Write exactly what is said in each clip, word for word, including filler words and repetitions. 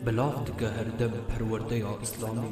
Belav dike her dem perwerdeya Îslamî.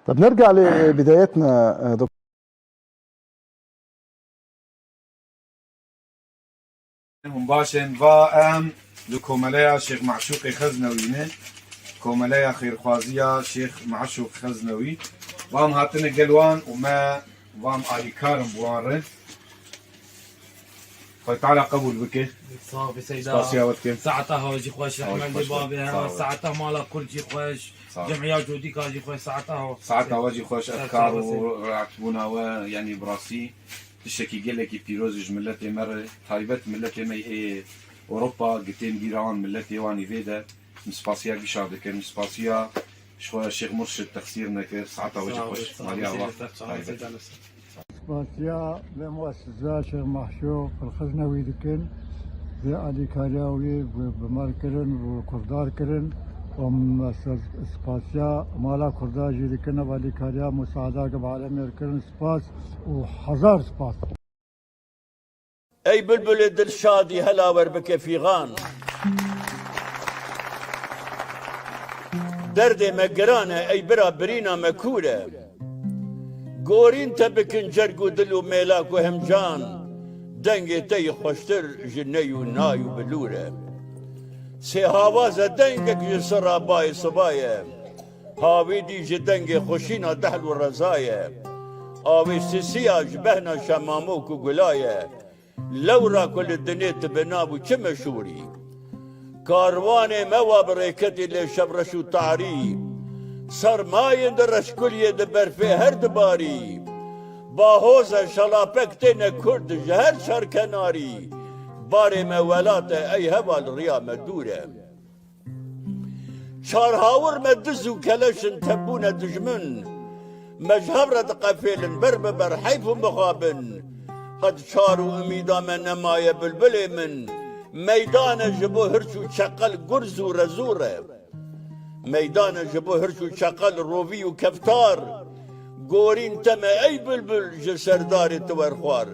طب نرجع لبدايتنا، آه، دكتور. Hûn baş in, va em li komeleya Şêx Meşûqê Xeznewî ne, komeleya xêrxwaziya Şêx Meşûq Xeznewî. Va em hatine gel wan û me va em alîkar in bi wan re. Xwedê Teala qebûl bike. Sağ ol, Seyda. Spasiya we dikim. Saeta we jî xweş, rehmet li babê hewa. Saeta mala Kurd jî xweş, cemiya Codîka jî xweş, saeta we. Saeta we jî xweş, efkar û rehetbûna we, yanî bi rastî tiştekî gelekî pîroz e ji miletê me re, taybet miletê me yê Ewropa, gitên bîra wan miletê wan î vê de. Em spasiya gişa dikin, em spasiya ji xwe Şêx Murşid texsîr nekir, saeta we jî xweş. Maliya we taybet. Spasiya vê muessisa Şêx Mahşûq Xeznewî dikin, vê alîkariya wî bi, bi me kirin, bi kurdar kirin. Û em spasiya mala kurda jî dikin, ev alîkariya musaada ki bi alemê kirin, spas û hezar spas. Ey bilbilê dilşadî hela wer bike fîxan. Derdê me giran e, ey bira birîna me kûr e. Gorîn te bikin cerg û dil û mêlak û hemcan. Dengê te yî xweştir ji ney û nay û bilûr e. Sê hawaz e dengek ji sira bayê siba ye. Havîdî ji dengê xweşîna dehl û reza ye. Avê sisiya ji behna şemamok û gula ye. Lewra ku li dinê tu bi nav û çi meşhûr î. Karwanê me wa bi rêketî lê şevreş û tarî. Sermayên di reşkuliyê di berfê her dibarî. Bahoz e şelapek têne kurd ji her çar kenarî. Barê me welat e ey heval riya me dûr e. Çar hawir me diz û keleş in tevbûne dijmin. Me ji hev re diqefêlin ber bi ber heyf û mixabin. Qet çar û umîda me nemaye bilbilê min. Meydan e ji bo hirç û çeqel gurz û rezûr e. Meydan e ji bo hirç û çeqel rovî û keftar. Gorîn te me ey bilbil ji serdarê tu werxwar.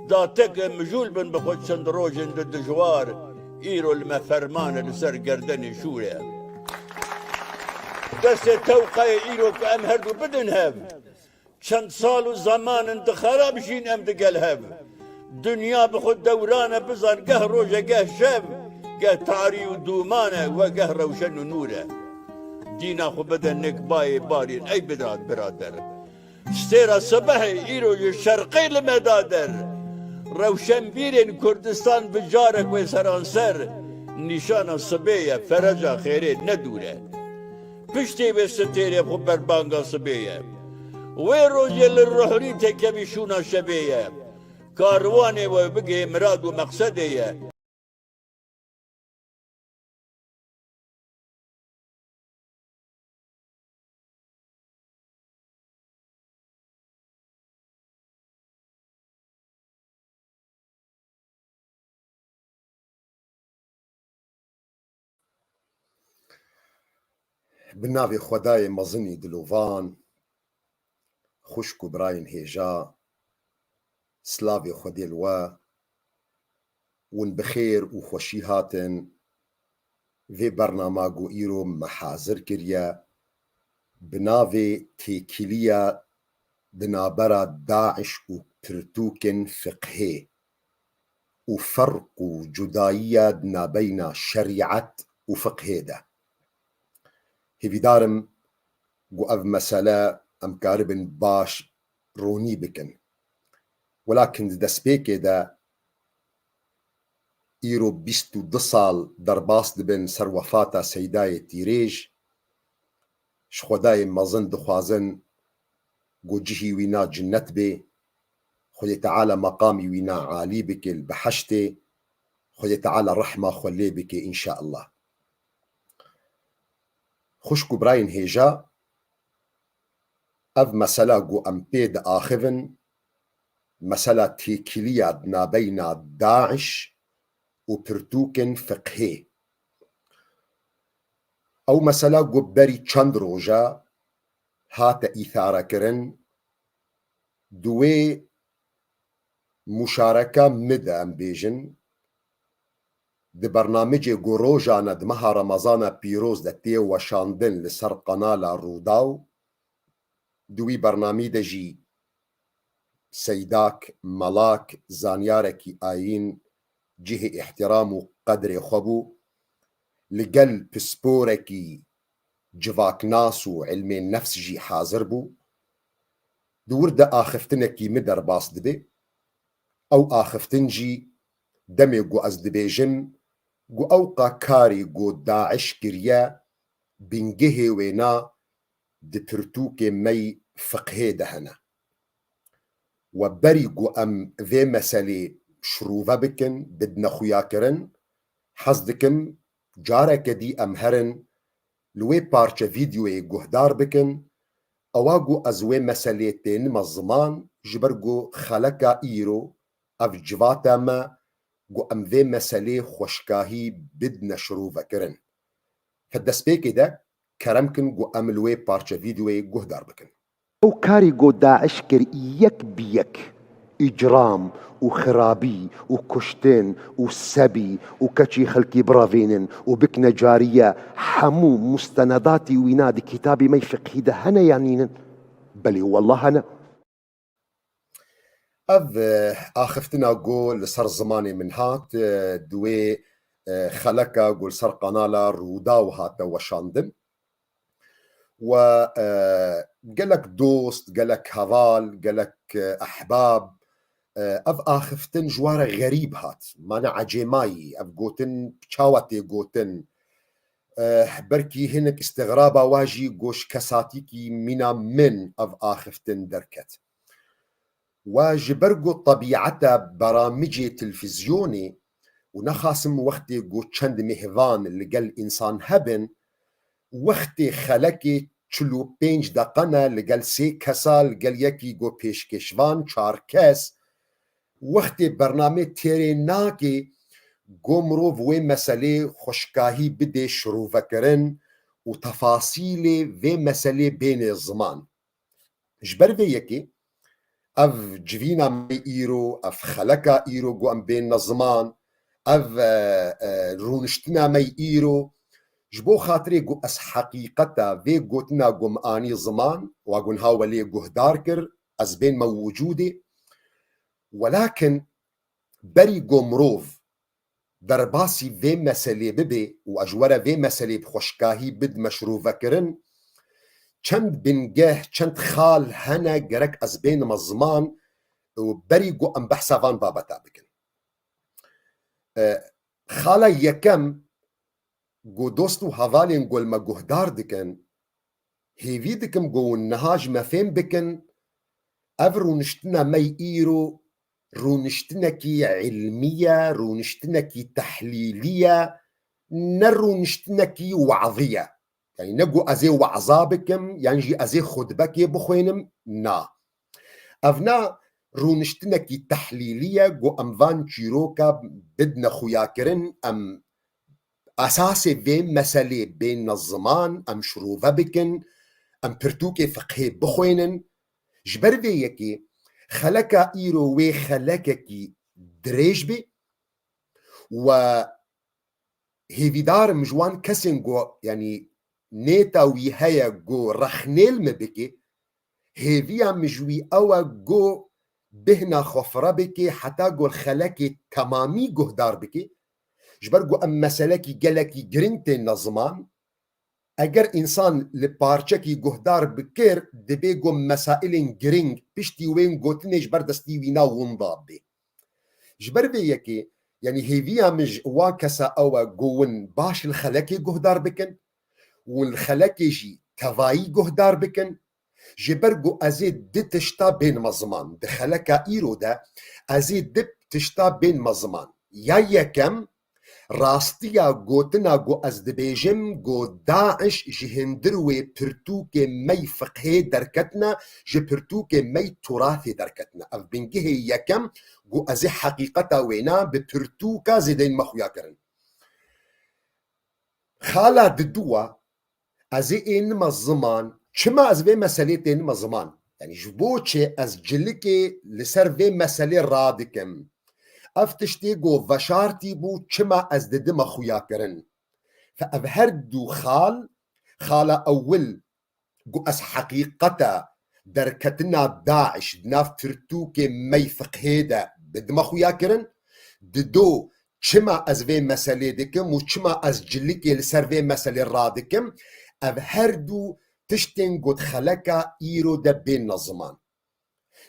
Da teke mijûl bin bi xwe çend rojên di dijwar, îro li me ferman e li ser gerdenê şûr e. Destê tewqeyê îro ku em herdu bidin hev. Çend sal û zeman in di xerab jîn em digel hev. Dinya bi xwe dewran e bizan geh roj e geh şev, geh tarî û dûman e we geh rewşen û nûr e. Dîna xwe bide nik bayê barîn ey birat birader. Stêra sibehê îro ji şerqê li me da der. Rewşenbîrên Kurdistan bi carek wê seranser. Nîşana sibê ye, fereca xêrê ne dûr e. Piştê vê stêrê xwe berbanga sibê ye. Wê rojê li ruhrî têkevî şûna şevê ye. Karwanê we bigihê mirad û meqsedê ye. Bi navê Xwedayê mezinî dilovan, xwişk û birayên hêja, silavê Xwedê li we, hûn bi xêr û xweşî hatin. Vê bernama ku îro me hazir kiriye, bi navê Têkiliya di navbera DAIŞ û pirtûkên fiqhê û ferq û cudayiya di nabeyna şerîet û fiqhê de. Hêvîdar im ku ev mesele em karibin baş ronî bikin. Welakin di destpêkê de îro bîst û du sal derbas dibin ser wefata Seydayê Tîrêj, ji Xwedayê mezin dixwazin ku cihî wîna cinnet bê, Xwedê Teala meqamî wîna alî bike li biheştê, Xwedê Teala rehma xwe lê bike înşeallah. Xwişk û birayên hêja, ev mesela ku em pê diaxivin, mesela têkiliya di nabeyna DAIŞ û pirtûkên fiqhê. Ew mesela ku berî çend roja hate îtharekirin, di wê muşareka min de em bêjin, di bernamecê ku rojane di meha Remezana pîroz de tê weşandin li ser qenala Rûdaw, di wî bernamî de jî Seydak Melak, zanyarekî ayîn, cihê îhtiram û qedrê xwe bû, li gel pisporekî civaknas û ilmê nefs jî hazir bû. Di wir de axiftinekî min derbas dibe. Ew axiftin jî demê ku ez dibêjim ku ewqa karî ku DAIŞ kiriye, bingehê wêna di pirtûkê me yî fiqhê de hene. We berî ku em vê meselê şirove bikin, bidine xuyakirin, hez dikim careke dî em herin li wê parçe vîdyoyê guhdar bikin, ewa ku ez wê meselê tênime ziman, ji ber ku xeleka îro ev civata me ku em vê meselê xweşkahî bidine şirovekirin. Di destpêkê de kerem kin ku em li wê parçe vîdyoyê guhdar bikin. Ew karî ku DAIŞ kir yek bi yek îcram û xirabî û kuştin û sebî û keçî xelkî birevînin û bikine cariye, hemû mustenedatî wîna di kitabê me yî fiqhî de hene yan nînin? Belê, wallah hene. Ev, e, axiftina ku li ser zimanê min hat, e, di wê, e, xeleka ku li ser qanala Rûdaw hate weşandin. We, e, gelek dost, gelek heval, gelek, e, ehbab, e, ev axiftin ji we re xerîb hat. Mane ecêmayî, ev gotin çawa tê gotin? E, belkî hinek îstixraba we jî ku ji kesatîkî mîna min ev axiftin derket. We ji ber ku tebîeta beramicê televîzyonê û nexasim wextê ku çend mêhvan li gel însan hebin, wextê xelekê çil û pênc deqe ne li gel sê kesa, li gel yekî ku pêşkêşvan çar kes, wextê bernamê têrê nake ku mirov wê meselê xweşkahî bidê şirovekirin û tefasîlê vê meselê bêne ziman. Ji ber vê yekê ev civîna me îro, ev xeleka îro ku em bênine ziman, ev, e, e, rûniştina me îro, ji bo xatirê ku ez heqîqeta vê gotina ku min anî ziman, wa ku niha we lê guhdar kir, ez bênime wicûdê. Welakin berî ku mirov derbasî vê meselê bibe û ez ji we re vê meselê bi xweşkahî bidime şirovekirin, çend bingeh, çend xal hene gerek ez bênime ziman û berî ku em behsa van babeta bikin. E, Xala yekem, ku dost û hevalên ku li me guhdar dikin, hêvî dikim ku hûn niha ji me fêm bikin, ev rûniştina me yî îro rûniştinekî ilmî ye, rûniştinekî tehlîlî ye, ne rûniştinekî we'zî ye. Yanî ne ku ez ê we'za bikim, yan jî ez ê xutbekê bixwînim, na. Evna rûniştinekî tehlîlî ye, ku em van çîroka bidine xuyakirin, em esasê vê meselê bêne ziman, em şirove bikin, em pirtûkê fiqhê bixwînin. Ji ber vê yekê xeleka îro wê xelekekî dirêj bê we hêvîdar im ji wan kesên ku, yanî, nêta wî heye ku rexnê li me bike, hêviya min ji wî ew e ku bêhna xwe fire bike, heta ku li xelekê temamî guhdar bike. Ji ber ku em meselekî gelekî giring têne ziman, eger însan li parçekî guhdar bikir, dibê ku mesailên giring piştî wên gotinê ji ber destî wî na winda bê. Ji ber vê yekê, yanî hêviya min ji wan kesa ew e ku hûn baş li xelekê guhdar bikin û li xelekê jî tevayî guhdar bikin, ji ber ku ez ê di tişta bênime ziman. Di xeleka îro de ez ê di tişta bênime ziman. Ya yekem, rastiya gotina ku ez dibêjim ku DAIŞ ji hindir wê pirtûkê me yî fiqhê derketine, ji pirtûkê me yî turathê derketine. Ev bingehê yekem ku ez ê heqîqeta wêna bi pirtûka zêdeyên me xuya kirin. Xala diduwa, ez ê ênime ziman. Çima ez vê meselê tênime ziman? Yanî ji bo çi ez cilikê li ser vê meselê radikim? Ev tiştê ku veşartî bû, çima ez didime xuya kirin? Fe ev her du xal, xala ewil, ku ez heqîqeta derketina DAIŞ di nav pirtûkê me yî fiqhê de bidime xuya kirin. Dido, çima ez vê meselê dikim û çima ez cilikê li ser vê meselê radikim, ev her du tiştên ku di xeleka îro de bêne ziman.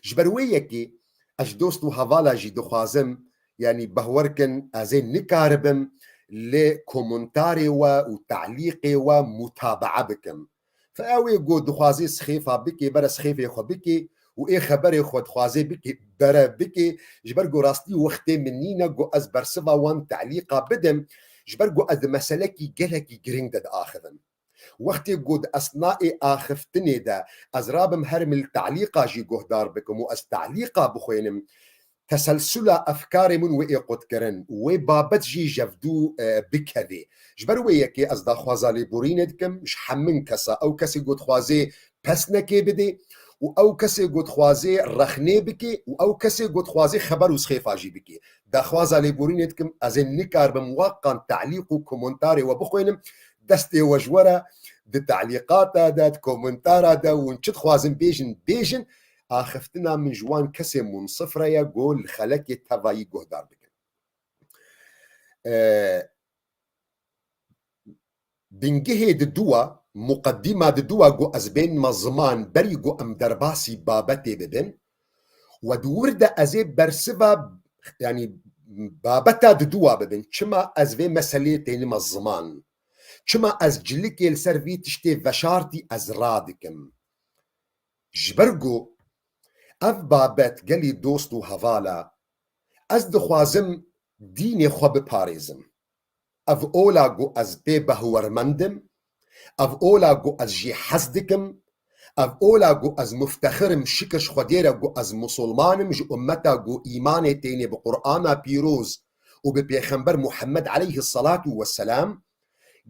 Ji ber wê yekê ez ji dost û hevala jî dixwazim, yanî behwer kin, ez ê nikaribim li komentarê we û telîqê we mutabaa bikim. Fe ew ê ku dixwazê sixêfa bikê, bere sixêfê xwe bikê û ê xeberê xwe dixwazê bikê, bere bikê, ji ber ku rastî wextê min nîne ku ez bersiva wan telîqa bidim, ji ber ku ez di meselekî gelekî giring de diaxivim. Wextê ku di esnaê axiftinê de ez rabim herim li telîqa jî guhdar bikim û ez telîqa bixwînim, teselsula efkarê min wê ê qutkirin û wê babet jî jevdû, e, bikevê. Ji ber wê yekê ez daxwaza lêborînê dikim ji hemin kesa, ew kesê ku dixwazê pesnekê bidê û ew kesê ku dixwazê rexnê bikê û ew kesê ku dixwazê xeber û sixêfa jî bikê. Daxwaza lêborînê dikim, ez ê nikaribim waqan telîq û komentarê we bixwînim, destê we ji we re, di telîqata de, di komentara de, hûn çi dixwazin bêjin, bêjin, axiftina min ji wan kesê munsif re ye ku li xelekê tevayî guhdar bikin. E, Bingehê diduwa, muqedîma diduwa ku ez bênime ziman berî ku em derbasî babetê bibin, we di wir de ez ê bersiva, yanî babeta diduwa bibin. Çima ez vê meselê tênime ziman? Çima ez cilikê li ser vî tiştê veşartî ez radikim? Ji ber ku ev babet gelî dost û hevala, ez dixwazim dînê xwe biparêzim. Ev ola ku ez pê behwermend im, ev ola ku ez jê hez dikim, ev ola ku ez muftexir im, şikir ji Xwedê re ku ez musulman im, ji ummeta ku îmanê tênê bi Qur'ana pîroz û bi Pêxember Muhammed aleyhisselatu vesselam,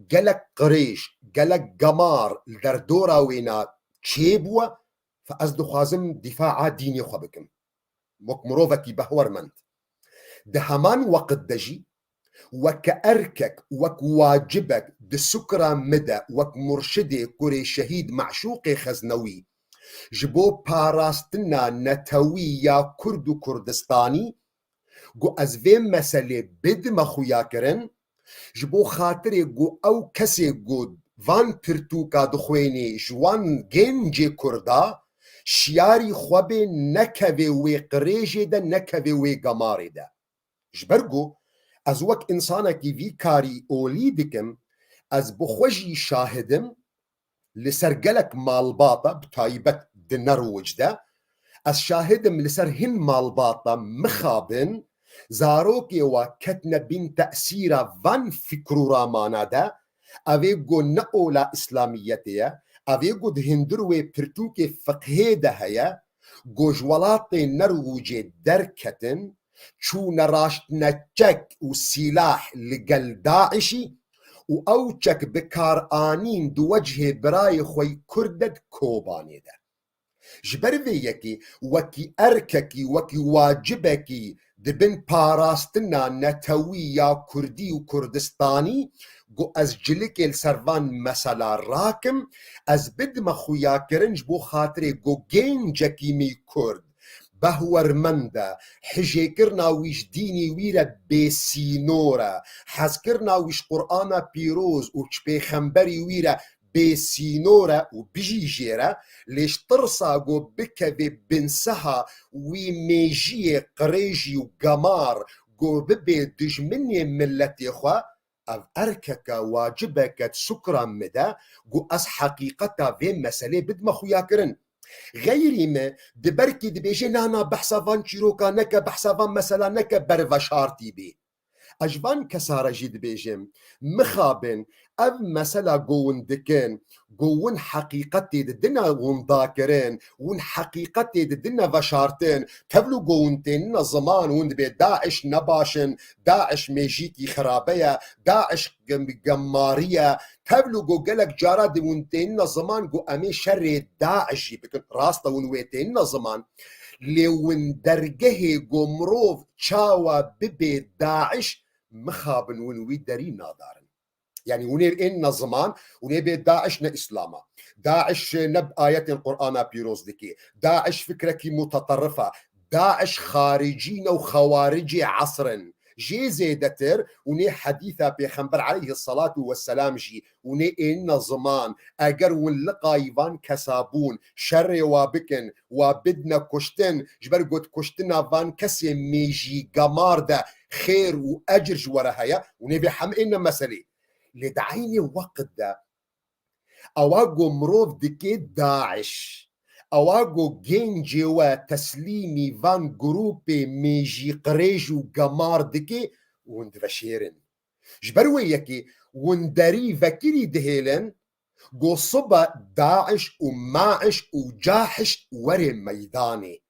gelek qirêj, gelek gemar li derdora wêna çêbûye, fe ez dixwazim dîfaa dînê xwe bikim. Wek mirovekî behwermend. Di heman weqt de jî weke erkek, wek wacibek di sukra min de, wek murşidê kurê şehîd Meşûqê Xeznewî, ji bo parastina netewî ya Kurd û Kurdistanî, ku ez vê meselê bidime xuyakirin, ji bo xatirê ku ew kesê ku van pirtûka dixwênê ji wan gencê Kurda, şiyarî xwe bê, nekevê wê qirêjê de, nekevê wê gemarê de. Ji ber ku Ez wek insanekî vî karî olî dikim, ez bi xwe jî şahid im, li ser gelek malbata, bi taybet di Norwêc de, ez şahid im li ser hin malbata mixabin, zarokê wa ketine bîn tesîra van fikr û ramana de, ev ê ku ne ola îslamiyetê ye, ev ê ku di hundir wê pirtûkê fiqhê de heye, ku ji welatê Norwêcê derketin, çûne raştine çek û sîlah li gel DAIŞî û ew çek bi kar anîn di wecihê birayê xwe yî Kurd de di Kobanê de. Ji ber vê yekê wekî erkekî, wekî wacibekî di bin parastina netewî ya Kurdî û Kurdistanî, ku ez cilikê li ser van mesela rakim, ez bidime xuyakirin ji bo xatirê ku gencekî me Kurd behwermend e, hijêkirina wî ji dînî wî re bêsînor e, hezkirina wî ji Qur'ana pîroz û ji pêxemberî wî re bêsînor e û bijî jê re, lê ji tirsa ku bikeve binseha wî mêjiyê qirêjî û gemar ku bibe dijminê miletê xwe, ev erkeke wacibeke di sukra min de ku ez heqîqeta vê meselê bidime xuyakirin. Xeyrî me di berkî dibêje, na, na, behsa van çîroka neke, behsa van mesela neke, ber veşartî bê. Ez ji van kesa re jî dibêjim, mixabin, ev mesela ku hûn dikin, ku hûn heqîqetê didine windakirin, hûn heqîqetê didine veşartin, tevlû ku hûn tênine ziman, hûn dibê DAIŞ ne baş in, DAIŞ mêjîkî xirabe ye, DAIŞ gem-, gemarî ye, tevlû ku gelek cara di hûn tênine ziman ku em ê şerê DAIŞ jî bikin. Rast e, hûn wê tênine ziman, lê hûn dergehê ku mirov çawa bibe DAIŞ, mixabin hûn wî derî nadarin. Yanî hûn ê ênine ziman, hûn ê bê DAIŞ ne Îslam e. DAIŞ ne ayetên Qur'ana pîroz dike. DAIŞ fikrekî muteterrif e. DAIŞ xaricî ne û xewaricê esr in. Jê zêdetir hûn ê hedîsa Pêxember aleyhisselatu vesselam jî hûn ê ênine ziman. Eger hûn liqayî van kesa bûn, şerê wa bikin, wa bidine kuştin, ji ber ku di kuştina van kesê mêjî gemar de xêr û ecir ji we re heye, hûn ê vê hemê ênine meselê. Lê di eynê weqt de ewa ku mirov dike DAIŞ, ewa ku gencê we teslîmî van grûpê mêjî qirêj û gemar dike, hûn diveşêrin. Ji ber wê yekê hûn derî vekirî dihêlin, ku sibe DAIŞ û MAIŞ û CAHIŞ were meydanê.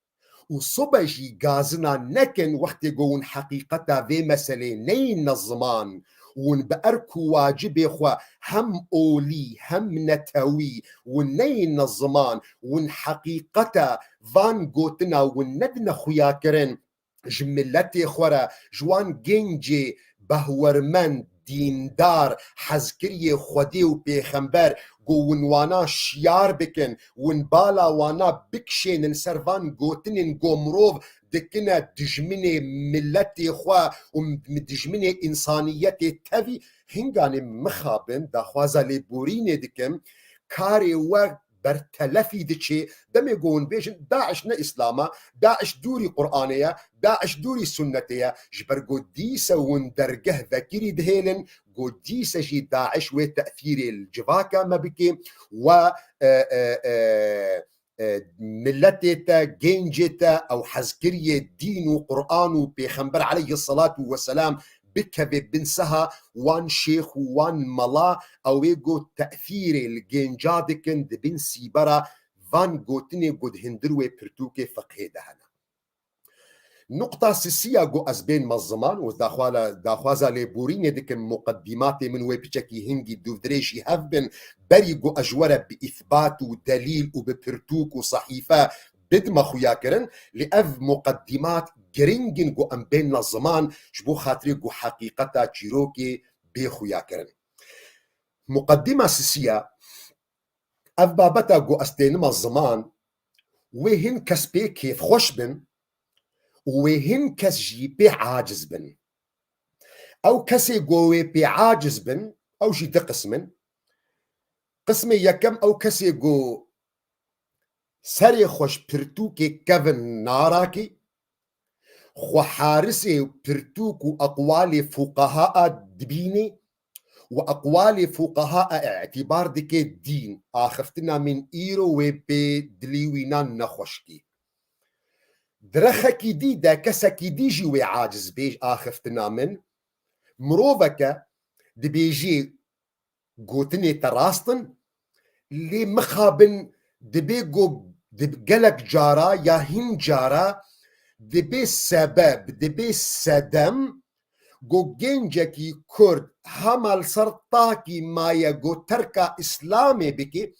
Û sibe jî gazina nekin wextê ku hûn heqîqeta vê meselê neyîne ziman, hûn bi erk û wacibê xwe hem olî hem netewî hûn neyîne ziman, hûn heqîqeta van gotina hûn nedine xuyakirin, ji miletê xwe re, ji wan gencê behwermend, dîndar, hezkiriyê Xwedê û Pêxember, ku hûn wana şiyar bikin, hûn bala wana bikişênin ser van gotinên ku mirov dikine dijminê miletê xwe û dijminê însaniyetê tevî, hinganê mixabin daxwaza lêborînê dikim, karê we bertelefî diçê, demê ku hûn bêjin, DAIŞ ne Îslam e, DAIŞ dûrî Qur'anê ye, DAIŞ dûrî sunnetê ye, ji ber ku dîse hûn dergeh vekirî dihêlin, ku dîse jî DAIŞ wê tesîrê li civaka me bike, we, e, e, e, e, miletê te, gencê te, ew hezkiriyê dîn û Qur'an û Pêxember aleyhisselatu vesselam bikeve bin seha wan şêx û wan mela, ew ê ku tesîrê li genca dikin, dibin sîbera van gotinê ku di hundir wê pirtûkê fiqhê de hene. Nuqta sisiya ku ez bênme ziman û daxwala-, daxwaza lêborînê dikim, muqedîmatê min wê piçekî hingî dûvdirêjî hev bin, berî ku ez ji we re bi îsbat û delîl û bi pirtûk û sehîfe bidime xuyakirin, lê ev muqedîmat giring in ku em bênne ziman, ji bo xatirê ku heqîqeta çîrokê bê xuyakirin. Muqedîma sisiya, ev babeta ku ez tênime ziman, wê hin kes pê kêfxweş bin û wê hin kes jî pê aciz bin. Ew kesê ku wê pê aciz bin, ew jî du qism in. Qismê yekem ew kesê ku serê xwe ji pirtûkê kevin narakî, xwe harisê pirtûk û eqwalê fuqaha a dibînê û eqwalê fuqaha a îtîbar dike dîn. Axiftina min îro wê pê dilî wînan nexweşkî. Di rexekî dî de kesekî dî jî wê aciz bê ji axiftina min. Miroveke dibêjê gotinê te rast in, lê mixabin dibê go di gelek cara ya hin cara dibê sebeb, dibê sedem go gencekî Kurd hema li ser takî maye go terka Îslamê bike,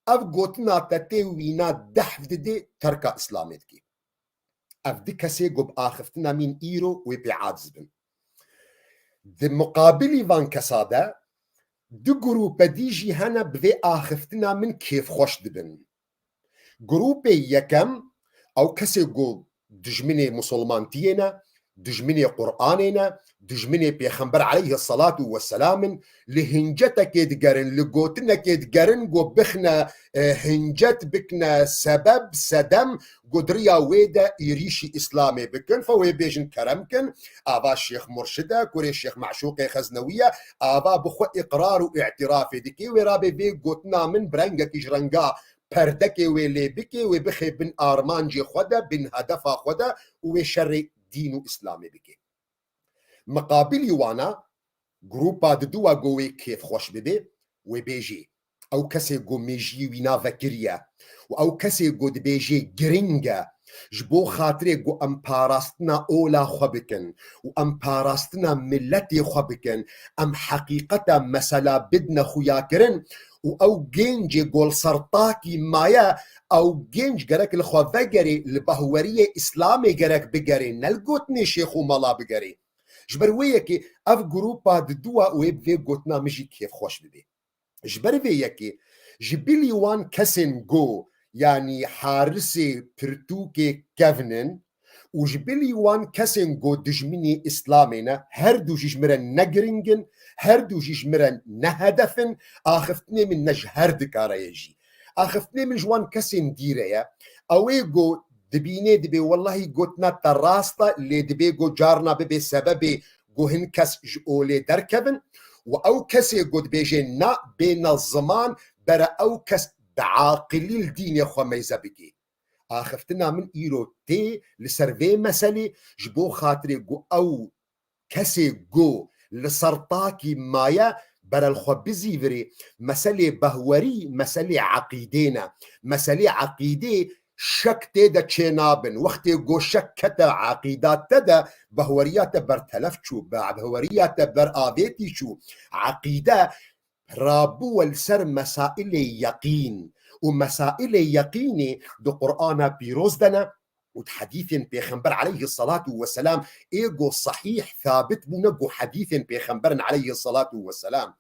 ev gotina te tê wîna dehf didê terka Îslamê dike. Ev di kesê ku bi axiftina min îro wê pê aciz bin. Di muqabilî van kesa de du grûpe dî jî hene bi vê axiftina min kêfxweş dibin. Grûpê yekem ew kesê ku dijminê musulmantiyê ne, dijminê Qur'anê ne, dijminê Pêxember aleyhisselatu vesselam in, li hincetekê digerin, li gotinekê digerin ku bixne, e, hincet bikne sebeb, sedem, ku di riya wê de êrîşî Îslamê bikin, fe wê bêjin kerem kin, ava Şêx Murşid e, kurê Şêx Meşûqê Xeznewî ye, ava bi xwe îqrar û îtirafê dike, wê rabê vê gotina min bi rengekî ji renga perdekê wê lê bike, wê bixê bin armancê xwe de, bin hedefa xwe de û wê şerê dîn û Îslamê bike. Miqabilî wana, grûpa diduwa go wê kêfxweş bibe, wê bêjê, ew kesê go mêjiyê wîna vekiriye û ew kesê go dibêjê giring e, ji bo xatirê go em parastina ola xwe bikin û em parastina miletê xwe bikin, em heqîqeta mesela bidine xuyakirin û ew gencê go li ser takî maye, ew genc gerek li xwe vegerê, li behweriyê Îslamê gerek bigerê, ne li gotinê şêx û mala bigerê. Ji ber wê yekê ev grûpa diduwa wê bi vê gotina min jî kêfxweş bibe. Ji ber vê yekê ji bilî wan kesên go, yanî harisê pirtûkê kevn in û ji bilî wan kesên go dijminî Îslamê ne, her du jî ji min re ne giring in, her du jî ji min re ne hedef in, axiftinê min ne ji her dikare ye jî. Axiftinê min ji wan kesên dî re ye. Ew ê go dibînê dibê, wellahî gotina te rast e, lê dibê go carna bibe sebebê go hin kes ji olê derkevin û ew kesê go dibêje na, bêne ziman, bere ew kes bi aqilî li dînê xwe meyze bike. Axiftina min îro tê li ser vê meselê, ji bo xatirê go ew kesê go li ser takî maye, bere li xwe bizîvirê, meselê behwerî meselê eqîdê ne. Meselê eqîdê şek tê de çênabin. Wextê go şek kete eqîda te de, behweriya te bertelef çû, be-, behweriya te ber avêtî çû. Eqîde rabûwe li ser mesailê yeqîn. Û mesailê yeqînê di Qur'ana pîroz de ne û di hedîfên Pêxember aleyhisselatu vesselam ê go sehîh, sabit bûne go hedîfên Pêxember in aleyhisselatu vesselam.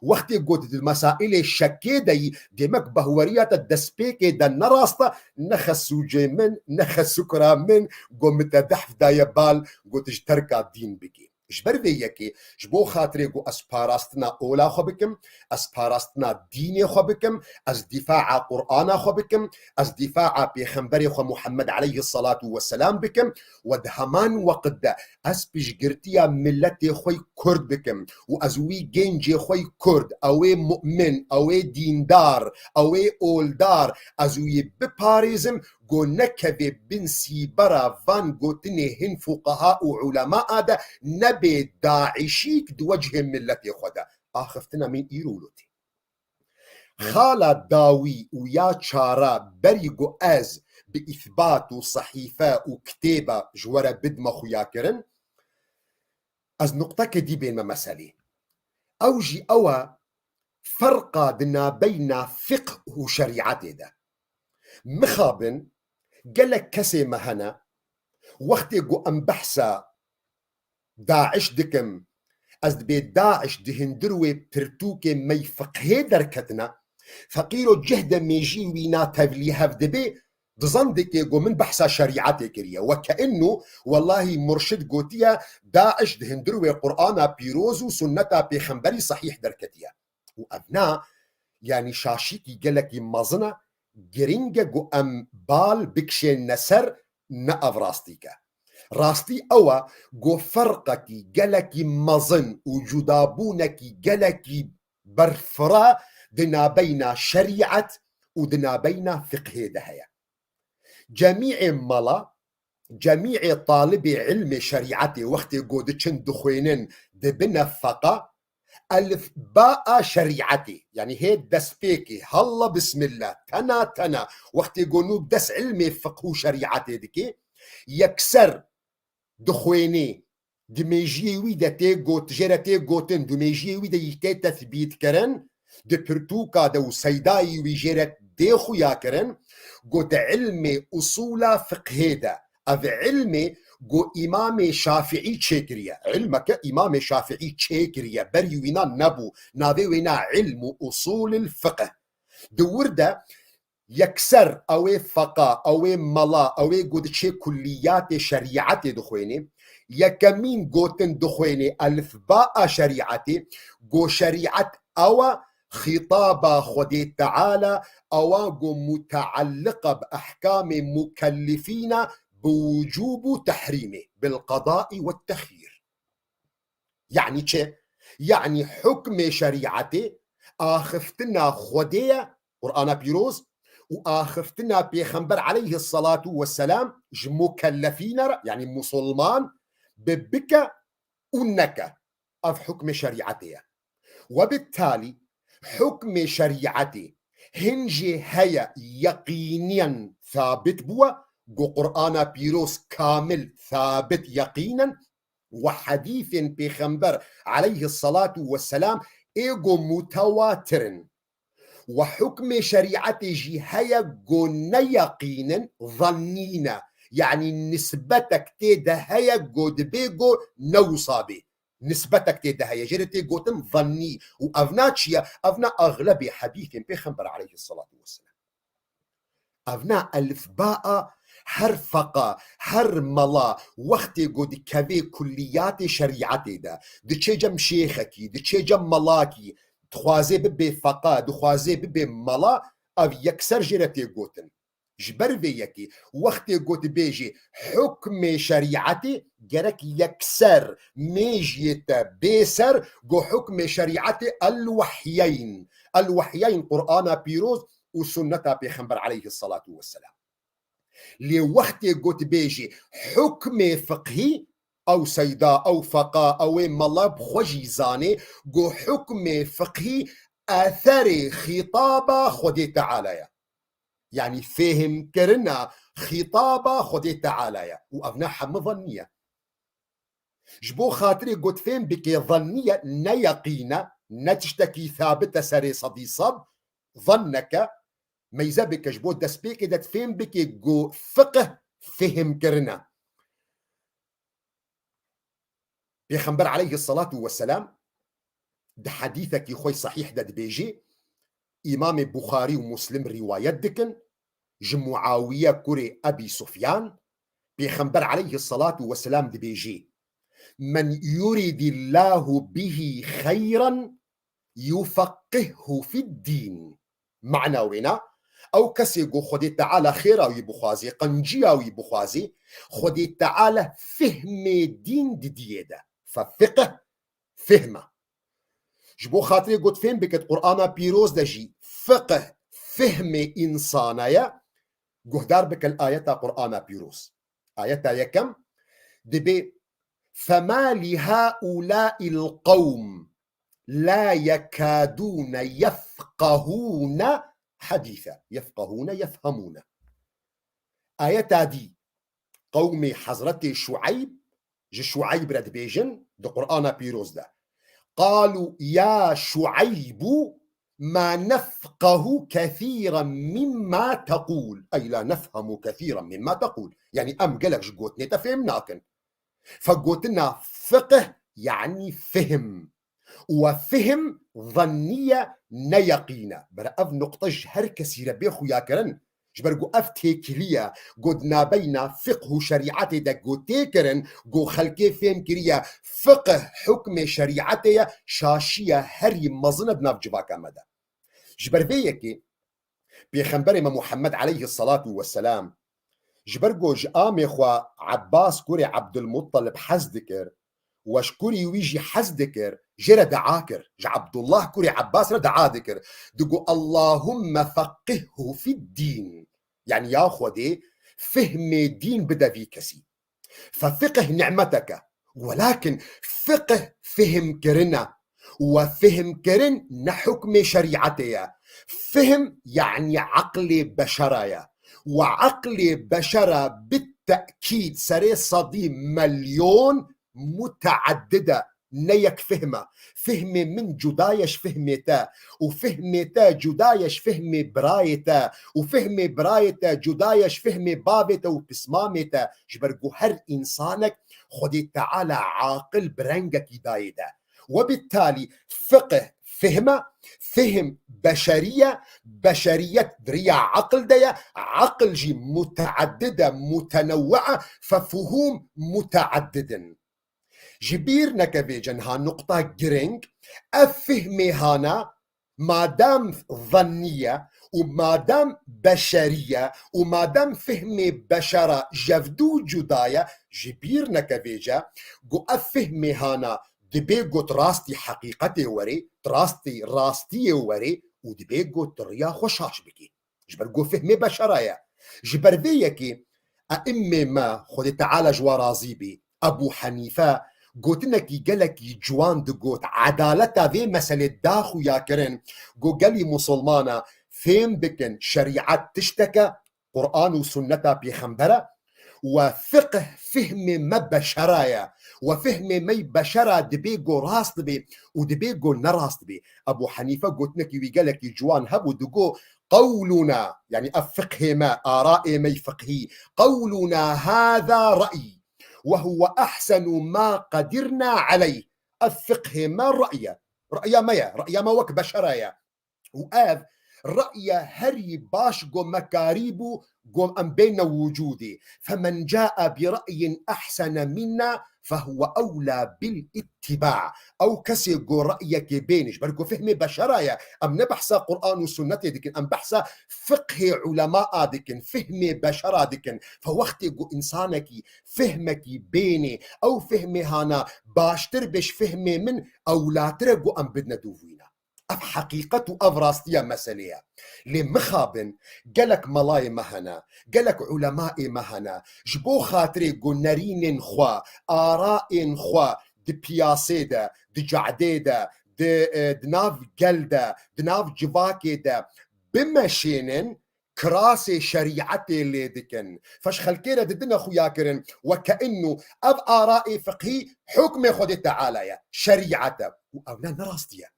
Wextê go di mesailê şekê de yî, demek behweriya te destpêkê de ne rast e, nexe sûcê min, nexe sukra min, go min te dehf daye bal, go tu ji terka dîn bigî. Ji ber vê yekê, ji bo xatirê ku ez parastina ola xwe bikim, ez parastina dînê xwe bikim, ez dîfaa Qur'ana xwe bikim, ez dîfaa Pêxemberê xwe Muhammed aleyhisselatu vesselam bikim, we di heman weqt de ez piştgirtiya miletê xwe yî Kurd bikim û ez wî gencê xwe yî Kurd, ew ê mu'min, ew ê dîndar, ew ê oldar, ez wî biparêzim, go nekeve bin sîbera van gotinê hin fuqaha û ulema a de, nebe daişîk di wecihê miletê xwe de. Axiftina min îro wilo tê. Xala dawî û ya çara berî go ez bi îthbat û sehîfe û kitêba ji we re bidime xuyakirin, ez nuqteke dî bênme meselê. Ew jî ew e, ferqa di nabeyna fiqh û şerîetê de. Mixabin gelek kesê me hene, wextê ku em behsa Daiş dikim, ez dibê Daiş di hundir wê pirtûkê me yî fiqhê derketine, feqîro cih de mêjî wîna tevlî hev dibe, dizan dikê ku min behsa şerîetê kiriye. Weke innu, wellahî murşid gotiye, Daiş di hundir wê Qur'ana pîroz û sunneta pêxemberî sehîh derketiye. Û ev na, yanî şaşîkî gelekî mezin e, giring e ku em bal bikişêne ser, ne ev rastîk e. Rastî ew e ku ferqekî gelekî mezin û cudabûnekî gelekî berfira di nabeyna şerîet û di nabeyna fiqhê de heye. Cemîê mala, cemîê talibê ilmê şerîetê wextê ku diçin dixwênin dibine feqa, elifba a şerîetê, yanî hê destpêkê, halla bismillah, tena tena, wextê ku nû dest ilmê fiqh û şerîetê dike, yekser dixwênê, di mêjiyê wî de tê got, jê re tê gotin, di mêjiyê wî de yî tê tethbît kirin, di pirtûka de û seydayî wî jê re tê xuya kirin, got, ilmê usûla fiqhê de, ev ilmê ku Îmamê Şafîî çêkiriye. Ilmeke Îmamê Şafîî çêkiriye, berî wîna nebû. Navê wêna ilm û usûlil fiqh. Di wir de yekser ew ê feqa, ew ê mela, ew ê ku diçê kulliyatê şerîetê dixwênê. Yekemîn gotin dixwênê elifba a şerîetê, ku şerîet ew e, xîtaba Xwedê Teala, ew e ku mutealliq e bi ehkamê mukellifîn e, bi wucûb û tehrîmê, bil qedai we texyîr. Yanî çi? Yanî hukmê şerîetê axiftina Xwedê ye, Qur'ana Pîroz, û axiftina Pêxember aleyhisselatu vesselam ji mukellefîne re, yanî musulman, bi bike û neke. Ev hukmê şerîetê ye. Webittalî hukmê şerîetê hin jê heye yeqîniyen thabit bûye, ku Qur'ana Pîroz kamil thabit yeqînen, we hedîfên Pêxember aleyhisselatu vesselam ê ku mutewatir in. We hukmê şerîetê jî heye ku ne yeqîn in, zannî ne. Yanî nisbetek tê de heye ku dibê ku ne wisa bê. Nisbetek tê de heye. Jê re tê gotin zannî. Û evna çi ye? Evna exlebê hedîfên Pêxember aleyhisselatu vesselam. Evna elifba a her feqa, her mela, wextê ku dikevê kulliyatê şerîetê de, diçê cem şêxekî, diçê cem melakî, dixwazê bibê feqa, dixwazê bibê mela, ev yekser jê re tê gotin. Ji ber vê yekê, wextê ku dibêjê hukmê şerîetê, gerek yekser mêjiyê te bê ser ku hukmê şerîetê el-wehyeyn, el-wehyeyn, Qur'ana Pîroz û sunneta Pêxember aleyhisselatu vesselam. Lê wextê ku dibêjê hukmê fiqhî, ew seyda, ew feqa, ew ê mela bi xwe jî zanê ku hukmê fiqhî etherê xîtaba Xwedê Teala ye. Yanî fêhimkirina xîtaba Xwedê Teala ye. Û ev ne heme zannî ye. Ji bo xatirê ku fêm bikê zannî ye, ne yeqîn e, ne tiştekî thabit e serê sedî sed, zanneke, meyze bike ji bo destpêkê de fêm bikê ku fiqh fêhimkirin e. Pêxember aleyhisselatu vesselam di hedîsekî xwe sehîh de dibêjê, Îmamê Buxarî û Muslim rîwayet dikin, ji Muawiye kurê Ebî Sufyan, Pêxember aleyhisselatu vesselam dibêjê, "Men yuridillahu bihi xeyran yufeqqihhu fiddîn." Mana wêna, ew kesê ku Xwedê Teala xêra wî bixwazê, qenciya wî bixwazê, Xwedê Teala fihmê dîn didiyê de. Fe fiqh, fihme. Ji bo xatirê ku fêm bike, Qur'ana Pîroz de jî fiqh, fihmê însana ye, guhdar bike li ayeta Qur'ana Pîroz. Ayeta yekem dibê, "Fema li haulâil qewm la yekadûne yefqehûne hedîse." Yefqehûne, yefhemûne. Ayeta dî, qewmê Hezretê Şueyb, ji Şueyb re dibêjin di Qur'ana Pîroz de, "Qalû ya Şueybu ma nefqehu kethîran mimma teqûl." Ey la nefhemu kethîran mimma teqûl. Yanî em gelek ji gotinê te fêm nakin. Fe gotina fiqh, yanî fihim. Û we fihim zannî ye, ne yeqîn e. Bere ev nuqte ji her kesî re bê xuyakirin. Ji ber ku ev têkilî ye, ku di nabeyna fiqh û şerîetê de ku tê kirin, ku xelkê fêm kiriye, fiqh hukmê şerîetê ye, şaşiya herî mezin e di nav civaka me de. Ji ber vê yekê, Pêxemberê me Muhammed aleyhisselatu vesselam, Ji ber ku ji amê xwe Ebbas kurê Ebdulmuttalib hez dikir, we ji kurî wî jî hez dikir, jê re dua kir. Ji Ebdullah kurê Ebbas re dua dikir. Digo, "Allahumme feqqihhu fid-dîn." Yani ya Xwedê, fihmê dîn bide vî kesî. Fe fiqh ni'meteke. Welakin fiqh fihmkirin e. We fihmkirin ne hukmê şerîetê ye. Fihm, yani eqlê beşera ye. We eqlê beşera bi tekîd serê sedî melyon muteeddid e. Ne yek fihm e. Fihmê min cuda ye ji fihmê te. Û fihmê te cuda ye ji fihmê birayê te. Û fihmê birayê te cuda ye ji fihmê bavê te û pismamê te. Ji ber ku her însanek Xwedê Teala aqil bi rengekî dayê de. Webittalî fiqh fihm e, fihm beşerî ye, beşeriyet di riya eqil de ye, eqil jî muteeddid e, mutenewwi e, fe fuhûm muteeddid in. Ji bîr neke vêce niha nuqta giring, ev fihmê hana, madem zennî ye û madem beşerî ye û madem fihmê beşera ji ev dû cuda ye, ji bîr neke vêce ku ev fihmê hana dibê ku tu rastî heqîqetê werê, tu rastî rastiyê werê û dibê ku tu riya xwe şaş bikî. Ji ber ku fihmê beşera ye. Ji ber vê yekê, e'immê me, Xwedê Teala ji wan razî bî, Ebû Henîfe, gotinekî gelekî ciwan digot, edaleta vê meselê da xuya kirin, got, gelî musulmana fêm bikin, şerîet tişteke, Quran û sunneta pêxembere, we fiqh fihmê me beşera ye, we fihmê me beşera dibê ku rast bê û dibê ku ne rast bê. Ebû Henîfe gotinekî wî gelekî ciwan hebû, digot, "Qewluna", yani ev fiqhê me, arayê me fiqhî, "Qewluna hâzâ ra'yî, ve huve ehsenu mâ qadirna aleyh." Ev fiqhê me ra'y e. Ra'ya me ye. Ra'ya me wek beşera ye. Û ev ra'ya herî baş ku me karîbû, ku em bêne wicûdê. "Femen câe bi ra'yin ehsene minna, fehuve ewlâ bil ittibâ." Ew kesê ku ra'yekê bêne, ji ber ku fihmê beşera ye, em ne behsa Quran û sunnetê dikin, em behsa fiqhê ulemaa dikin, fihmê beşera dikin. Fe wextê ku însanekî fihmekî bêne, ew fihmê hana baştir be ji fihmê min, ewlatir e ku em bidine dûvîna. Ev heqîqet û ev rastiya meselê ye. Lê mixabin, gelek melayê me hene, gelek ulemaê me hene, ji bo xatirê ku nerînên xwe, arayên xwe di piyasê de, di cadê de, di, e, di nav gel de, di nav civakê de bimeşênin, kirasê şerîetê lê dikin. Fe ji xelkê re didine xuya kirin, weke innu ev arayê fiqhî hukmê Xwedê Teala ye, şerîet e. Û ew ne, ne rastî ye.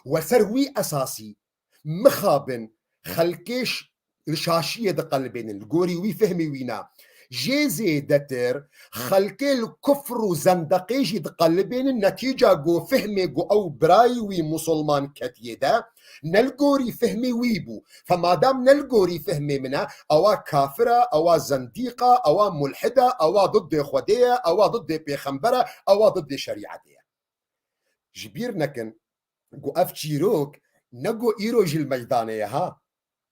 We ser wî esasî mixabin xelkê ş-, li şaşiyê diqelibênin, li gorî wî fehmî wîna. Jê zêdetir xelkê li kufr û zendeqê jî diqelibênin, netîca ku fehmê ku ew birayî wî musulman ketiye de, ne li gorî fehmê wî bû. Fe madam ne li gorî fehmê min e, ewa kafir e, ewa zendîq e, ewa mulhid e, ewa diddê Xwedê ye, ewa diddê pêxember e, ewa diddê şerîetê ye. Ji bîr nekin, ku ev çîrok ne ku îro jî li meydanê ye ha.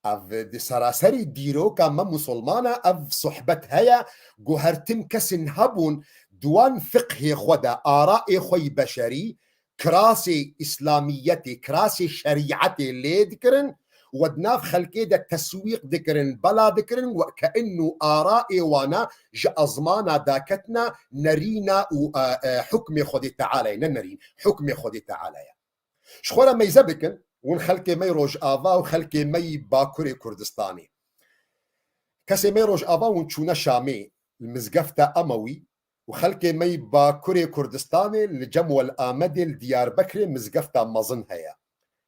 Ev di seraserî dîroka me musulman e, ev sohbet heye ku her tim kesên hebûn di wan fiqhê xwe de, arayê xwe yî beşerî, kirasê îslamiyetê, kirasê şerîetê lê dikirin, we di nav xelkê de teswîq dikirin, bela dikirin, weke innu arayê wana ji ezmana daketine nerîna û, e, e, hukmê Xwedê Teala ye, ne nerîn, hukmê Xwedê Teala ye. Ji xwe re meyze bikin, hûn xelkê me yê Rojava û xelkê me yî Bakurê Kurdistanê. Kesê me yê Rojava hûn çûne Şamê, li mizgefta Emewî, û xelkê me yî Bakurê Kurdistanê li Cem Wel Amedê li Diyarbekirê mizgefta mezin heye.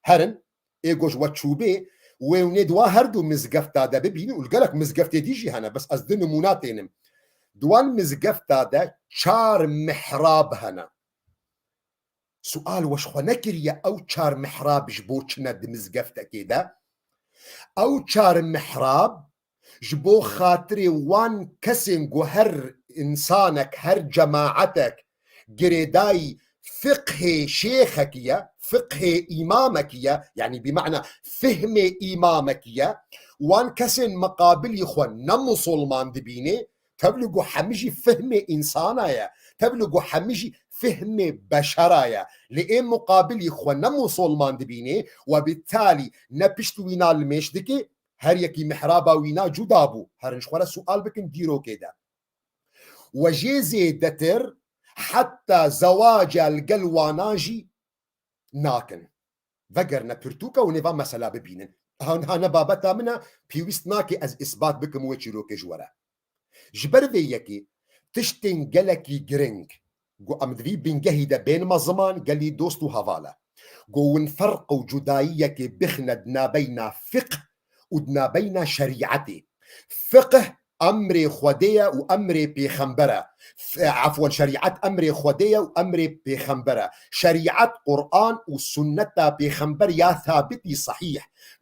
Herin, ê ku ji we çûbê, wê hûn ê di wan her du mizgefta de bibînin û li gelek mizgeftê dî jî hene, bes ez du nimûna tênim. Di wan mizgefta de çar mihrab hene. Sual we ji xwe nekiriye ew çar mihrab ji bo çi ne di mizgeftekê de? Ew çar mihrab ji bo xatirê wan kesên ku her însanek, her cemaetek girêdayî fiqhê şêxekî ye, fiqhê îmamekî ye, yanî bi mana fihmê îmamekî ye, wan kesên miqabilî xwe ne musulman dibînê, tevlî ku hemî jî fihmê însana ye, tevlî ku hemî jî fihmê beşera ye. Lê ê muqabilî xwe ne musulman dibînê, we bi talî ne pişt wîna li mêş dikê, her yekî mihraba wîna cuda bû. Herin ji xwe re sual bikin dîrokê de. We jê zêdetir heta zewaca li gel wana jî nakin. Vegerine pirtûka û nêva mesela bibînin. Hanha ne babeta min e, pêwîst nake ez îsbat bikim wê çîrokê ji we re. Ji ber vê yekê tiştên gelekî giring ku em di vî bingehî de bên me ziman, gelî dost û heval e. Ku win ferq û cudayiyekê bixine di nabeyna fiqh û di nabeyna şerîetê. Fiqh emrê Xwedê ye û emrê pêxember e. F-, efwan, şerîet emrê Xwedê ye û emrê pêxember e. Şerîet Quran û sunneta pêxember ya thabitî sahîh.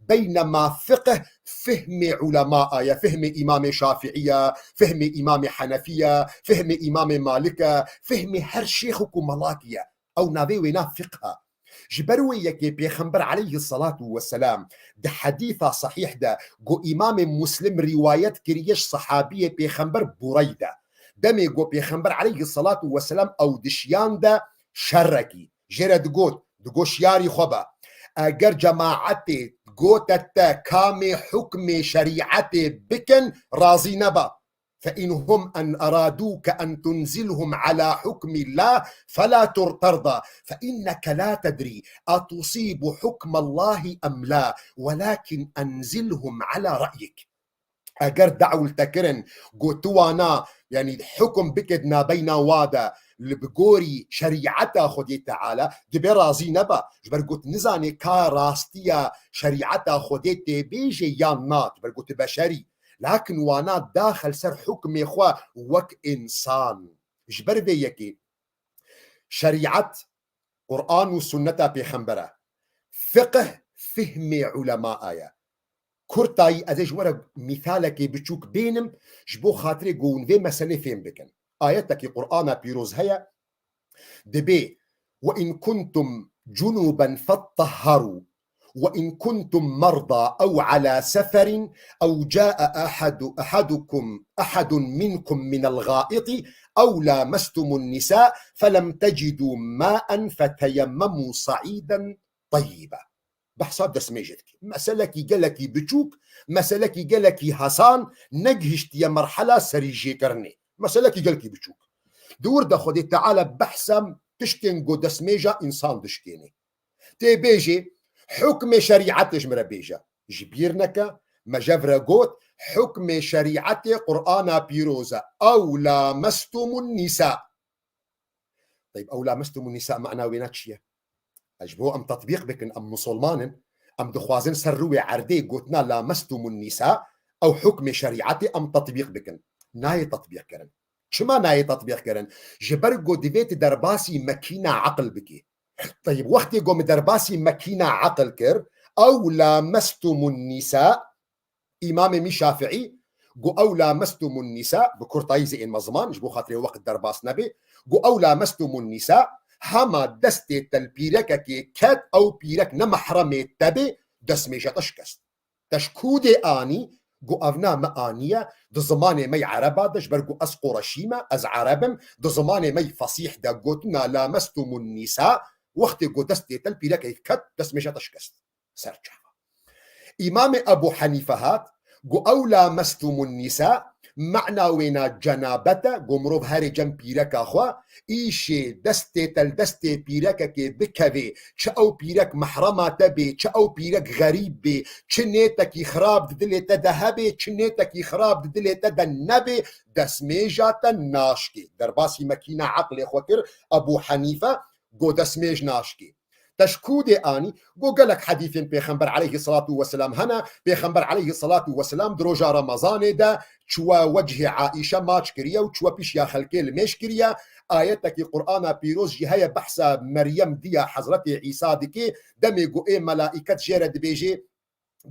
Beynema fiqh fihmê ulema ye, fihmê Îmamê Şafîî ye, fihmê Îmamê Henefî ye, fihmê Îmamê Malik e, fihmê her şêx û ku melakî ye. Ew navê wêna fiqh e. Ji ber wê yekê Pêxember aleyhisselatu vesselam di hedîsa sahîh de ku Îmamê Muslim rîwayet kiriye ji sehabiyê Pêxember Bureyde. Demê ku Pêxember aleyhisselatu vesselam ew dişiyan de şerekî. Jê re digot, digot şiyarî xwe be. Eger cemaetê gote te kamê hukmê şerîetê bikin, razî nebe. فإن هم أن أرادوك أن تنزلهم على حكم الله فلا تر-، ترضى، فإنك لا تدري أتصيب حكم الله أم لا، ولكن أنزلهم على رأيك. Eger dawil te kirin, got tu wana, yanî hukum bike di nabeyna wa de, li bi gorî şerîeta Xwedê Teala, dibe razî nebe. Ji ber got nizanê ka rastiya şerîeta Xwedê tê bêje yan na, ji ber got beşerî. Lakin wana daxe li ser hukmê xwe wek însan. Ji ber vê yekê şerîet Quran û sunneta pêxembere. Fiqh fihmê ulema ye. Kurtayî ez ê ji we re mîsalekê biçûk bênim, ji bo xatirê ku hûn vê meselê fêm bikin. Ayetekî Qur'ana pîroz heye, dibê: "Ve in kuntum cunuben fettehharu, ve in kuntum merda ew ala seferin, ew caa ahadu, ahadukum, ahadun minkum minel gâiti, ew lamastumun nisa, felem tecidû maen feteyemmemû saîden teyyibe." Behsa destmêjê dike. Meselekî gelekî biçûk, meselekî gelekî hesan, negihiştiye merhela serîjêkirinê. Meselekî gelekî biçûk. Di wir de Xwedê Teala behsa tiştên ku destmêja însan dişkêne. Tê bêjê, hukmê şerîetê ji min re bêje. Ji bîr neke, me jev re got, hukmê şerîetê Qur'ana pîroz e. Ew lamastumun nisa. Teyb, ew lamastumun nisa mana wêna çi ye? Ji bo em tetbîq bikin, em musulman in, em dixwazin ser rûyê erdê gotina lamastumun nisa, ew hukmê şerîetê em tetbîq bikin. Nayê tetbîq kirin. Çima nayê tetbîq kirin? Ji ber ku divê tu derbasî mekîna eqil bikî. Teyb, wextê ku min derbasî mekîna eqil kir, ew lamastumun nisa, Îmamê mî Şafiî got, "Ew lamastumun nisa", bi kurtayî zê ên me ziman, ji bo xatirê wext derbas nebe, got, "Ew lamastumun nisa", hema destê te li pîrekekê ket, ew pîrek ne mehremê te be, destmêja te şikest. Te ji kûdê anî, got, "Ev na me aniye, di zimanê me yê ereba de, ji ber got ez Qureşî me, ez ereb im, di zimanê me yê fesîh de gotina lamastumun nisa, wextê got destê te li pîrekekê ket, destmêja te şikest." Ser çava. Îmamê Ebû Henîfe hat, got, "Ew lamastumun nisa", mana wêna cenabet e, got mirov herê cem pîreka xwe, îşê destê te li destê pîrekekê bikevê, çi ew pîrek mehrema te bê, çi ew pîrek xerîb bê, çi nêtekî xirab di dilê te de hebe, çi nêtekî xirab di dilê te de nebe, destmêja te naşkê. Derbasî mekîna eqlê xwe kir, Ebû Henîfe got destmêj naşkê. Te ji kûdê anî? Got gelek hedîfên Pêxember aleyhisselatu vesselam hene. Pêxember aleyhisselatu vesselam di roja Remezanê de çûwe wecihê Aîşe maç kiriye û çûwe pîşiya xelkê li mêj kiriye. Ayetekî Qur'ana pîroz jî heye behsa Meryem diya Hezretê Îsa dike. Demê ku ê melaiket jê re dibêje,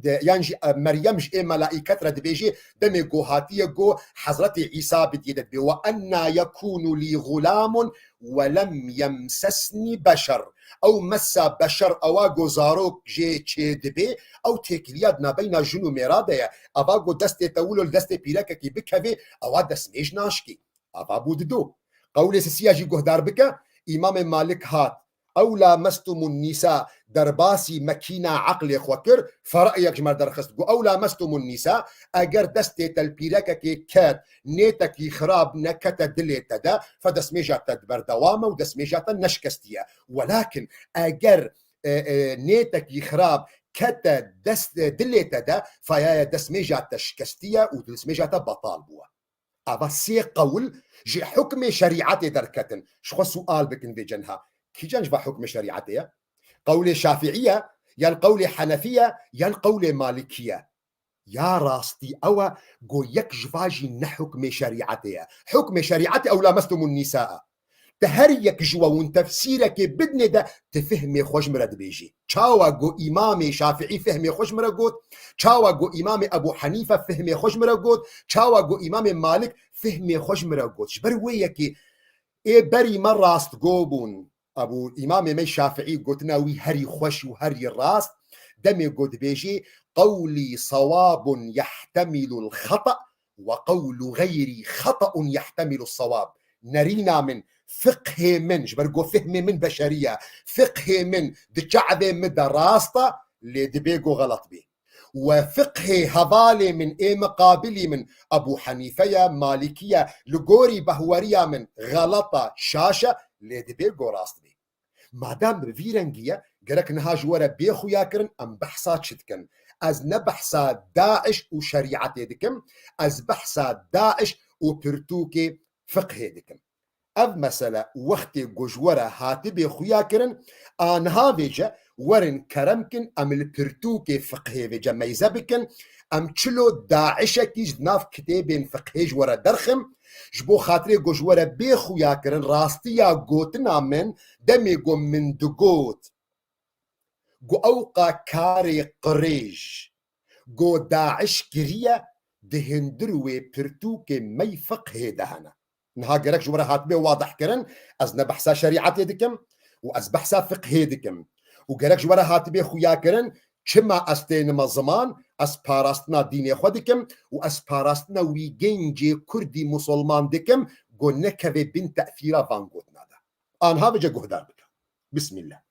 de, yan jî, e, Meryem ji ê melaîket re dibêje, demê ku hatiye ku Hezretê Îsa bidiyê de dibê, "Ve enna yekûnu lî xulamun ve lem yemsesnî beşer." Ew mesa beşer, ewa ku zarok jê çê dibê, ew têkiliya di navbeyna jin û mêra de ye. Eva ku destê te wilo li destê pîrekekî bikevê, ewa destmêj naşkê. Eva bû dido. Qewlê sisiya jî guhdar bike, Îmamê Malik hat, "Ew lamestumun nîsa", derbasî mekîna eqlê xwe kir, fereyek ji me derxist. Got, "Ew lamestumun nîsa", eger destê te li pîrekekê ket, nêtekî xirab nekete dilê te de, fe destmêja te berdewam e û destmêja te neşkestiye. Welakin eger, e, e, nêtekî xirab kete dest, e, dilê te de, fe ya ye destmêja te şikestiye û destmêja te betal bûye. Ava sê qewl ji hukmê şerîetê derketin. Ji xwe sual bikin vê cenha. Kîjan ji va hukmê şerîetê ye? Qewlê Şafîî ye, yan qewlê Henefî ye, yan qewlê Malikî ye? Ya rastî ew e, go yek ji va jî ne hukmê şerîetê ye. Hukmê şerîetê ew lamestumun nîsa e. Te her yek ji we hûn tefsîrekê bidinê de, tu fihmê xwe ji min re dibêjî. Çawa go Îmamê Şafîî fihmê xwe ji min re got, çawa go Îmamê Ebû Henîfe fihmê xwe ji min re got, çawa go Îmamê Malik fihmê xwe ji min re got. Ji ber wê yekê ê berî me rastgo bûn. Ebû Îmamê me Şafîî gotina wî herî xweş û herî rast, demê go dibêjî, "Qewlî sewabun yehtemilul xeta." "Ve qewlu xeyrî xetaun yehtemilu sewab." Nerîna min, fiqhê min, ji ber ku fihmê min beşerî ye, fiqhê min di çavê min de rast e, lê dibê ku xelet bê. We fiqhê hevalê min, ê miqabilî min, Ebû Henîfe ye, Malîkî ye, li gorî behweriya min xelet e, şaş e, lê dibê ku rast bê. Madem bi vî rengî ye, gerek niha ji we re bê xuyakirin, em behsa çi dikin? Ez ne behsa DAIŞ û şerîetê dikim, ez behsa DAIŞ û pirtûkê fiqhê dikim. Ev mesele wextê ku ji we re hatibê xuyakirin, a niha vêce werin kerem kin, em li pirtûkê fiqhê vêce meyze bikin, em çilo DAIŞekî ji nav kitêbên fiqhê ji we re derxim, ji bo xatirê ku ji we re bê xuyakirin, rastiya gotina min, demê ku min digot ku ewqa karê qirêj ku DAIŞ kiriye, di hundir wê pirtûkê me yî fiqhê de hene. Niha gerek ji we re hatibê wadih kirin, ez ne behsa şerîetê dikim û ez behsa fiqhê dikim. Û gerek ji we re hatibê xuya kirin, çima ez tênime ziman, ez parastina dînê xwe dikim û ez parastina wî gencê kurdî musulman dikim, ku nekeve bin tesîra van gotina de. Anha vêce guhdar bike. Bismillah.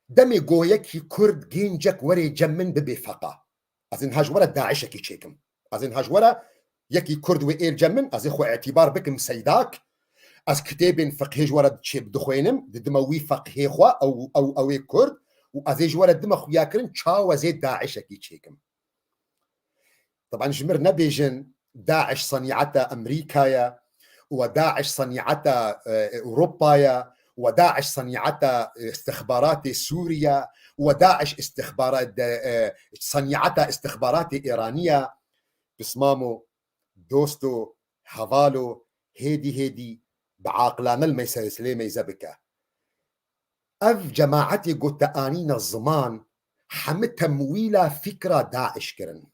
Demê ku yekî kurd gencek were cem min bibe feqa. Ez ê niha ji we re DAIŞekî çêkim. Ez ê niha ji we re yekî kurd wê êr cem min, ez ê xwe îtîbar bikim seydak. Ez kitêbên fiqhê ji we re çê dixwênim, didime wî feqhê xwe, ew, ew, ew ê kurd, û ez ê ji we re dime xuya kirin, çawa ez ê DAIŞekî çêkim. Teban ji mir nebêjin, DAIŞ senîeta Amerîka ye, û DAIŞ senîeta, e, Ewropa ye, û DAIŞ senîeta, e, istixbaratê Sûriye, û DAIŞ istixbara-, de, e, senîeta istixbaratê Îranî ye. Pismamo, dosto, hevalo, hêdî hêdî bi aqilane li meselê meyze bike. Ev cemaetê ku te anîne ziman, hemî temwîla fikra DAIŞ kirin.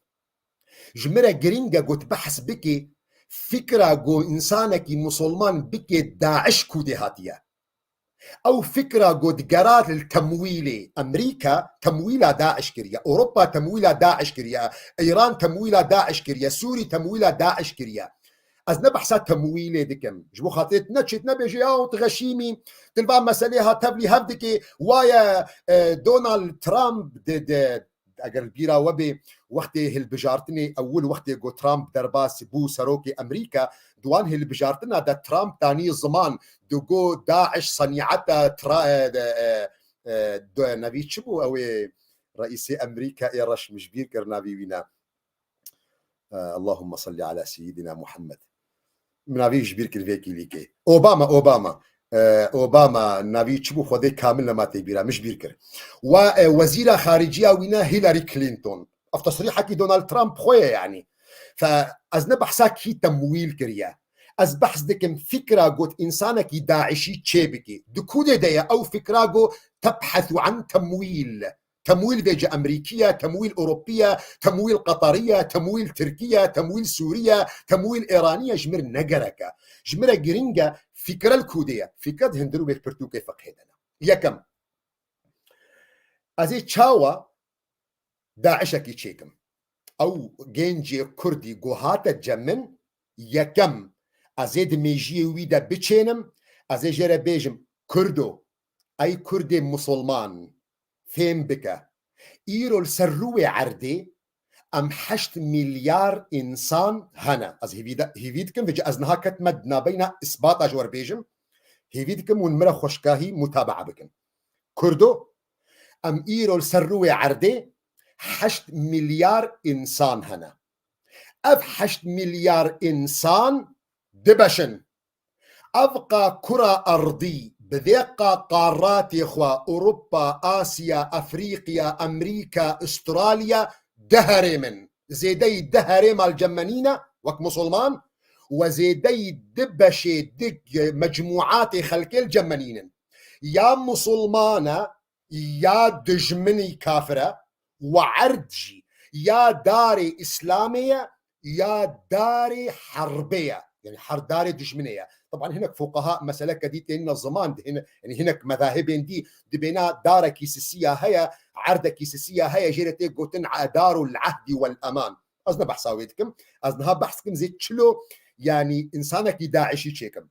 Ji min re girîng e ku tu behs bikî, fikra ku însanekî musulman bikê DAIŞ kûdê hatiye. Ew fikra ku digera li temwîlê, Amerîka temwîla DAIŞ kiriye, Ewropa temwîla DAIŞ kiriye, Îran temwîla DAIŞ kiriye, Sûrî temwîla DAIŞ kiriye. Ez ne behsa temwîlê dikim. Ji bo xatirê tu neçêt nebêje, "Ya tu xeşîmî, tu li va meselê ha tevlî hev dikê." Waye, e, Donald Trump di, di, eger li bîra we bê, wextê hilbijartinê ewil, wextê ku Trump derbas bû serokê Amerîka, di wan hilbijartina de Trump danî ziman, digo DAIŞ senîeta tra-, e, de, e, e, de, nevî çi bû? Ew ê reîsê Amerîka ê reş, min ji bîr kir navî wî ne. E, Allahümme salli ala seyyidina Muhammed. Min navî ji bîr kir vê kîlîkê. Obama, Obama. E, Obama navî çi bû? Xwedê kamil nema tê bîra, min ji bîr kir. Wa, e, wezîra xariciya wî ne Hillary Clinton. Ev tesrîhekî Donald Trump xwe ye yanî. Fe ez ne behsa kî temwîl kiriye. Ez behs dikim fikra got însanekî DAIŞî çê bikî. Di kûdê de ye ew fikra got tebhethu an temwîl. Temwîl vêce Emerîkî ye, temwîl Ewropî ye, temwîl Qeterî ye, temwîl Tirkî ye, temwîl Sûrî ye, temwîl Îranî ye, ji min re ne gerek e. Ji min re girîng e fîkre li ku de ye. Fîkre di hundir wê pirtûkê fiqhê de ne. Yekem, ez ê çawa DAIŞekî çêkim? Ew gencê Kurdî ku hate cem min, yekem, ez ê di mêjiyê wî de biçênim, ez ê jê re bêjim, Kurdo, ey Kurdê Musulman, fêm bike. Îro li ser rûyê erdê em heşt milyar însan hene. Ez hêvî de, hêvî dikim, vêca ez niha ketime di navbeyna îsbata ji we re bêjim. Hêvî dikim hûn min re xweşkahî mutabaa bikin. Kurdo, em îro li ser rûyê erdê heşt milyar însan hene. Ev heşt milyar însan dibeşin. Ev qa kura erdî, bi vê qa qaratê xwe, Ewropa, Asya, Efrîqya, Emerîka, Ustralya, di herêm in. Zêdeyî di herêma li cem me nîne, wek Musulman, we zêdeyî di beşê, di mecmûatê xelkê li cem me nînin. Ya Musulman e, ya dijminî kafir e, we erd jî ya darê Îslamê ye, ya darê herbê ye. Yani her darê dijminê ye. Taban hinek fuqaha meseleke dî tênine ziman, di hine-, yani hinek mezahibên dî dibêna darekî sisiya heye, erdekî sisiya heye, jê re tê gotin darul ahdi wel eman. Ez ne behsa wê dikim. Ez niha behs dikim zê çilo, yani insanekî DAIŞî çêkim.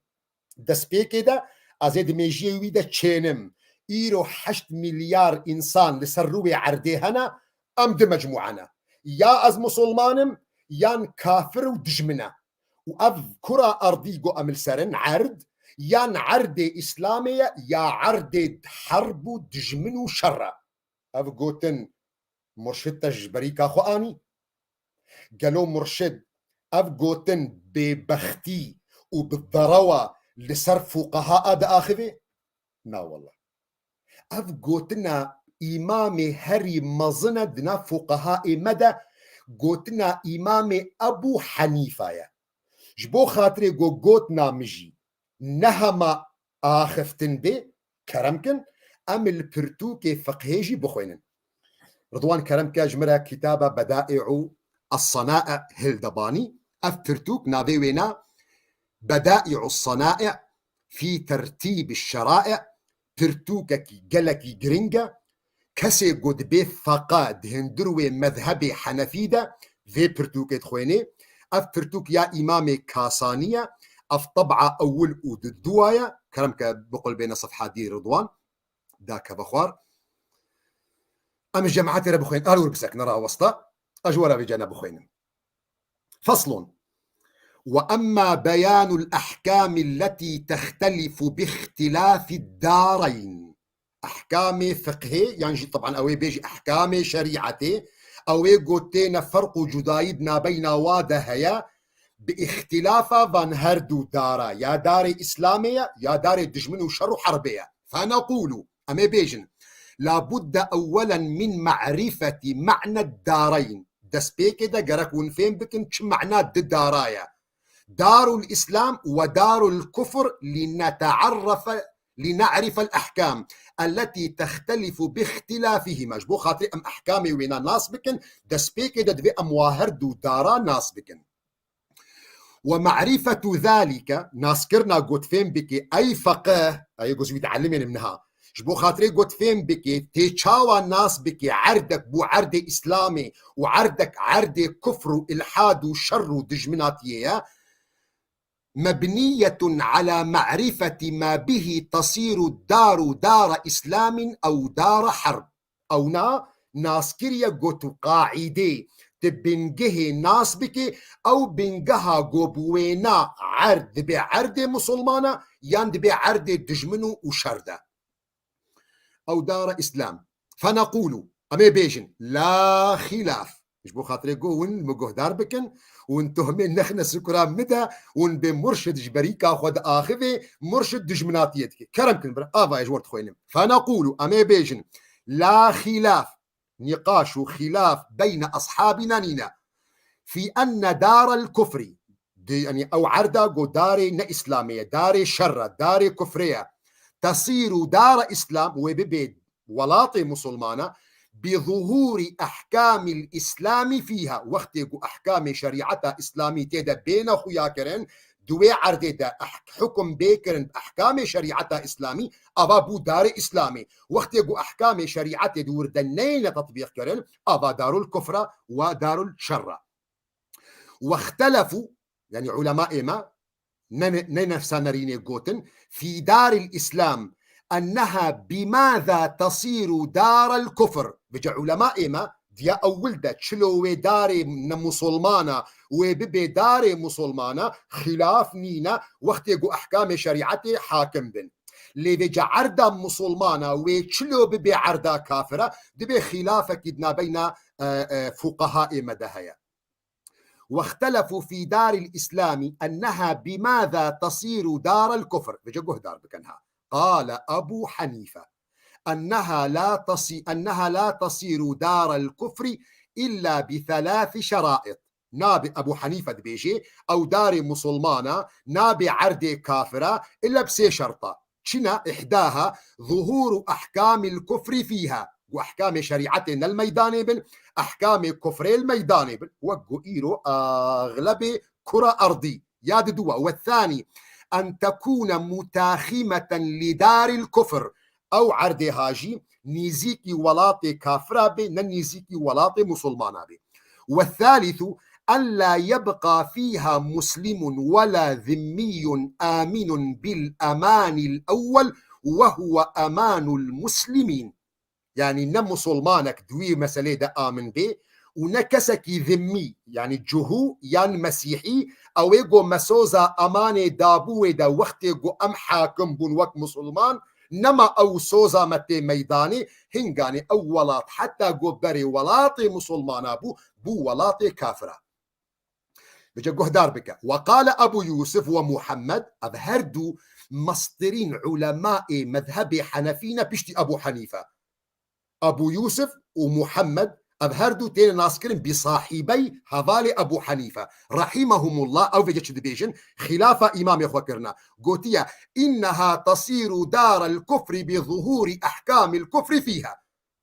Destpêkê de ez ê di mêjiyê wî de çênim. Îro heşt milyar însan li ser rûyê erdê hene, em di mecmûa ne. Ya ez musulman im, yan kafir û dijmin e. Û ev kura erdî ku em li ser in, erd, yan erdê Îslamê ye, ya erdê herb û dijmin û şer e. Ev gotin murşid te ji berîka xwe anî? Gelo murşid ev gotin bêbextî û bi derewa li ser fuqaha a diaxivê? Na wele. Ev gotina îmamê herî mezin e di nav fuqahaê me de, gotina îmamê Ebû Henîfa ye. Ji bo xatirê ku gotina min jî ne hema axiftin bê, kerem kin, em li pirtûkê fiqhê jî bixwînin. Ridwan, kerem ke, ji min re kitaba Bedai'u Es-Sana'i hilde banî. Ev pirtûk navê wê ne Bedai'u Es-Sana'i fî Tertîbi Şera'i, pirtûkekî gelekî giring e. Kesê ku dibê feqe di hundir wê mezhebê henefî de vê pirtûkê dixwênê. Ev pirtûk ya Îmamê Kasanî ye. Ev teb'a ewil û di dua ye. Kerem ke biqulbêne sefha dî Ridwan. Dakeve xwar. Em ji cemaetê re bixwên. Ar wir bisekine rawesta. Ez ji we re vê cene bixwênim. Feslun. Ve emmâ beyânul ahkâmi lletî tehtelifu bi ihtilâfid dâreyn. Ehkamê fiqhê, yan jî, teban, ew ê bêjî ehkamê şerîetê, ew ê ku têne ferq û cudayî di nabeyna wa de heye, bi îxtîlafa van her du dara, ya darê Îslamê ye, ya darê dijmin û şer û herbê ye. Feneqûlû, em ê bêjin, la budde ewwelen min ma'rifetî ma'ned dareyn. Destpêkê de gerek hûn fêm bikin çi ma'na di dara ye. Darul Îslam ve darul kufr linete'arrefe, line'rifel ahkam elletî tehtelifu bi ihtilafihima. Ji bo xatirê em ehkamê wêna nas bikin, destpêkê de divê em wa her du dara nas bikin. Ve ma'rifetu zalike, naskirina ku fêm bikê, ey feqih, ey ku ji wî dielimênim niha. Ji bo xatirê ku fêm bikê, tê çawa nas bikê, erdek bû erdê Îslamê û erdek erdê kufr û îlhad û şer û dijminatiyê ye. Mebniyetun ala ma'rifeti ma bihi tasiru daru dara Îslamin ew dara herb. Ewna nas kiriye, got û qaîdê, tu bingehê nas bikê, ew bingeha ku bi wêna erd dibe erdê musulmana, yan dibe erdê dijmin û, û şer de. Ew dara Îslam. Feneqûlû, em ê bêjin, la xîlaf. Ji bo xatirê ku hûn min guhdar bikin, hûn tohmê nexine sikura min de, hûn bê murşid ji berîka xwe diaxivê, murşid dijminatiyê dike. Kerem kin, bir ava ji wir dixwînim. Feneqûlû, em ê bêjin, la xîlaf, nîqaş û xîlaf beyne eshabîna nîne. Fî enne darel kufrî, di, yani ew erda ku darê ne Îslamê ye, darê şer e, darê kufrê ye. Tesîru dara Îslam, wê bibê welatê musulmana, بظهور أحكام الإسلام فيها. Wextê ku ehkamê şerîeta îslamî tê de bêne xuya kirin, di wê erdê de eh-, hukum bê kirin bi ehkamê şerîeta îslamî, ava bû darê îslamê. Wextê ku ehkamê şerîetê di wir de neyne tetbîq kirin, ava darul kufra wa darul şerra. واختلفوا, yani ulema ême, ne, ne nefsa nerînê gotin, في دار الإسلام أنها بماذا تصير دار الكفر. Vêca ulema ême diya ewil de çilo wê darê ne musulmana wê bibê darê musulmana xilaf nîne wextê ku ehkamê şerîetê hakim bin. Lê vêca erda musulmana wê çilo bibê erda kafira, dibê xilafekî di nabeyna, e, e, fuqaha ême de heye. واختلفوا في دار الإسلام أنها بماذا تصير دار الكفر. Vêca guhdar bikin ha. قال أبو حنيفة أنها لا تصي-، أنها لا تصير دار الكفر إلا بثلاث شرائط. Nabê, Ebu Hanife dibêje, ew darê musulmana nabê erdê kafira illa bi sê şerta. Çi ne? إحداها ظهور أحكام الكفر فيها. Ku ehkamê şerîetê ne li meydanê bin, ehkamê kufrê li meydanê bin. Wek ku îro axlebê kura erdî ya diduwa. والثاني أن تكون متاخمة لدار الكفر. Ew erdê ha jî nîzîkî welatê kafira bê, ne nîzîkî welatê musulmana bê. والثالث ألا يبقى فيها مسلم ولا ذمي آمن بالأمان الأول وهو أمان المسلمين. Yani ne musulmanek di wî meselê de amin bê û ne kesekî zimmî, yani cuhû yan mesîhî, ew ê go me soza emanê dabû wê de wextê go em hakim bûn wek musulman, nema ew soza me tê meydanê, hinganê ew welat heta go berê welatê musulmana bû, bû welatê kafira. Vêca guhdar bike. وقال أبو يوسف ومحمد, ev her du mestirîn ulemaê mezhebê Henefî ne piştî Ebu Henife. Ebu Yusuf û Muhammed, ev her du têne naskirin bi sahîbey hevalê Ebu Henife. Rahimehumullah, ew vêca çi dibêjin? Xilafa îmamê xwe kirine. Gotiye, إنها تصير دار الكفر بظهور أحكام الكفر فيها.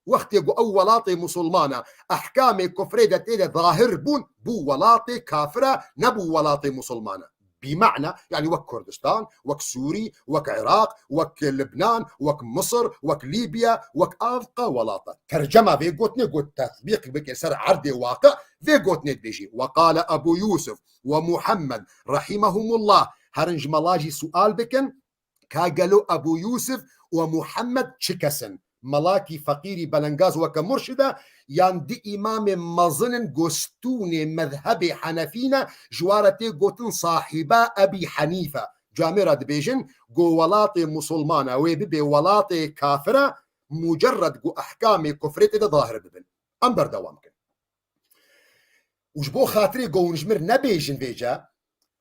Wextê ku ew welatê musulmana ehkamê kufrê de tê de zahir bûn, bû welatê kafira, nebû welatê musulmana. Bi mana, yani wek Kurdistan, wek Sûrî, wek Iraq, wek Libnan, wek Misir, wek Lîbya, wek avqa welata. Tercema vê gotinê got, tetbîq bike ser erdê waqi, vê gotinê dibêjî. وقال أبو يوسف ومحمد رحمهم الله, herin ji me la jî sual bikin, ka gelo Ebu Yusuf û Muhammed çi kes in? Melakî feqîrî belengaz weke murşid e, yan di îmamê mezin in go stûnê mezhebê Henefî ne, ji wa re tê gotin sahîba Ebî Henîfe. Camê re dibêjin, go welatê musulman e, wê bibe welatê kafir e, mucerred go ehkamê kufrê tê de zahir bibin. Em berdewam kin. Û ji bo xatirê go hûn ji min re nebêjin vêca,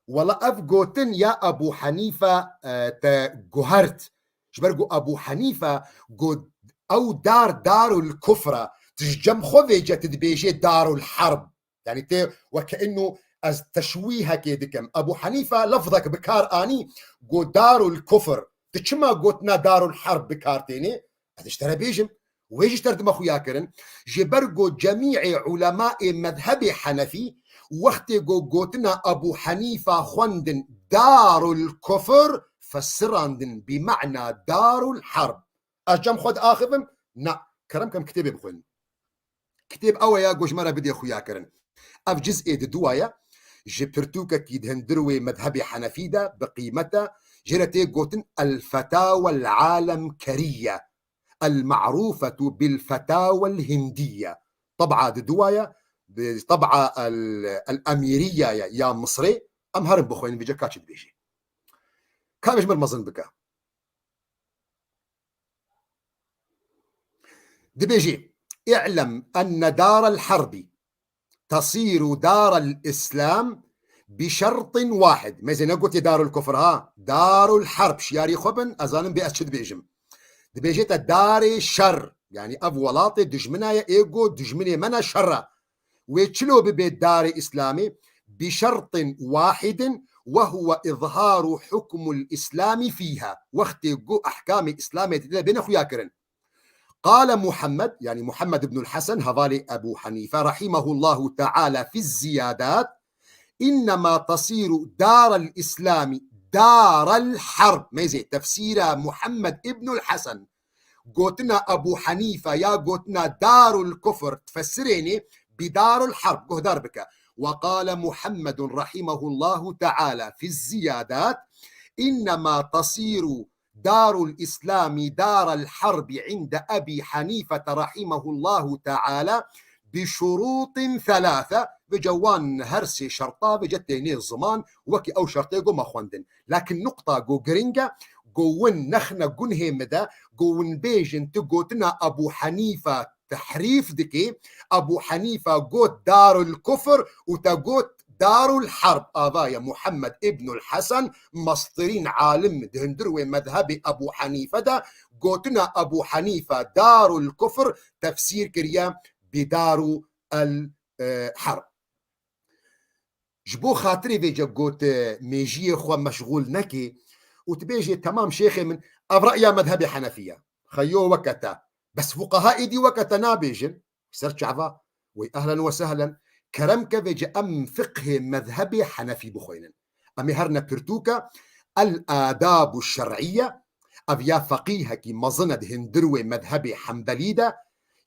wela ev gotin ya Ebû Henîfe, e, te guhert. Ji ber ku Ebû Henîfe got, ew dar darul kufr e. Tu ji cem xwe vêca tu dibêjê darul herb. Yani tê weke inu ez teşwîhekê dikim. Ebû Henîfe lefzek bi kar anî, got darul kufr. Tu çima gotina darul herb bi kar tênê? Ez ji te re bêjim, wê jî ji te re dime xuya kirin. Ji ber ku cemîê ulemaê mezhebê Henefî wextê ku gotina Ebû Henîfa xwendin darul kufr, fesirandin bi mana darul herb. Ez cem xwe diaxivim? Na, kerem kem kitêbê bixwînin. Kitêb ew e ya ku ji me re bidê xuya kirin. Ev ciz'ê di duwa ye, ji pirtûkekî di hundir wê mezhebê Henefî de bi qîmet e, jê re tê gotin El Fetawa El Alemkeriye, El Ma'rufetu Bil Fetawa El Hindiye. Teb'a di duwa ye, bi teb'a El, El Emîriye ye ya Misrê. Em herin bixwînin vêca ka çi dibêjê. Ka ji min mezin bike. Dibêjî, اعلم أن دار الحرب تصير دار الإسلام بشرط واحد. Mêzê negotiye darul kufr ha, darul herb, şiyarî xwe bin, ez zanim bê ez çi dibêjim. Dibêje te darê şer, yani ev welatê dijmina ye, ê go dijminê me ne şer e. Wê çilo bibe darê Îslamê? بشرط واحد وهو إظهار حكم الإسلام فيها. Wextê ku ehkamê Îslamê tê de bêne xuya kirin. قال محمد، يعني محمد بن الحسن، hevalê Ebû Henîfe, رحمه الله تعالى في الزيادات، إنما تصير دار الإسلام دار الحرب. Mêzê tefsîra Muhammed ibnul Hesen, gotina Ebû Henîfe ya gotina Darul Kufr tfesirênê bi Darul Harb. Guhdar bike. وقال محمد رحمه الله تعالى في الزيادات: إنما تصير دار الإسلام دار الحرب عند أبي حنيفة رحمه الله تعالى بشروط ثلاثة. Vêca wan her sê şerta vêca tênê ziman, wekî ew şertê ku me xwendin. Lakin nuqta ku giring e, ku win nexne gunhê min de, ku win bêjin tu gotina Ebû Henîfe tehrîf dikî. Ebû Henîfe got Darul Kufr û te got Darul Harb. Ava ye Muhammed ibnul Hesen, mestirîn alim di hundir wê mezhebê Ebû Henîfe de, gotina Ebû Henîfe Darul Kufr tefsîr kiriye bi Daru el, e, Harb. Ji bo xatirê vêce got, e, mêjiyê xwe meşxûl nekê û tu bêjê, temam şêxê min, ev re'ya mezhebê Henefî ye. Xeyo weke te. Bes fuqeha êdî weke te nabêjin. Ser çava. Wey ehlen we sehlen. Kerem ke vêce em fiqhê mezhebê Henefî bixwînin. Em ê herne pirtûke El Adabu Şer'iyye, ev ya feqîhekî mezin e di hundir wê mezhebê Hembelî de,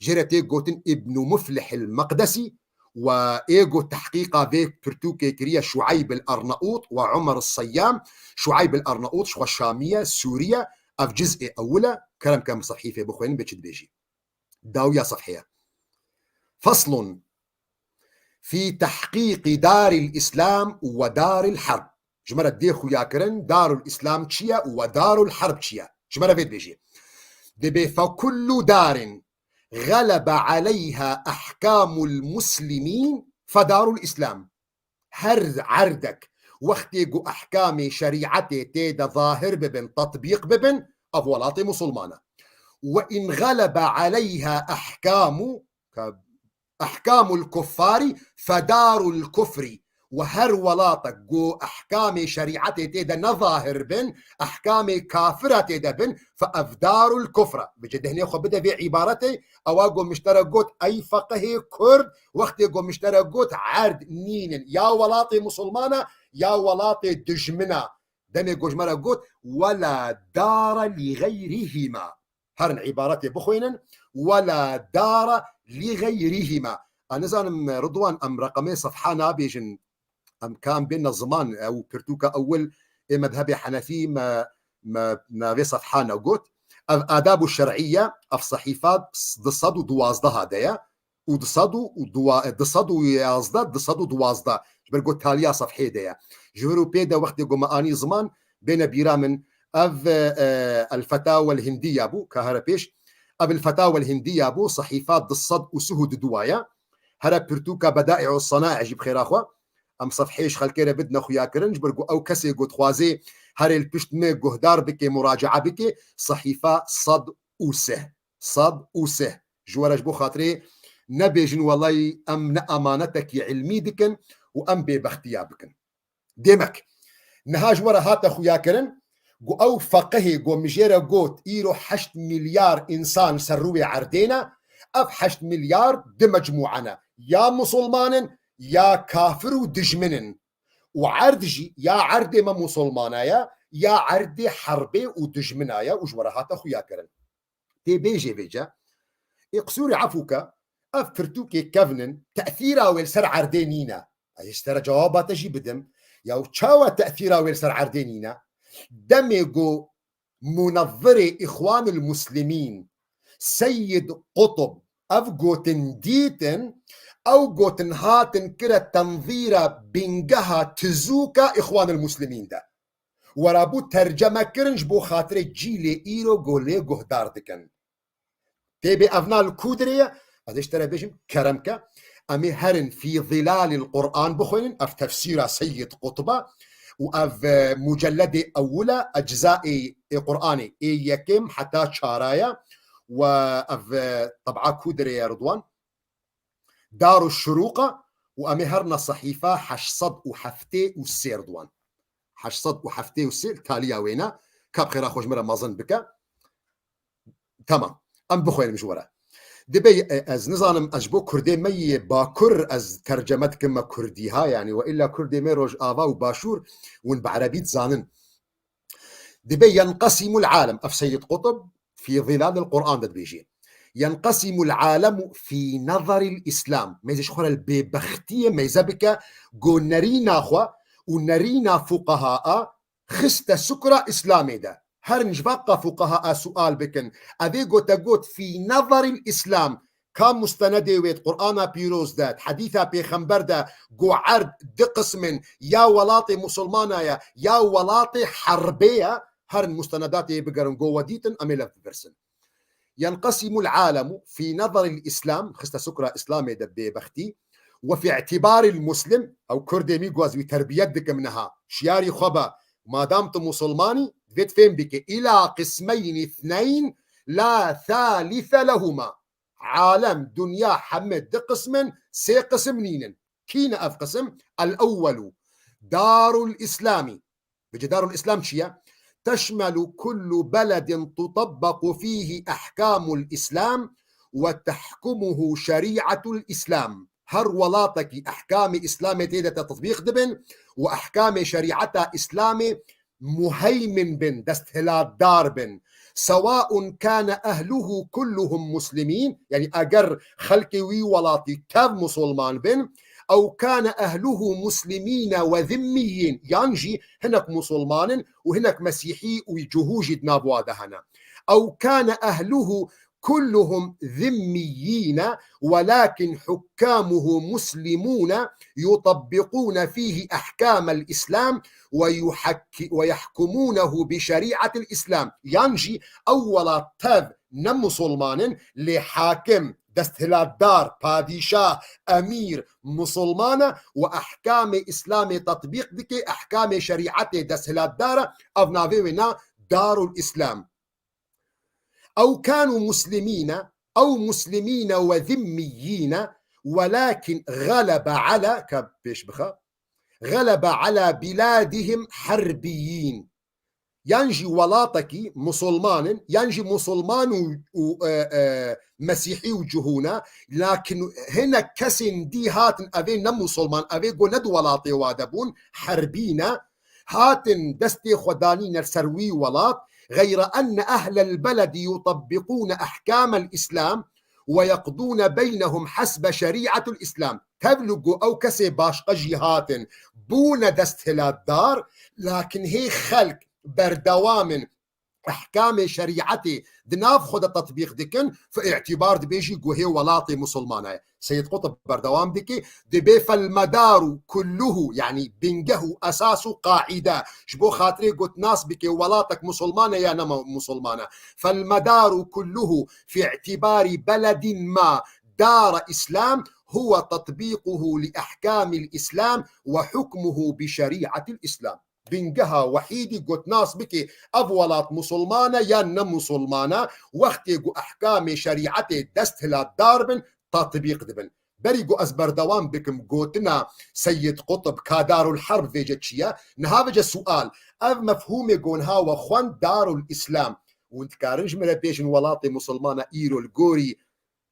jê re tê gotin Îbnû Muflih el Meqdesî, we ê got tehqîqa vê pirtûkê kiriye Şueyb el Ernaût we Umer el Seyyam, Şueyb el Ernaût ji xwe Şamî ye, Sûrî ye, ev ciz'ê ewil e, kerem ke em sehîfê bixwînin bê çi dibêjî. Dawiya sefheye. فصل في تحقيق دار الإسلام ودار الحرب. Ji me re dê xuyakirin Darul Îslam çi ye û we Darul Herb çi ye? Ji me re vê dibêjê. Dibê فكل دار غلب عليها أحكام المسلمين فدار الإسلام. Her erdek wextê ku ehkamê şerîetê tê de zahir bibin, tetbîq bibin, ev welatê musulman e. وإن غلب عليها أحكام, ka, أحكام الكفار فدار الكفر. Û her welatek ku ehkamê şerîetê tê de ne zahir bin, ehkamê kafira tê de bin, fe ev darul kufr e. Vêce dehnê xwe bide vê îbaretê, ewa ku miştere got, ey feqihê Kurd, wextê ku miştere got, erd nînin. Ya welatê musulmana, ya welatê dijmina. Demê ku ji me re got, ولا دار لغيرهما. Herin îbaretê bixwînin, ولا دار لغيرهما. Ez nizanim, Ridwan, em reqemê sefha nabêjin. Em ka em bêne ziman, ew pirtûka ewil ê mezhebê Henefî me, me navê sefha negot. Ev Adabu Şer'iyye, ev sehîfa du sed û duwazdeh de ye û du sed û dua-, du sed û yazdeh, du sed û duwazdeh. Ji ber ku taliya sefhê de ye. Ji vir û pê de wextê ku me anî ziman, bêne bîra min, ev, e, El Fetawa El Hindiya bû, ka here pêş. Ev El Fetawa El Hindiya bû, sehîfa du sed û sih û du ye. Here pirtûka Bedai'u Sana'i jî bi xêra xwe. Em sefheyê ji xelkê re bidine xuyakirin, ji ber ku ew kesê ku dixwazê herê li pişt me guhdar bike, muracaa bike, sehîfa sed û sih. Sed û sih. Ji we re ji bo xatirê nebêjin welay em ne emanetekî ilmî dikin û em bêbextiya bikin. Demek, niha ji we re hate xuyakirin, ku ew feqihê ku min jê re got, îro heşt milyar însan ser rûyê erdê ne, ev heşt milyar di mecmûe ne. Ya musulman in, ya kafir û dijmin in. Û erd jî ya erdê me musulmana ye, ya erdê herbê û dijmina ye û ji we re hate xuyakirin. Tê bêjê vêce, ê qisûrê efû ke, ev pirtûkê kevn in, tesîra wê li ser erdê nîne. Ez ê ji te re cewaba te jî bidim. Ya û çawa tesîra wê li ser erdê nîne? Demê ku munevvirê Îxwanul Muslimîn, Seyyid Qutb, ev gotin dîtin, ew gotin hatin kire tenvîra bingeha tizûka Îxwanul Muslimîn de. Werabû terceme kirin ji bo xatirê cîlê îro ku lê guhdar dikin. Tê bê evna li ku dirê ye? Ez ê ji te re bêjim, kerem ke. Em ê herin fî zilalil Qur'an bixwînin, ev tefsîra Seyyid Qutb e û ev, e, mucelledê ewil e, eczaê ê Qur'anê ê yekem heta çara ye. Û ev, e, teb'a ku dirê ye, Ridwan? Daru Şurûq e û em ê herna sehîfa heşt sed û heftê û sê, Ridwan. Heşt sed û heftê û sê, taliya wêne, ka bi xêra xwe ji min re mezin bike. Tamam. Em bixwînim ji we re. Dibe, e, ez nizanim, ez ji bo Kurdê me yê Bakur ez terceme dikim me Kurdî ha, yani, we illa Kurdê me Rojava û Başûr hûn bi Erebî dizanin. Dibe ينقسم العالم، ev Seyyid Qutb fî zîlalil Quran de dibêjê. ينقسم العالم في نظر الإسلام. Mêze ji xwe re li bêbextiyê mêze bike, go nerîna xwe û nerîna fuqahaa xiste sukra Îslamê de. Herin ji vaqqa fuqahaa sual bikin. Evê gote got, fî nezerîl Îslam, ka mustenedê wê di Qur'ana pîroz de, di hedîsa pêxember de, go erd di qism in, ya welatê musulmana ye, ya welatê herbê ye, herin mustenedatê bigerin, go we dîtin, em ê lev bipirsin. ينقسم العالم في نظر الإسلام، xiste sukra Îslamê de bêbextî, وفي اعتبار المسلم، ew Kurdê min ku ez wî terbiyet dikim niha, şiyarî xwe be, madam tu musulmanî, divê tu fêm bike, إلى قسمين اثنين لا ثالث لهما. Alem, dinya, heme di qism in, sê qisim nînin. Kî ne ev qisim? الأول دار الإسلام. Bêje Darul Îslam çi ye? تشمل كل بلد تطبق فيه أحكام الإسلام وتحكمه شريعة الإسلام. Her welatekî ehkamê Îslamê tê de te tatbîq dibin û ehkamê şerîeta Îslamê muheymin bin, desthilatdar bin. سواء كان أهله كلهم مسلمين، yani eger xelkê wî welatî tev musulman bin, أو كان أهله مسلمين وذميين، yan jî hinek musulman in û hinek mesîhî û cihû jî di nav wa de hene. أو كان أهله كلهم ذميين ولكن حكامه مسلمون يطبقون فيه أحكام الإسلام ويحك-، ويحكمونه بشريعة الإسلام. Yan jî ew welat tev ne musulman in, lê hakim, desthilatdar, padîşah, emîr, musulman e û ehkamê Îslamê tatbîq dike, ehkamê şerîetê desthilatdar e, ev navê wê na Darul Îslam. أو كانوا مسلمين، أو مسلمين وذميين، ولكن غلب على، ka pêş bixe, غلب على بلادهم حربيين. Yan jî welatekî musulman in, yan jî musulman û, û, e, e, mesîhî û cihû ne, lakin hinek kesên dî hatin, evê ne musulman, evê go ne di welatê wa de bûn, herbî ne, hatin destê xwe danîne ser wî welat, غير أن أهل البلد يطبقون أحكام الإسلام ويقضون بينهم حسب شريعة الإسلام. Tevlî ku ew kesê başqe jî hatin, bûne desthilatdar, lakin hê xelk berdewam in, ehkamê şerîetê di nav xwe de tetbîq dikin, fi îtîbar dibê jî ku hê welatê musulmana ye. Seyyid Qutb berdewam dike, dibê فالمدار كله، yani bingeh û esas û qaîde, ji bo xatirê got nas bike welatek musulman e ya ne musulman e. فالمدار كله في اعتبار بلد ما دار إسلام هو تطبيقه لأحكام الإسلام وحكمه بشريعة الإسلام. Bingeha wehîdî got nas bike ev welat musulman e yan ne musulman e, wextê ku ehkamê şerîetê desthilatdar bin, tatbîq dibin. Berî ku ez berdewam bikim gotina Seyyid Qutb, ka Darul Herb vêce çi ye? Niha vêce sual, ev mefhûmê ku niha we xwend Darul Îslam, hûn dikarin ji min re bêjin welatê musulman e îro li gorî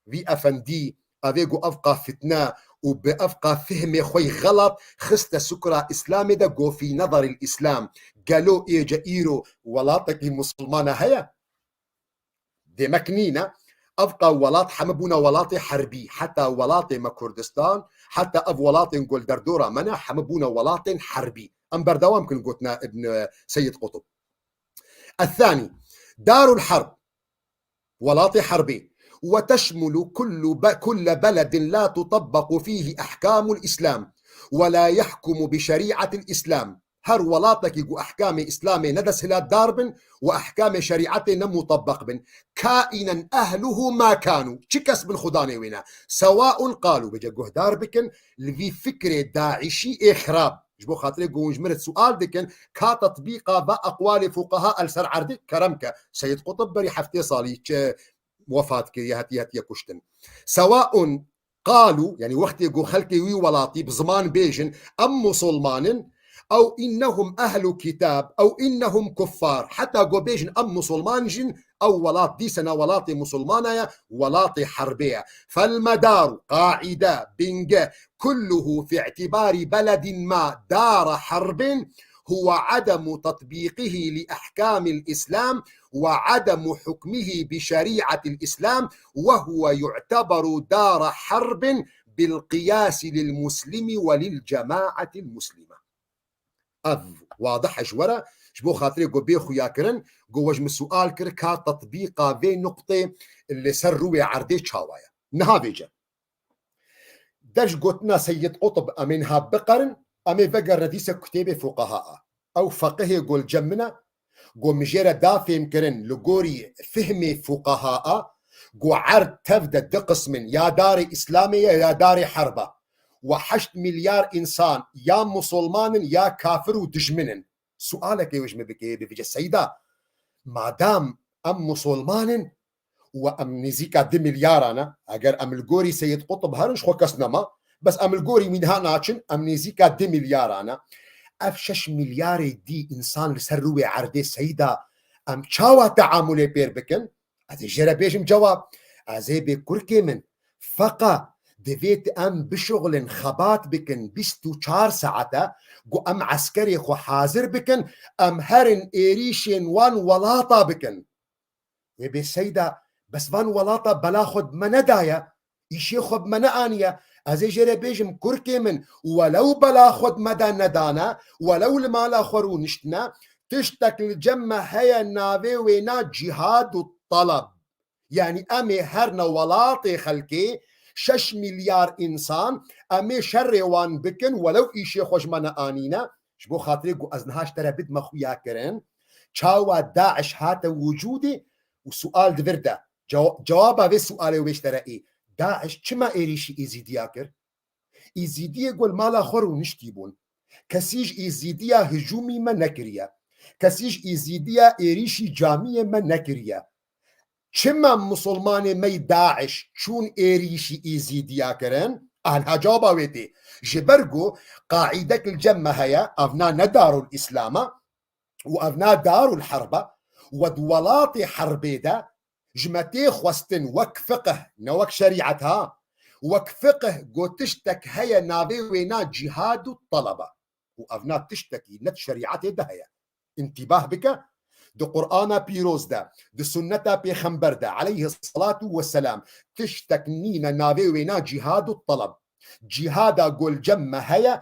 vî efendî, evê ku ev qa fitne û bi ev qa fihmê xwe yî xelat xiste sukra Îslamê de, go fî nezerîl Îslam, gelo êce îro welatekî musulmana heye? Demek nîne. Ev qa welat heme bûne welatê herbî. Heta welatê me Kurdistan, heta ev welatên ku li derdora me ne, heme bûne welatên herbî. Em berdewam kin gotina Ibn Seyyid Qutb. الثاني، دار الحرب، welatê herbê. وتشمل كل ب-، كل بلد لا تطبق فيه أحكام الإسلام ولا يحكم بشريعة الإسلام. Her welatekî ku ehkamê Îslamê ne desthilatdar bin û ehkamê şerîetê ne mutebeq bin. كائنا أهله ما كانوا. Çi kes bin xudanê wê ne. سواء قالوا, bêje guhdar bikin, li vî fikrê DAIŞî ê xirab. Ji bo xatirê ku hûn ji min re sual dikin, ka tetbîqa va eqwalê fuqaha el ser erdê, kerem ke. Seyyid Qutb berî heftê salî çi wefat kiriye, hetiye, hetiye kuştin. سواء قالوا, yani wextê ku xelkê wî welatî bi ziman bêjin, em musulman in, ew innehum ehlu kitab, ew innehum kuffar. Heta ku bêjin em musulman jin, ew welat dîsena welatê musulmana ye, welatê herbê ye. فالمدار, qaîde, bingeh, كله في اعتبار بلد ما دار حرب هو عدم تطبيقه لأحكام الإسلام وعدم حكمه بشريعة الإسلام، وهو يعتبر دار حرب بالقياس للمسلم وللجماعة المسلمة. Ev wadih e ji we re, ji bo xatirê ku bê xuya kirin, ku we ji min sual kir ka tetbîqa vê nuqtê li ser rûyê erdê çawa ye. Niha vêce. Der ji gotina Seyyid Qutb em ê niha biqerin, em ê vegerine dîse kitêbê fuqaha a. Ew feqihê ku li cem min e, ku min jê re da fêmkirin li gorî fihmê fuqaha a, ku erd tev de du qism in, ya darê Îslamê ye ya darê herb a. Û heşt milyar însan ya musulman in ya kafir û dijmin in. Sualekê wê ji min bikê, bivêje, Seyda, madam em musulman in, û em nêzîka du milyara ne. Eger em li gorî Seyid Qutb herin, ji xwe kes nema. Bes em li gorî wî niha naçin, em nêzîka du milyara ne. Ev şeş milyarê dî însan li ser rûyê erdê, Seyda, em çawa teamulê pêr bikin? Ez ê jê re bêjim cewab. Ez ê bê kurkê min. Feqa divêt em bişuxlin, xebat bikin bîst û çar saete, ku em eskerê xwe hazir bikin, em herin êrîşên wan welata bikin. Wê bê Seyda, bes van welata bela xwe bi me nedaye, îşê xwe bi me neaniye. Ez ê jê re bêjim, kurkê min, welew bela xwe bi me de nedane, welew li mala xwe rûniştine, tiştek li cem me heye, navê wêna cîhad û teleb. Yanî em ê herne welatê xelkê, şeş milyar însan, em ê şerê wan bikin, welew îşê xwe ji me neanîne. Ji bo xatirê ku ez niha ji te re bidime xuya kirin, çawa DAIŞ hate wicûdê û sual di vir de. Cewa-, cewaba vê sualê wê ji te re ê. DAIŞ çima êrîşî Êzîdiya kir? Êzîdiyê ku li mala xwe rûniştî bûn. Kesî ji Êzîdiya hicûmî me nekiriye. Kesî ji Êzîdiya êrîşî camiyê me nekiriye. Çima musulmanê me yî DAIŞ çûn êrîşî Êzîdiya kirin? Anha cewaba wê tê. Ji ber ku qaîdek li cem me heye, evna ne darul Îslam e û evna darul herb e, we di welatê herbê de ji me tê xwestin wek fiqh, ne wek şerîet ha, wek fiqh ku tiştek heye navê wêna cîhad û teleb e. Û evna tiştekî ne di şerîetê de heye. Întîbah bike, di Qur'ana pîroz de, di sunneta pêxember de, aleyhi salatu ve selam, tiştek nîne navê wêna cîhad û teleb. Cîhada ku li cem me heye,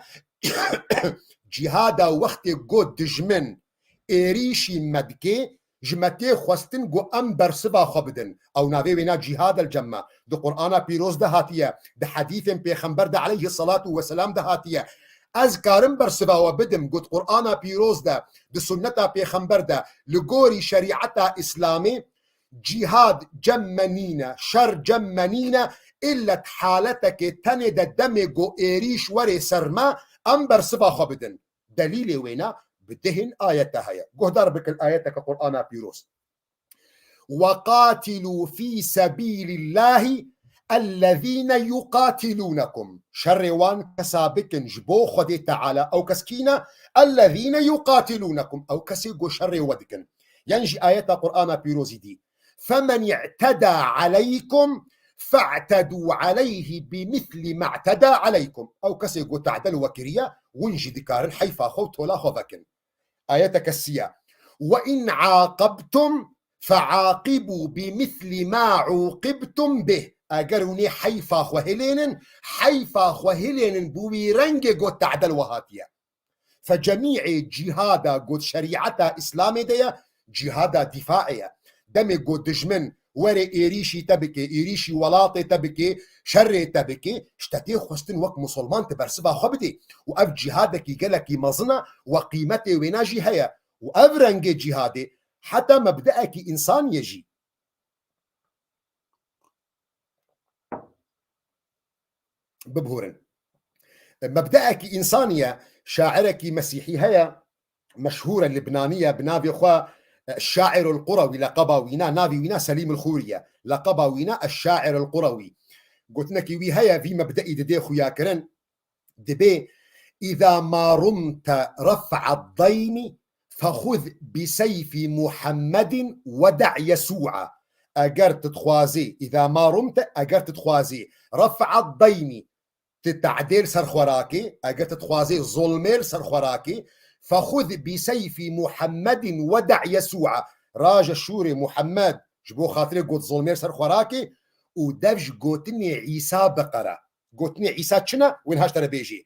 cîhada wextê ku dijmin êrîşî me dike, ji me tê xwestin ku em bersiva xwe bidin. Ew navê wêna cîhad e li cem me. Di Qur'ana pîroz de hatiye, di hedîfên pêxember de aleyhi salatu ve selam de hatiye. Ez karim bersiva we bidim, got Qur'ana pîroz de, di sunneta pêxember de, li gorî şerîeta Îslamê, cîhad cem me nîne, şer cem me nîne, illet haletekê tenê de demê ku êrîş werê ser me, em bersiva xwe bidin. Delîlê wêna bi dehên ayete heye. Guhdar bikin ayeteke Qur'ana pîroz. وَقَاتِلُوا فِي سَبِيلِ اللّٰهِ اَلَّذ۪ينَ يُقَاتِلُونَكُمْ. Şerê wan kesa bikin ji bo Xwedê Teala. Ew kes kî ne? اَلَّذ۪ينَ يُقَاتِلُونَكُمْ. Ew kesê ku şerê we dikin. Yan jî ayeta Qur'ana pîrozî dî. فَمَنِ اعْتَدَى عَلَيْكُمْ فَاعْتَدُوا عَلَيْهِ بِمِثْلِ مَا اعْتَدَى عَلَيْكُمْ. Ew kesê ku tadel we kiriye, hûn jî dikarin heyfa xwe û tola xwe vekin. Ayeteke sî ye. وَاِنْ عَاقَبْتُمْ فَعَاقِبُوا بِمِثْلِ مَا عُوقِبْتُمْ بِهِ. Eger hûn ê heyfa xwe hilênin, heyfa xwe hilênin bi wî rengê ku tadel we hatiye. Fe cemîê cîhada ku di şerîeta Îslamê de ye, cîhada dîfaê ye. Demê ku dijmin were êrîşî te bike, êrîşî welatê te bike, şerê te bike, ji te tê xwestin wek musulman tu bersiva xwe bidê. Û ev cîhadekî gelekî mezin e, we qîmetê wêna jî heye. Û ev rengê cîhadê heta mebdeekî însaniyê jî. Bibûrin. Mebdeekî însanî ye, şairekî mesîhî heye, meşhûr e, Libnanî ye, bi navê xwe, e, Şairul Qurewî, leqeba wî ne, navê wî ne Selîm el Xûrî ye. Leqeba wî ne Eş-Şairul Qurewî. Gotinekî wî heye, vî mebdeî didê xuyakirin. Dibê إذا ما رمت رفع الضيم فخذ بسيف محمد ودع يسوع. Eger tu dixwazî, إذا ما رمت, eger tu dixwazî, رفع الضيم, tu te'dê li ser xwe rakî, eger tu dixwazî zulmê li ser xwe rakî, فخذ بسيف محمد ودع يسوع. Raje şûrê Muhammed, ji bo xatirê got zulmê li ser xwe rakî û dev ji gotinê Îsa biqere. Gotinê Îsa çi ne? Wê niha ji te re bêjî: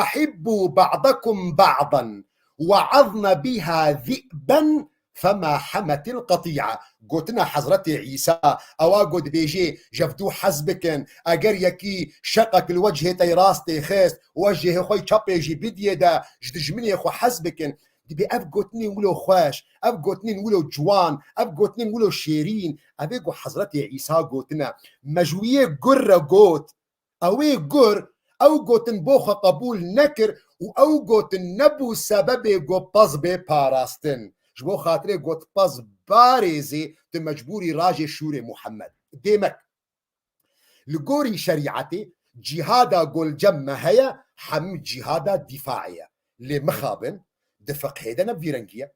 "أحبوا بعضكم بعضا وعظن بها ذئبا فما حمت القطيعة." Gotina Hezretê Îsa, ewa got dibêjê, ji hevdû hez bikin, eger yekî şeqek li wecihê te yê rastê xist, wecihê xwe yê çepê jî bidiyê de, ji dijminê xwe hez bikin. Dibê ev gotinên wilo xweş, ev gotinên wilo ciwan, ev gotinên wilo şêrîn, ev ê ku Hezretê Îsa gotine. Me ji wî yê gur re got, Ew ê gur, ew gotin bo xwe qebûl nekir û ew gotin nebû sebebê ku pez bê parastin. Ji bo xatirê got pez barêzê, tu mecbûrî rajê şûrê Muhammed. Dêmek, li gorî şerîetê cîhada ku li cem me heye, hemû cîhada dîfaê ye. Lê mixabin, di fiqhê de ne bi vî rengî ye.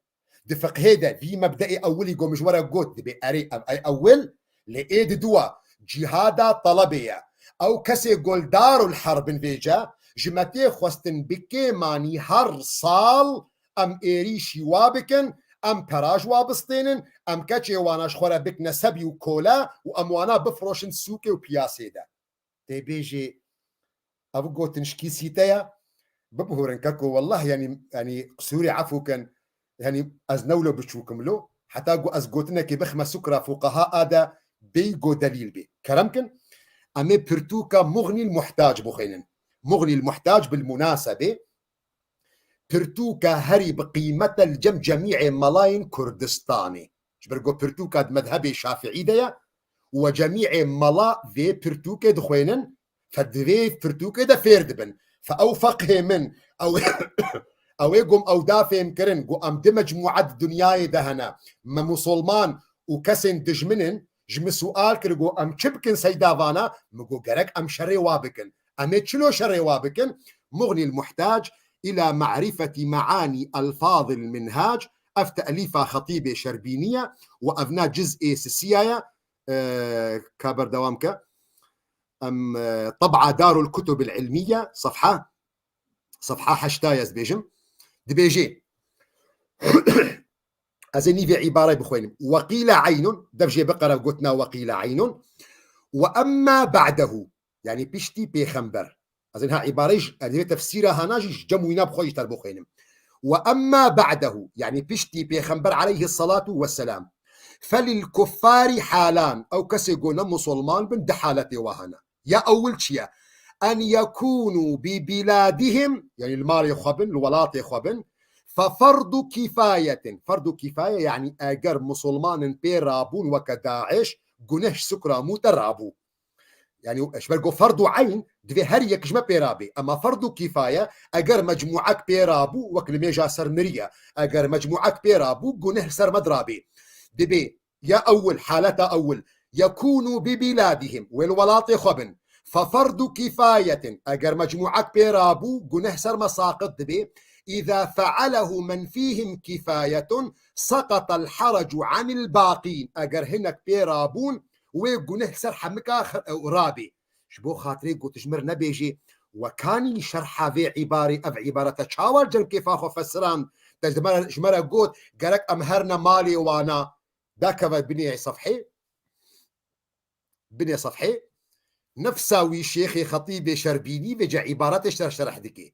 Di fiqhê de vî mebdeê ewilî ku min ji we re got, dibê erê, ev ey ewil, lê ê diduwa cîhada telebê ye. Ew kesê ku li darul herb in vêce, ji me tê xwestin bi kêmanî her sal em êrîşî wa bikin, em pera ji wa bistênin, em keçê wana ji xwe re bikine sebî û kole û em wana bifroşin sûkê û piyasê de. Tê bêjê, ev gotin şikî sîte ya? Bibihûrin keko, wellah, yanî, yanî, qisûrê efû kin, yanî, ez ne wilo biçûk im lo, heta ku ez gotinekê bixime sukra fuqeha a de, bêy ku delîl bê. Kerem kin, em ê pirtûka Muxnîl Muhtac bixwînin. Muxnîl Muhtac, bil munasebê, pirtûka herî bi qîmet e li cem cemîê melayên Kurdistanê. Ji ber ku pirtûka di mezhebê Şafiî de ye û we cemîê mela vê pirtûkê dixwênin, fe di vê pirtûkê de fêr dibin. Fe ew feqhê min, ew, ew ê gom ew da fêhmkirin, ku em di mecmûe di dinyayê de hene, me musulman û kesên dijmin in, ji min sual kir, ku em çi bikin seyda vana? Min got gerek em şerê wa bikin. Em ê çilo şerê wa bikin? Muxnîl Muhtac ila ma'rifeti me'anî elfazil minhac, ev te'lîfa Xetîbê Şerbînî ye û evna ciz'ê sisiya ye, e, ka berdewam ke. Em, e, teb'a Darul Kutubil Ilmiye, sefha, sefha heşta ye ez dibêjim. Dibêjê, ez ê nîvê îbareyê bixwînim. Weqîle eynun, dev jê biqere gotina weqîle eynun. Ve emma ba'dehu, yanî piştî pêxember. Ez ê niha îbareyê ji, ez ê tefsîra hana jî ji cem wîna bi xwe jî ter bixwînim. Ve emma ba'dehu, yanî piştî pêxember aleyhisselatu vesselam. Felil kuffari halan, ew kesê ku ne musulman bin, di haletê wa hene. Ya ewil çi ye? En yekûnû bi biladihim, yanî li malê xwe bin, li welatê xwe bin, fe ferdu kifayetin. Ferdu kifaye, yanî eger musulman in pê rabûn weke DAIŞ, guneh ji sukra mû te rabû. Yanî ji ber ku ferdu eyn, divê her yek ji me pê rabê. Ema ferdu kifaye, eger mecmûek pê rabû, wek nimêja ser miriye, eger mecmûek pê rabû, guneh ser me dirabê. Dibê, ya ewil, haleta ewil, yekûnû bi biladihim, wê li welatê xwe bin. Fe ferdu kifayetin, eger mecmûek pê rabû, guneh ser me saqit dibê. Îza fealehu men fîhim kifayetun, seqatel haracu anil baqîn. Eger hinek pê rabûn, wê guneh ser hemika xir-, rabê. Ji bo xatirê ku tu ji mir nebêjî, we kanî şerha vê îbarê, ev îbarete çawa cem kêfa xwe fesirand? Te ji me re, ji me re got, gerek em herne malê wana. Dakeve binê sefhê. Binê sefhê. Nefsa wî Şêxê Xetîbê Şerbînî vêce îbaretê şer-, şerh dike.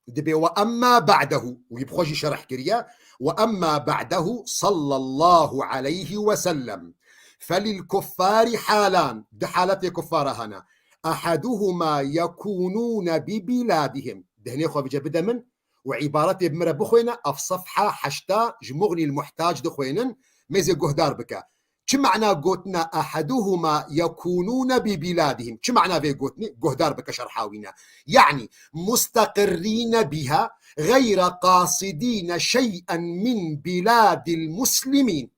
Dibê, "Ve emma ba'dehu", wî bi xwe jî şerh kiriye, "Ve emma ba'dehu sallallahu aleyhi ve sellem, felil kuffari halan", di haletê kuffara hene, "Ahaduhuma yekûnûne bi biladihim." Dehnê xwe vêce bide min û îbaretê bi min re bixwêne, ev sefha heşta ji Muxnîl Muhtac dixwênin, mêzê guhdar bike. Çi mana gotina "ahaduhuma yekûnûne bi biladihim"? Çi mana vê gotinê? Guhdar bike şerha wî ne. Yanî, "musteqirrîne biha, geyre qasidîne şey'en min biladil muslimîn."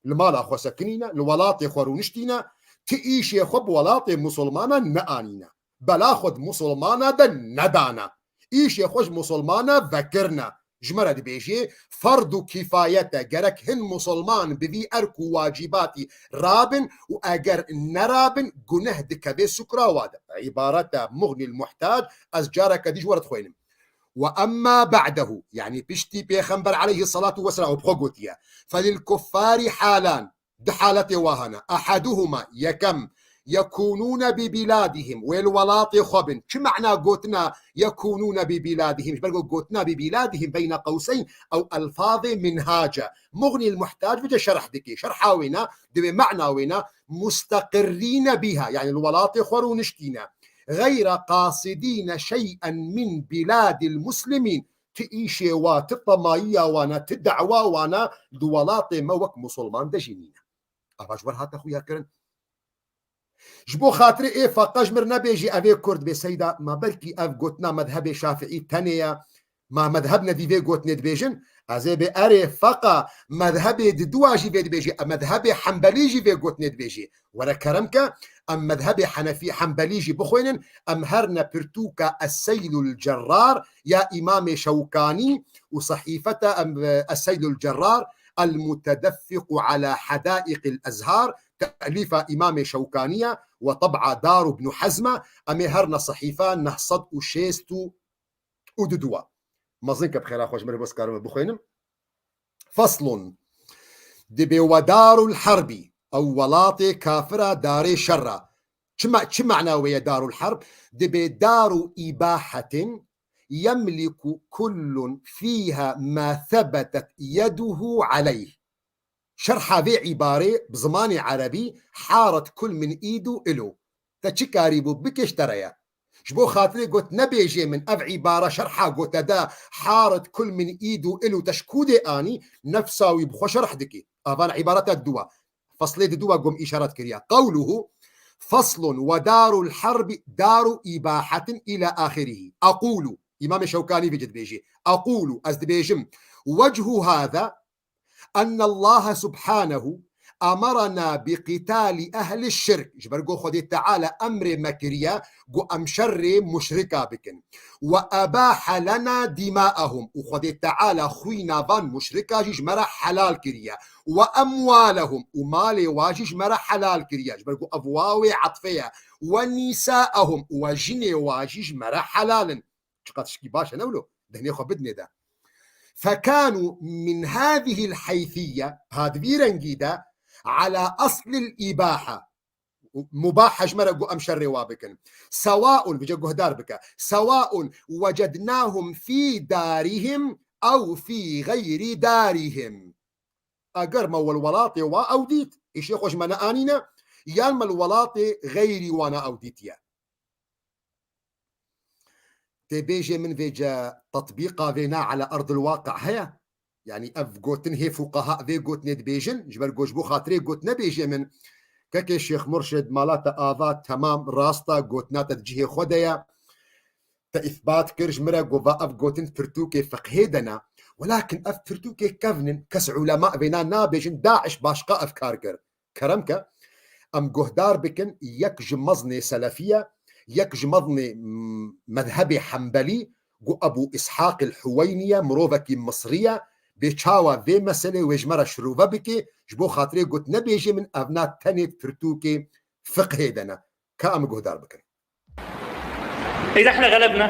Li mala xwe sekinîne, li welatê xwe rûniştîne, ti îşê xwe bi welatê musulmanan neanîne. bela xwe di musulmana de nedane. Îşê xwe ji musulmana vekirine. Ji me re dibêjê, ferd û kîfayet e, gerek hin musulman bi vî erk û wacîbatî rabin û eger nerabin, guneh dikeve sukra wa de. Îbaret e Muxnîl Muhtac, ez careke dî ji we re dixwînim. Ve emmâ ba'dehu, yanî piştî Pêxember aleyhissalatu vesselam bi xwe gotiye, felil kuffari halan, di haletê wa hene. Ehaduhuma, yekem, yekunûne bi biladihim, wê li welatê xwe bin. Çi mena gotina yekunûne bi biladihim? Ji ber ku gotina bi biladihim beyne qewseyn ew elfazê minhac e. Muxnîl Muhtac vêce şerh dike. Şerha wê ne, divê mena wê ne, musteqirrîne biha, yanî li welatê xwe rûniştîne. Xeyre qasidîne şey'en min biladil muslimîn. Ti îşê wa, ti temayiya wana, ti dawa wana di welatê me wek musulman de jî nîne. Ava ji wer hate xuya kirin. Ji bo xatirê ê feqa ji mir nebêjî evê kurd bê seyda, ma belkî ev gotina medhebê şafiî tenê ye, ma medheb nedî vê gotinê dibêjin, ez ê bê erê feqa medhebê diduwa jî vê dibêjî, e, medhebê hembelî jî vê gotinê dibêjî. Were kerem ke, em medhebê henefî hembelî jî bixwênin, em herne pirtûka Es-Seylul Cerrar ya Îmamê Şewkanî û sehîfeta em, e, Es-Seylul Cerrar, El-Mutedeffiqu ala Hedaiqil Ezhar, telîfa Îmamê Şewkanî ye, we teb'a Daru Bnu Hezm e, em ê herne sehîfa neh sed û şêst û û diduwa. Mezin ke bi xêra xwe ji min re bo ez karim bixwînim. Feslun. Dibê we darul herbî, ew welatê kafira darê şerra. Çi ma-, çi mana wê ye darul herb? Dibê daru îbahetin yemliku kullun fîha ma sebetet yeduhu aleyh. Şerha vê îbarê bi zimanê erebî haret kul min îd û ilo. Te çi karîbû bikê ji te re ye. Ji bo xatirê got nebêjê min ev îbare şerha gote de haret kul min îd û ilo te ji kûdê anî nefsa wî bi xwe şerh dikî. Avan îbareta duwa. Feslê diduwa gom îşaret kiriye. Qewluhu feslun ve darul herbi daru îbahetin ila ahirî. Aqulu. Îmamê Şewkanî vê dibêjê. Aqulu, ez dibêjim. Wechu hada Ennallaha subhanehu emerena bi qitali ehli şirk. Ji ber ku Xwedê Teala emrê me kiriye ku em şerê muşrika bikin. Ve ebahe lena dimaehum. Û Xwedê Teala xwîna van muşrika jî ji me re helal kiriye. Ve emwalehum. Û malê wa jî ji me re helal kiriye. Ji ber ku ev wawê etfê ye. Ve nisaehum. Û we jinê wa jî ji me re helal in. Çiqas tişkî baş e, ne wilo? Dehnê xwe bidinê de. Fekanu min hazihil heysiye, ha di vî rengî de, ala aslil îbaha. Mubaha ji me re got em şerê wa bikin. Sewaun, vêce guhdar bike. Sewaun wecednahum fî darihim ew fî xeyrî darihim. Eger me wel welatê wa ew dît, îşê xwe ji me neanîne, yan me li welatê xeyrî wana ew dîtiye. Tê bêjê min vêce tetbîqa vê na ala erdil waqi heye? Yanî ev gotin hê fuqaha vê gotinê dibêjin, ji ber ku ji bo xatirê got nebêjê min, kekê Şêx Murşid, mala te ava, temam, rast e, gotina te di cihê xwe de ye. Te îsbat kir ji min re, got va ev gotin pirtûkê fiqhê de ne. Welakin ev pirtûkê kevn in, kes ulema vêna nabêjin, DAIŞ başqa ev kar kir. Kerem ke, em guhdar bikin, yek ji meznê selefî ye, yek ji meznê, mm, mezhebê hembelî, ku Ebû Îshaq el-Huweyni ye, mirovekî Misrî ye, bê çawa vê meselê wê ji me re şirove bikê, ji bo xatirê got nebêjê min, ev na tenê pirtûkê fiqhê de ne. Ka em guhdar bikin. إذا احنا غلبنا،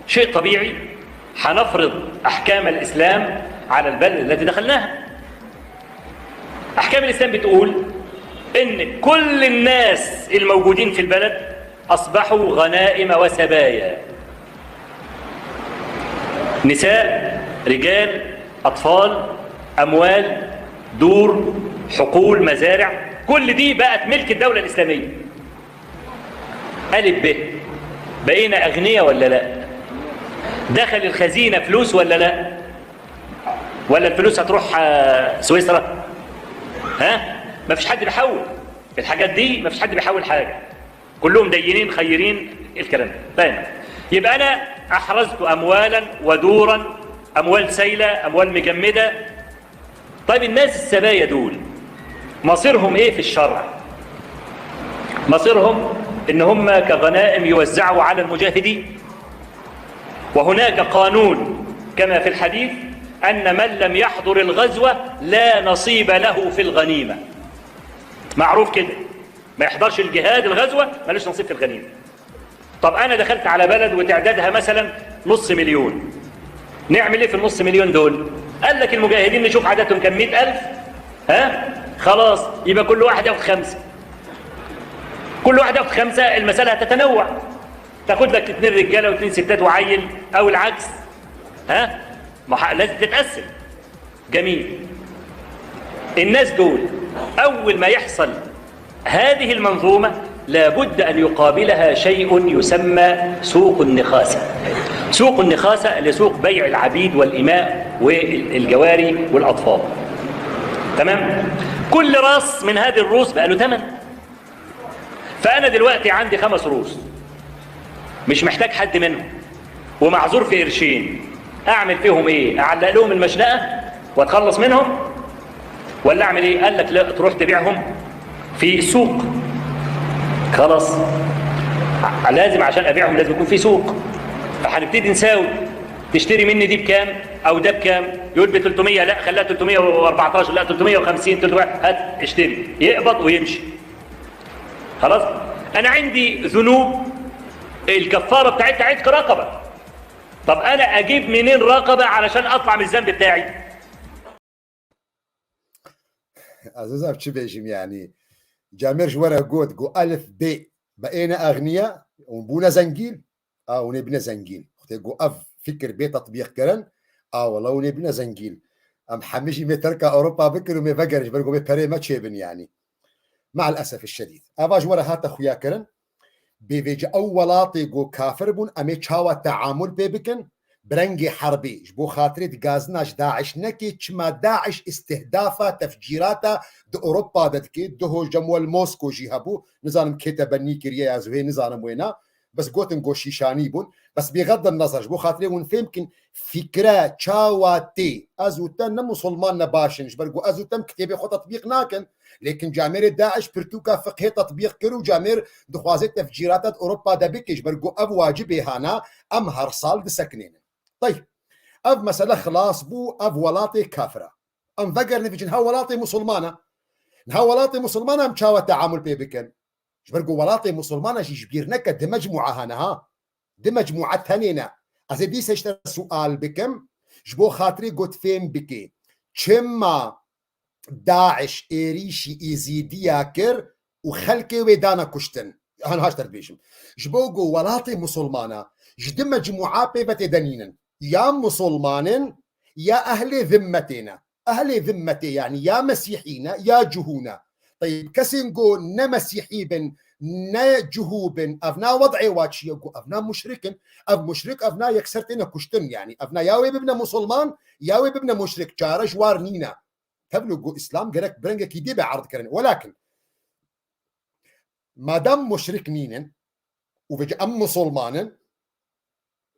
شيء طبيعي حنفرض أحكام الإسلام على البلد التي دخلناها. أحكام الإسلام بتقول إن كل الناس الموجودين في البلد أصبحوا غنائم وسبايا. نساء، رجال، أطفال، أموال، دور، حقول، مزارع، كل دي بقت ملك الدولة الإسلامية. ألف ب، بقينا أغنياء ولا لا؟ دخل الخزينة فلوس ولا لا؟ ولا الفلوس هتروح، آه، سويسرا؟ ها؟ مفيش حد بيحول الحاجات دي، مفيش حد بيحول حاجة. كلهم دينين خيرين الكلام ده. طيب. يبقى أنا أحرزت أموالا ودورا، أموال سائلة، أموال مجمدة. طيب، الناس السبايا دول مصيرهم إيه في الشرع؟ مصيرهم إن هم كغنائم يوزعوا على المجاهدين. وهناك قانون كما في الحديث أن من لم يحضر الغزوة لا نصيب له في الغنيمة. معروف كده، ما يحضرش الجهاد، الغزوة، ملوش نصيب في الغنيمة. طب أنا دخلت على بلد وتعدادها مثلًا نص مليون، نعمل إيه في النص مليون دول؟ قال لك المجاهدين نشوف عددهم كم، مئة ألف، ها؟ خلاص، يبقى كل واحد ياخد خمسة. كل واحد ياخد خمسة، المسألة هتتنوع. تاخد لك اتنين رجالة واتنين ستات وعيل، أو العكس. ها؟ ما ح-، لازم تتقسم. جميل. الناس دول أول ما يحصل هذه المنظومة لابد أن يقابلها شيء يسمى سوق النخاسة. سوق النخاسة اللي سوق بيع العبيد والإماء والجواري والأطفال. تمام؟ كل راس من هذه الروس بقى له ثمن. فأنا دلوقتي عندي خمس روس، مش محتاج حد منهم، ومعذور في قرشين، أعمل فيهم إيه؟ أعلق لهم المشنقة وأتخلص منهم، ولا أعمل إيه؟ قال لك: "لا، تروح تبيعهم في السوق." خلاص، ع-، لازم عشان أبيعهم لازم يكون في سوق، فهنبتدي نساوي. تشتري مني دي بكام أو ده بكام؟ يقول: "ب تلتمية." "لا، خليها تلتمية وأربعتاشر." "لا، تلتمية وخمسين." "تلتمية." هات، اشتري، يقبض ويمشي. خلاص؟ أنا عندي ذنوب الكفارة بتاعتها عتق رقبة. طب أنا أجيب منين رقبة علشان أطلع من الذنب بتاعي؟ Ez nizanim çi bêjim, yanî. Camêr ji we re got, got, elif bê, be êne exniya, hûn bûne zengîn, a, hûn ê bine zengîn. Wextê got ev fikir bê tetbîq kirin, a, wela hûn ê bine zengîn. Em hemî jî mê terka Ewropa bikin û mê vegerin, ji ber ku mê perê me çêbin, yanî. Me'l esef şedîd. Eva ji we re hate xuyakirin. Bêvêce ew welatê ku kafir bûn, em ê çawa teamul pê bikin? Bi rengê herbê, ji bo xatirê di gazina ji DAIŞ nekê, çima DAIŞ istihdafa tefcîrata di Ewropa de dike. Duho ji Cemuel Mosko jî hebû, nizanim kê te benî kiriye ya zû hê nizanim wêna. Bes gotin ku şîşanî bûn. Bes bêxedin nezer, ji bo xatirê hûn fêm kin, fikre çawa tê. Ez û te ne musulman ne baş in, ji ber ku ez û te em kitêbê xwe tetbîq nakin. Lêkin camêrê DAIŞ pirtûka fiqhê tetbîq kir û camêr dixwaze tefcîrata di Ewropa de bike, ji ber ku ev wacibê hana em her sal disekinênin. Teyb. Ev mesele xilas bû, ev welatê kafir e. Em vegerin vêjin ha welatê musulman e. Niha welatê musulman e, em çawa teamul pê bikin? Ji ber ku welatê musulman e jî ji bîr neke di mecmûa hene ha. Di mecmûa tenê ne. Ez ê dîsa ji te sual bikim, ji bo xatirê got fêm bike. Çima DAIŞ êrîşî Êzîdiya kir û xelkê wê dana kuştin? Aniha ji te dibêjim. Ji bo ku welatê musulmana ji di mecmûa pê ve tê de nînin. Ya musulman in, ya ehlê zimmetê ne. Ehlê zimmetê, yanî ya mesîhî ne, ya cihû ne. Teyb, kesên ku ne mesîhî bin, ne cihû bin, ev na wed'ê wa çi ye? Ku ev na muşrik in. Ev muşrik, ev na yekser têne kuştin, yanî. Ev na ya wê bibine musulman, ya wê bibine muşrik. Çare ji war nîne. Tevlû ku Îslam gerek bi rengekî dî be erd kirin. Welakin, madem muşrik nînin û vêca em musulman in,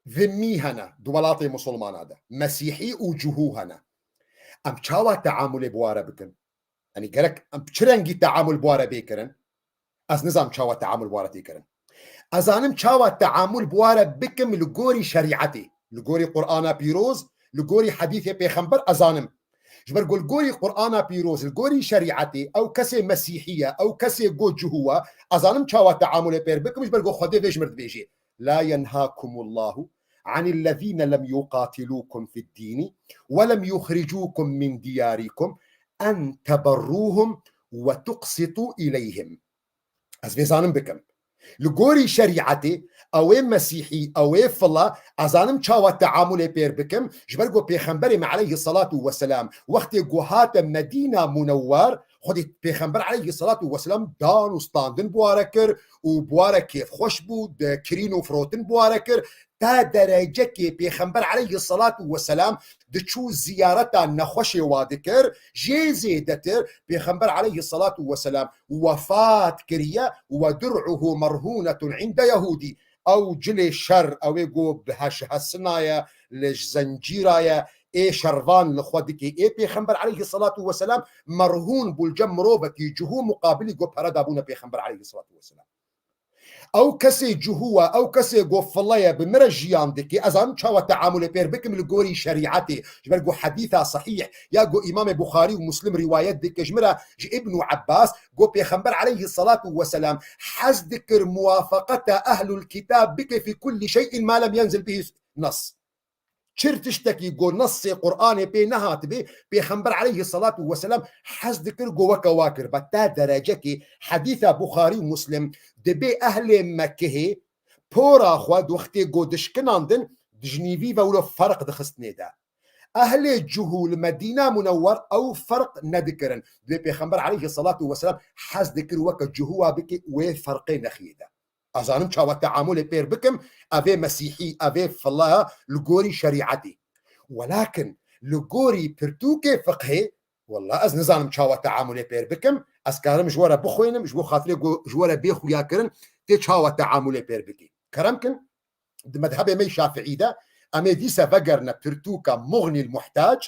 zimmî hene di welatê musulmana de. Mesîhî û cihû hene. Em çawa teamulê bi wa re bikin? Yanî gerek em bi çi rengî teamul bi wa re bê kirin? Ez nizanim çawa teamul bi wa re tê kirin. Ez zanim çawa teamul bi wa re bikim li gorî şerîetê, li gorî Qur'ana pîroz, li gorî hedîsê pêxember ez zanim. Ji ber ku li gorî Qur'ana pîroz, li gorî şerîetê, ew kesê mesîhî ye, ew kesê ku cihû e, ez zanim çawa teamulê pê re bikim, ji ber ku Xwedê vê ji mir dibêjê: "La yenhakumullahu anillezîne lem yuqatilûkum fiddînî ve lem yuxricûkum min diyarîkum en teberrûhum ve tuqsitû ileyhim." Ez vê zanim bikim. Li gorî şerîetê, ew ê mesîhî, ew ê fila, ez zanim çawa teamulê pê re bikim, ji ber ku Pêxemberê me aleyhisselatu vesselam, wextê ku hate Medîna Munewwer, Xwedê Pêxember aleyhisselatu vesselam dan û standin bi wa re kir û bi wa re kêfxweş bû, di kirîn û firotin bi wa re kir, ta derecekê Pêxember aleyhisselatu vesselam diçû ziyareta nexweşê wa dikir, jê zêdetir Pêxember aleyhisselatu vesselam wefat kiriye, "Ve dir'uhu merhunetun inde yehûdî." Ew cilê şer, ew ê ku bi heşhesina ye, li ji zencîra ye, ê şervan li xwe dikê, ê Pêxember aleyhisselatu vesselam merhûn bû li cem mirovekî cihû muqabilî ku pere dabûne Pêxember aleyhisselatu vesselam. Ew kesê cuhû ye, ew kesê go file ye, bi min re jiyan dike, ez zanim çawa teamulê pêr bikim li gorî şerîetê. Ji ber ku hedîsa sehîh ya ku Îmamê Buxarî û Muslim rîwayet dike ji min re, ji Îbnû Ebbas, ku Pêxember aleyhisselatu vesselam hez dikir muwafaqeta ehlul kitab bike fî kullî şey'in ma lem yenzil bihî nas. Çir tiştekî ku nesê Qur'anê pê nehatibê, Pêxember aleyhisselatu vesselam hez dikir ku weke wa kiriba. Ta derecekê hedîsa Buxarî û Muslim dibê ehlê Mekkehê pora xwe di wextê ku dişkinandin, dijnîvî ve wilo ferq dixistinê de. Ehlê cuhû li Medîna Munewwer ew ferq nedikirin. Dibê Pêxember aleyhisselatu vesselam hez dikir weke cuhû wa bike, wê ferqê nexiyê de. Ez zanim çawa teamulê pêr bikim, evê mesîhî, evê file li gorî şerîetê. Welakin li gorî pirtûkê fiqhê, wela ez nizanim çawa teamulê pêr bikim, ez karim ji we re bixwînim, ji bo xatirê ku ji we re bê xuyakirin, tê çawa teamulê pêr bikî. Kerem kin, di medhebê me yê Şafiî de, em ê dîse vegerine pirtûka Muxnîl Muhtac,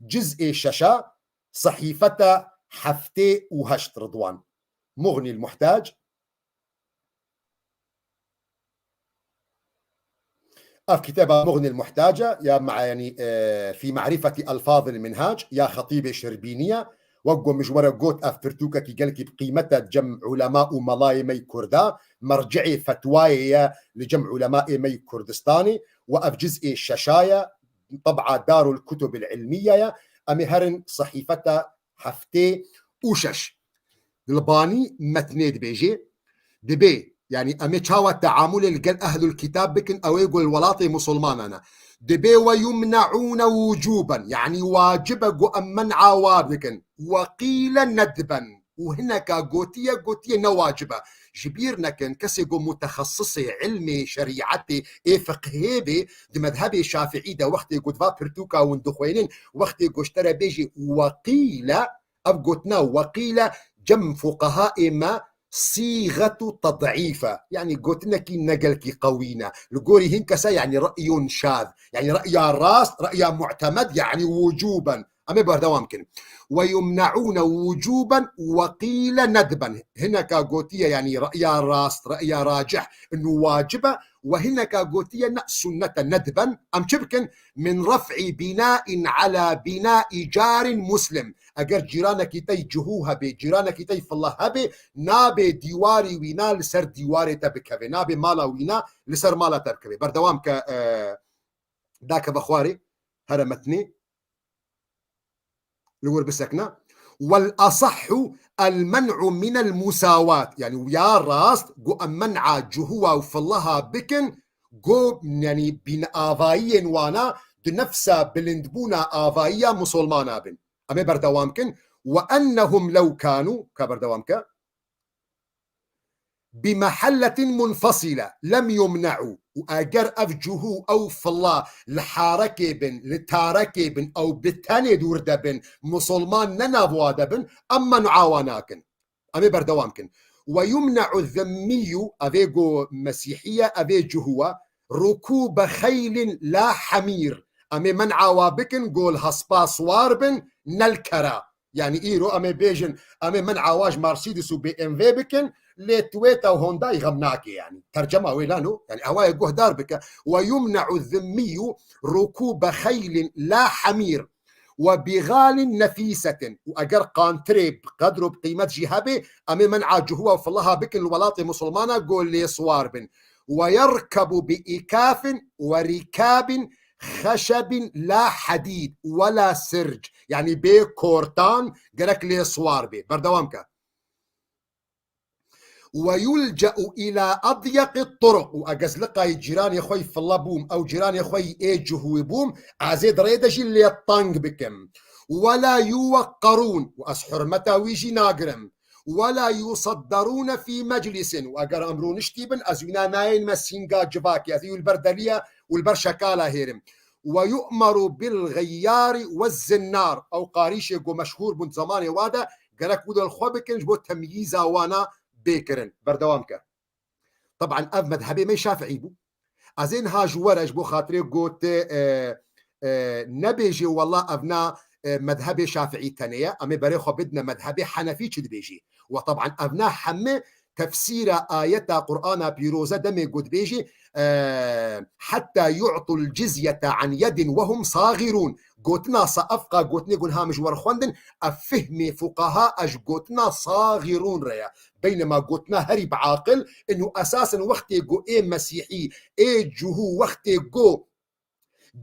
ciz'ê şeşa, sehîfeta heftê û heşt, Ridwan. Muxnîl Muhtac, Ev kitêba Muxnîl Muhtac e, ya ma-, yanî, e, fî ma'rifetî elfazil minhac, ya Xetîbê Şirbînî ye. Wek ku min ji we re got, ev pirtûkekî gelkî bi qîmet e cem ulema û melayê me yê Kurda, merci'ê fetwayê ye li cem ulemaê me yê Kurdistanê, û ev ciz'ê şeşa ye, teb'a Darul Kutubil Ilmiye ye. Em ê herin sehîfeta heftê û şeş. Li banî metnê dibêje, dibê, yanî em ê çawa teamulê li gel ehlul kitab bikin, ew ê ku li welatê musulmanan e. Dibê "ve yumne'ûne wucûben", yanî wacib e ku em men'a wa bikin. "Ve qîle nedben", û hineka gotiye, gotiye ne wacib e. Ji bîr nekin, kesê ku mutexessisê ilmê şerîetê ê fiqhê bê, di medhebê Şafiî de wextê ku di va pirtûka hûn dixwênin, wextê ku ji te re bêjê "ve qîle", ev gotina "ve qîle" cem fuqehaê me sîxetu ted'îf e. Yanî gotinekî ne gelkî qewî ne. Li gorî hin kese, yanî re'yun şaz. Yanî re'ya rast, re'ya mu'temed, yanî wucûben. Em ê berdewam kin. "Ve yumne'ûne wucûben ve qîle nedben." Hineka gotiye, yanî re'ya rast, re'ya racih, inu wacib e. Ve hineka gotiye ne, sunnet e, nedben. Em çi bikin? "Min ref'i bina'in ala bina'i carin muslim." Eger cîranekî te yê cuhû hebe, cîranekî te yê file hebe, nabe dîwarî wîna li ser dîwarê te bikeve, nabe mala wîna li ser mala te bikeve. Berdewam ke, e, dakeve xwarê, here metnê. Li wir bisekne. "Wel asahhu el men'u minel musawat." Yanî ya rast, ku em men'a cuhûa û fileha bikin, ku, yanî, bînavayiyên wana di nefsa bilindbûna avayiya musulmana bin. Em ê berdewam kin. "Ve ennehum lew kanu", ka berdewam ke, "bi mehelletin munfasile lem yumne'u." Û eger ev cuhû, ew file li harekê bin, li tarekê bin, ew bi tenê dûr de bin, musulman ne nav wa de bin, em men'a wa nakin. Em ê berdewam kin. "Ve yumne'u zimmiyyu", ev ê ku mesîhî ye, ev ê cuhû e, "rukûbe xeylin la hemîr." Em ê men'a wa bikin ku li hespa siwar bin, ne li kera. Yanî îro em ê bêjin, em ê men'a wa ji Mercedes û B M W bikin, lê Toyota û Hondayî xem nake yanî. Tercema wê lano, yanî ewa yê guhdar bike. "Ve yumne'u zimmiyyu rukûbe xeylin la hemîr ve bigalin nefîsetin." Û eger qantirê bi qedr û bi qîmet jî hebe, em ê men'a cuhûa û fileha bikin li welatê musulmana ku lê siwar bin. "Ve yerkebu bi îkafin ve rikabin xeşebin la hedîd ve la sirc." Yanî bê kortan gerek lê siwar bê. Berdewam ke. "Ve yulce'u ila adyeqi turuq." Û eger ez li qayî cîranê xwe yê file bûm, ew cîranê xwe yê ê cuhû bûm, ez ê di rê de jî lê teng bikim. "Ve la yuwekkarûn." Û ez hurmeta wî jî nagirim. "Ve la yusaddarûne fî meclisin." Û eger em rûniştî bin, ez wîna nayênime sînga civakê, ez ê wî li ber deliya û li ber şekala hêrim. "Ve yu'meru bil gheyyari ve zinnar." Ew qarîşê ku meşhûr bûn di zemanê wa de, gerek wilo li xwe bikin, ji bo temyîza wana bê kirin. Berdewam ke. Teban ev medhebê me Şafiî bû. Ez ê niha ji we re ji bo xatirê got, e, e, nebêjê wela ev na, e, medhebê Şafiî tenê ye. Em ê berê xwe bidine medhebê Henefî çi dibêjî. We teban ev na heme tefsîra ayeta Qur'ana pîroze demê ku dibêjî, e, "Hetta yu'tul cizyete an yedin ve hum sagirun." Gotina sa-, evqa gotinê ku niha min ji we re xwendin, ev fihmê fuqaha e ji gotina sagirun re ye. Beynema gotina herî bi aqil, inu esasen wextê ku ê mesîhî, ê cihû, wextê ku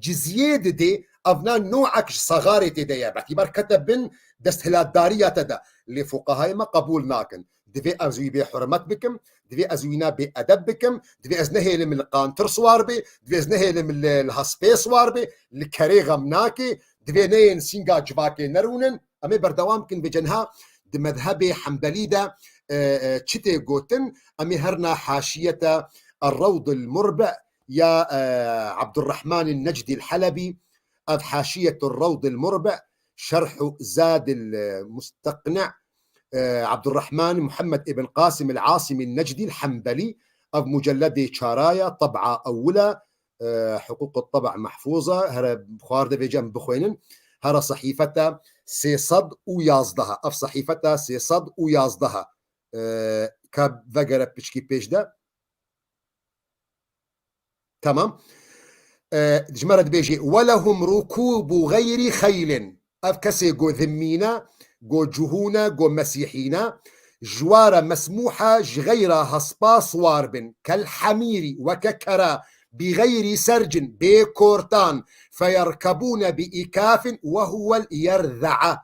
cizyê didê, evna newek ji saxarê tê de ye. Betîbar kete bin desthilatdariya te de. Lê fuqahayê me qebûl nakin. Divê ez wî bê hurmet bikim, divê ez wîna bê edeb bikim, divê ez nehêlim li qantir siwar bê, divê ez nehêlim li, li hespê siwar bê, li kerê xem nake, divê neyên sînga civakê nerûnin. Em ê berdewam bikin vê cenha di mezhebê Hembelî de, e, e, çi tê gotin? Em ê herna haşiyete Er-Rewd el-Murbi ya, e, Abdurrahman el-Necdi el-Helebi, ev Haşiyetur Rewd el-Murbi, Şerhu Zad el-Musteqni, e, Abdurrahman Muhammed ibn Qasim el-Asimi el-Necdi el-Hembeli, ev mucelledê çaraya, teb'a ewila, e, Huquq el-Teb'a Mehfuza, here xwar de vêce em bixwênin, here sehîfeta sê sed û yazdeh, ev sehîfeta sê sed û yazdeh, e, ka vegere piçkî pêş de. Tamam. E, ji me re dibêjê, "Welehum rukûbu xeyrî xeylin." Ev kesê go zimmîne, go cihûne, go mesîhîne, ji wa re mesmûh e ji xeyra hespa siwar bin. Kel hemîrî, weke kera, bi xeyrî sercin, bê kortan, feyerkebûne bi îkafin we huwel yerze'a.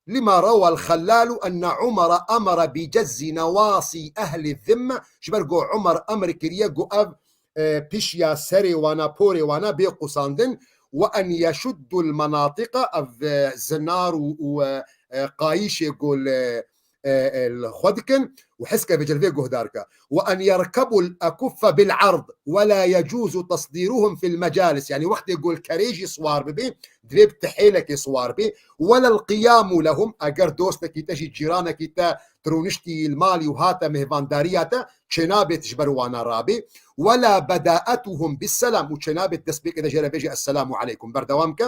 Lima rawal Xellalu enne Umara emara bi cezzi newasi ehli zimme, ji ber ku Umar emr kiriye ku ev, e, pişiya serê wana, porê wana bê qusandin, we en yeşuddul menatika, ev, e, zinar û, û, e, e, qayîşê ku li, e, e, li xwe dikin û hizke vê cil vê guhdar ke. Ve en yerkebul ekuffe bil erd ve la yecuzu tasdiruhum fil mecalis. Yani wextê ku li kerê jî siwar bibê, divê bi tihêlekê siwar bê. Welel qiyamu lehum, eger dostekî te jî, cîranekî te, tirûniştî li malî û hate mêhvandariya te, çênabê tu ji ber wana rabê. Wela bedaetuhum bis selam, û çênabê tu destpêkê de jê re bêje esselamu aleykum. Berdewam ke.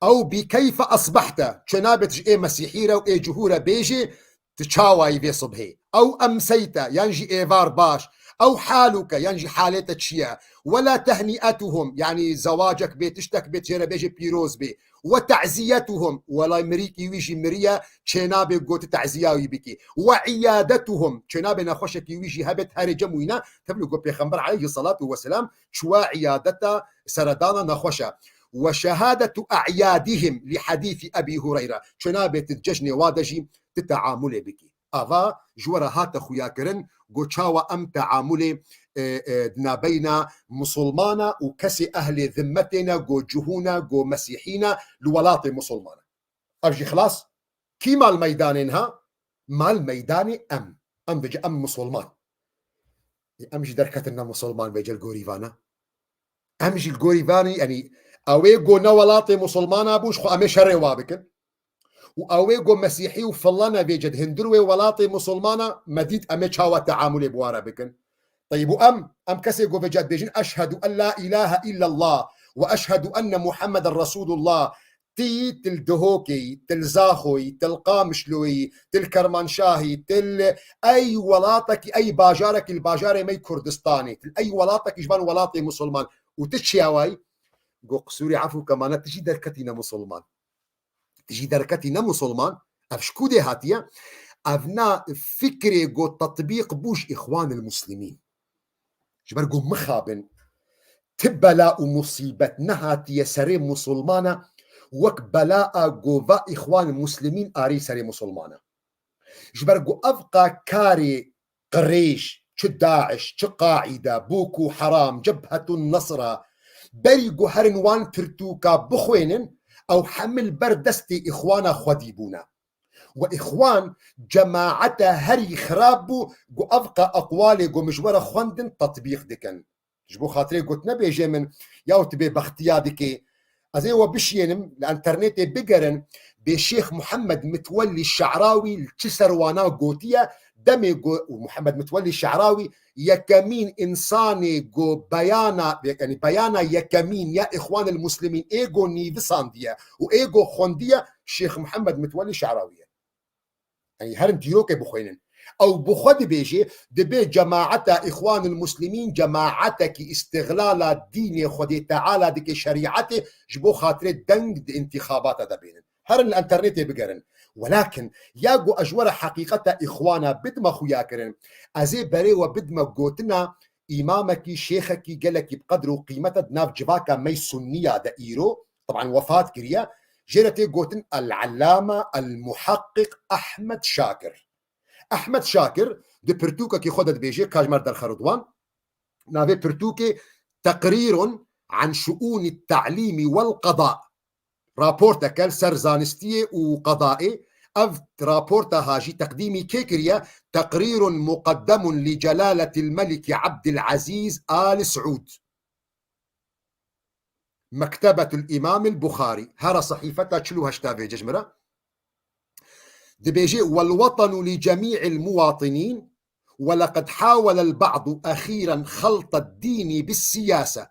Ew bi keyfe asbehte, çênabê tu ji ê mesîhî re û ê cihû re bêjê, tu çawayî vê sibhê. Ew emseyte, yan jî êvar baş. Ew haluke, yan jî halê te çi ye. Wela tehnîetuhum, yanî zewacek bê, tiştek bê, tu jê re bêjê pîroz bê. Ve te'ziyetuhum, welay mirîkî wî jî miriye, çênabê got te'ziya wî bikî. Ve iyadetuhum, çênabê nexweşekî wî jî hebêt herê cem wîne, tevlî got Pêxember aleyhi salatu ve selam çiwa iyadeta seredana nexweşe. Ve şehadetu e'yadihim li hadîsî Ebî Hureyre. Çênabê tu cejnê wa de jî tu teamulê bikî. Ava ji we re hate xuyakirin, go çawa em teamulê, e, e, di nabeyna musulmana û kesê ehlê zimmetê ne, go cihû ne, go mesîhî ne, li welatê musulmana. Ev jî xilas. Kî mal meydanê niha? Mal meydanê em. Em vêce em musulman. Em jî derketin ne musulman vêce li gorî vana. Em jî li gorî vanî, yanî ew ê go ne welatê musulmana bû, ji xwe em ê şerê wa bikin. Û ew ê go mesîhî û filane vêce di hundir wê welatê musulmana, me dît em ê çawa teamulê bi wa re bikin. Teyîb û em, em kesê go vêce dibêjin, "Eşhedû en la îlahe îllallah ve eşhedû enne Muhammeden Resûlullah." Tî til Dihokê yî, til Zaxo yî, til Qamişlo yî, til Kermanşahî, til ey welatekî, ey bajarekî li bajarê me yî Kurdistanê, til ey welatekî ji van welatê musulman û tu çiyawa yî? Go qisûrê efû kemane, tu jî derketî ne musulman. Tu jî derketî ne musulman. Ev ji ku dê hatiye? Ev na fikrê go tetbîq bû ji Îxwanil Muslimîn. Ji ber ku mixabin ti bela û musîbet nehatiye serê musulmana wek bela a ku va Îxwan Muslimîn arî serê musulmana. Ji ber ku ev qa karê qirêj, çi DAIŞ, çi Qaîde, Boko Haram, Cebhetun Nesra, berî ku herin wan pirtûka bixwênin, ew hemil ber destê Îxwana xwedî bûne. Ve Îxwan cemaete herî xirab bû, ku ev qa eqwalê ku min ji we re xwendin tetbîq dikin. Ji bo xatirê got nebêje min, ya tu bêbextiya dikê. Ez ê we bişiyênim, li enternetê bigerin, bê Şêx Muhammed Mitwellî Şe'rawî li çi ser wana gotiye, demê go-, û Muhammed Mitwellî Şe'rawî yekemîn însanê go beyana, yanî beyana yekemîn ya Îxwanil Muslimîn ê go nîvisandiye û ê go xwendiye Şêx Muhammed Mitwellî Şe'rawî ye. Yanî herin dîrokê bixwînin. Ew bi xwe dibêje, dibê cemaeta Îxwanil Muslimîn cemaetekî îstixlala dînê Xwedê Teala dike, şerîetê, ji bo xatirê deng di întîxabata de bênin. Herin li înternetê bigerin. Welakin ya ku ez ji we re heqîqeta Îxwana bidime xuyakirin, ez ê berê we bidime gotina îmamekî, şêxekî gelekî bi qedr û qîmet e di nav civaka me yî sunniya de îro, teban wefat kiriye, jê re tê gotin El-Allame El-Muhaqqiq Ehmed Şakir. Ehmed Şakir di pirtûkekî xwe de dibêje, ka ji me re derxe Ridwan, navê pirtûkê Teqrîrun an Şuûnî Te'lîmî Wel Qeda. Raporteke li ser zanistiyê û qedayê. Ev raporta ha jî teqdîmî kê kiriye? Teqrîrun muqeddemun li Celaletil Melikî Abdilezîz Al Saûd. Mektebetul Îmamil Buxarî. Here sehîfeta çil û heşta vêce ji min re. Dibêje, والوطن لجميع المواطنين، ولقد حاول البعض أخيرا خلط الدين بالسياسة،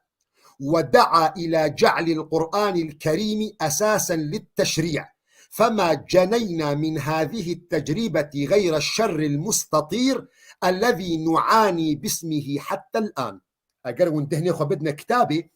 ودعا إلى جعل القرآن الكريم أساسا للتشريع، فما جنينا من هذه التجربة غير الشر المستطير الذي نعاني باسمه حتى الآن. Eger hûn dihnê xwe bidine kitabê,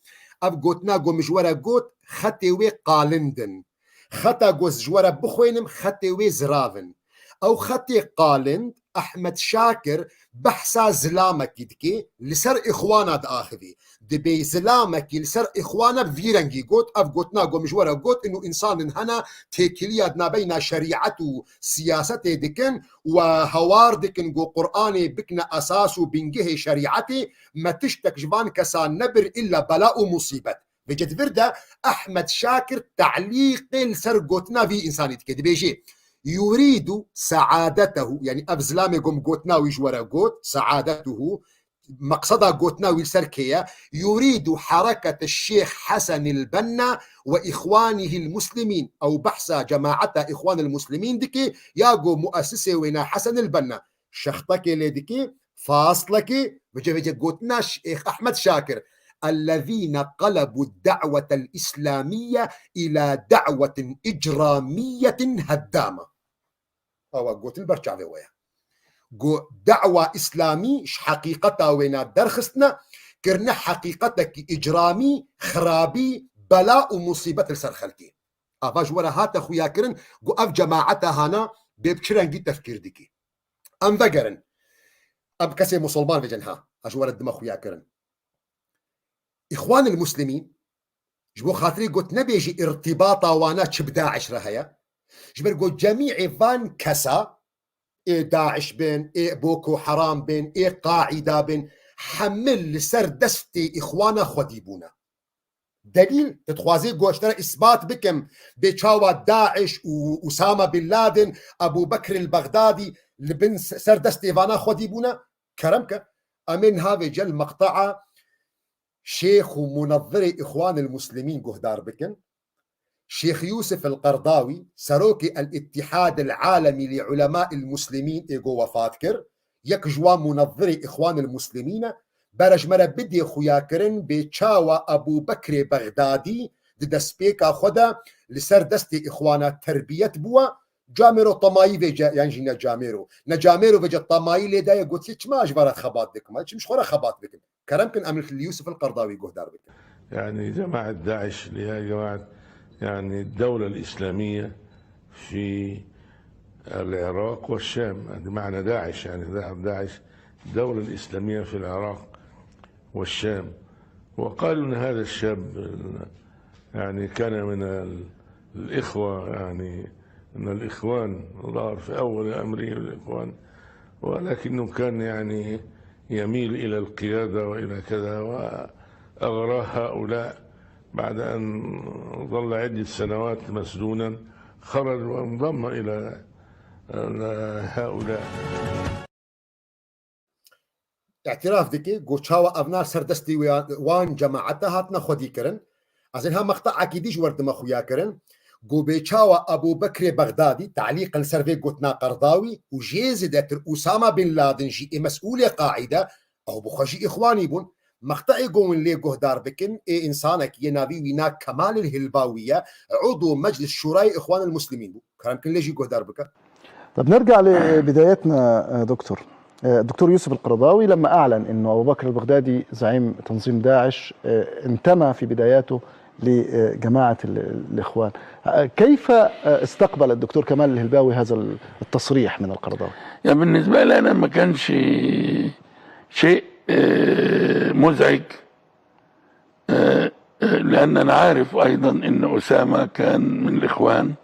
ev gotina ku min ji we re got, xetê wê qalind in. Xeta ku ez ji we re bixwînim, xetê wê zirav in. Ew xetê qalind, Ehmed Şakir, behsa zilamekî dike, li ser Îxwana diaxivî. Dibê zilamekî li ser Îxwana bi vî rengî got, ev gotina ku min ji we re got, inu însanin hene, têkiliya di nabeyna şerîet û siyasetê dikin, we hawar dikin ku Qur'anê bikine esas û bingehê şerîetê, me tiştek ji van kesan nebir îlla bela û musîbet. Vêce di vir de Ehmed Şakir te'lîqê li ser gotina vî însanî dike. Dibêje, yurîdu seadetehu, yanî ev zilamê ku min gotina wî ji we re got, seadetuhu, meqseda gotina wî li ser kê ye? Yurîdu herekete Şêx Hesenil Benna we Îxwanihil Muslimîn. Ew behsa cemaeta Îxwanil Muslimîn dike, ya ku muesisê wêna Hesenil Benna. Şextekê lê dike, faslekê, vêce vêce gotina Şêx Ehmed Şakir. Ellezîne qelebu da'wetel îslamîye îla da'wetin îcramîyetin heddame. Awa gotin ber çavê we ye. Got, dawa îslamî ji heqîqeta wêna derxistine, kirine heqîqetekî îcramî, xirabî, bela û musîbet li ser xelkê. Ava ji we re hate xuyakirin, got, ev cemaeta hana bê bi çi rengî tefkîr dikî. Em vegerin. Em kesê musulman vêcin ha. Ez ji we re dime xuyakirin. Îxwanil Muslimîn, ji bo xatirê got nebêjî îrtîbata wana çi bi DAIŞ re heye. Ji ber got cemîê van kesa, ê DAIŞ bin, ê Boko Haram bin, ê Qaîda bin, hemil li ser destê Îxwana xwedî bûne. Delîl, tu dixwazî got ji te re îsbat bikim, bê çawa DAIŞ û Usama bin Laden, Ebu Bekr el Bexdadî li bin ser destê vana xwedî bûne? Kerem ke, em ê niha vêce li meqtea Şêx û munezirê Îxwanil Muslimîn guhdar bikin. Şêx Yûsif el Qerdawî, serokê El Îttîhad el Alemî li Ulema il Muslimîn ê ku wefat kir, yek ji wan munezirê Îxwanil Muslimîn e, bere ji me re bidê xuyakirin bê çawa Ebû Bekrê Bexdadî di destpêka xwe de li ser destê Îxwana terbiyet bûwe, camêro temayî vêce, yan jî ne camêro. Ne camêro vêce temayî lê daye, gotiye, çima ji vara xebat dikim? Çim ji xwe re xebat bikim? Kerem kin em li Yusuf el-Qerdawî guhdar bikin. يعني جماعة داعش اللي هي جماعة يعني الدولة الإسلامية في العراق والشام، يعني معنى داعش يعني داعش الدولة الإسلامية في العراق والشام. وقالوا إن هذا الشاب يعني كان من ال- الإخوة، يعني من الإخوان، ظهر في أول أمره الإخوان، ولكنه كان يعني يميل إلى القيادة وإلى كذا، وأغراه هؤلاء بعد أن ظل عدة سنوات مسجونا، خرج وانضم إلى هؤلاء. Îtiraf dike, got çawa evna ser destê wan cemaeta hatine xwedî kirin. Ez ê niha meqte'ekî dî ji we re dime xuya kirin. Got bê çawa Ebû Bekrê Bexdadî, telîq li ser vê gotina Qerdawî û jê zêdetir Usama bin Laden jî ê mesûlê Qaîde, ew bi xwe jî îxwanî bûn. Meqte'ê ku hûn lê guhdar bikin, ê însanekî yê navê wî na Kemal el-Hilbawî ye, udû Meclis Şûrayê Îxwanil Muslimîn bû. Kerem kin lê jî guhdar bike. طب نرجع لبدايتنا، آه، دكتور. آه، الدكتور يوسف القرضاوي لما أعلن إنه أبو بكر البغدادي زعيم تنظيم داعش، آه، انتمى في بداياته لجماعة ال-، الإخوان. آه، كيف، آه، استقبل الدكتور كمال الهلباوي هذا التصريح من القرضاوي؟ يعني بالنسبة لي أنا ما كانش شيء، آه، مزعج. آه، آه، لأن أنا عارف أيضًا إن أسامة كان من الإخوان،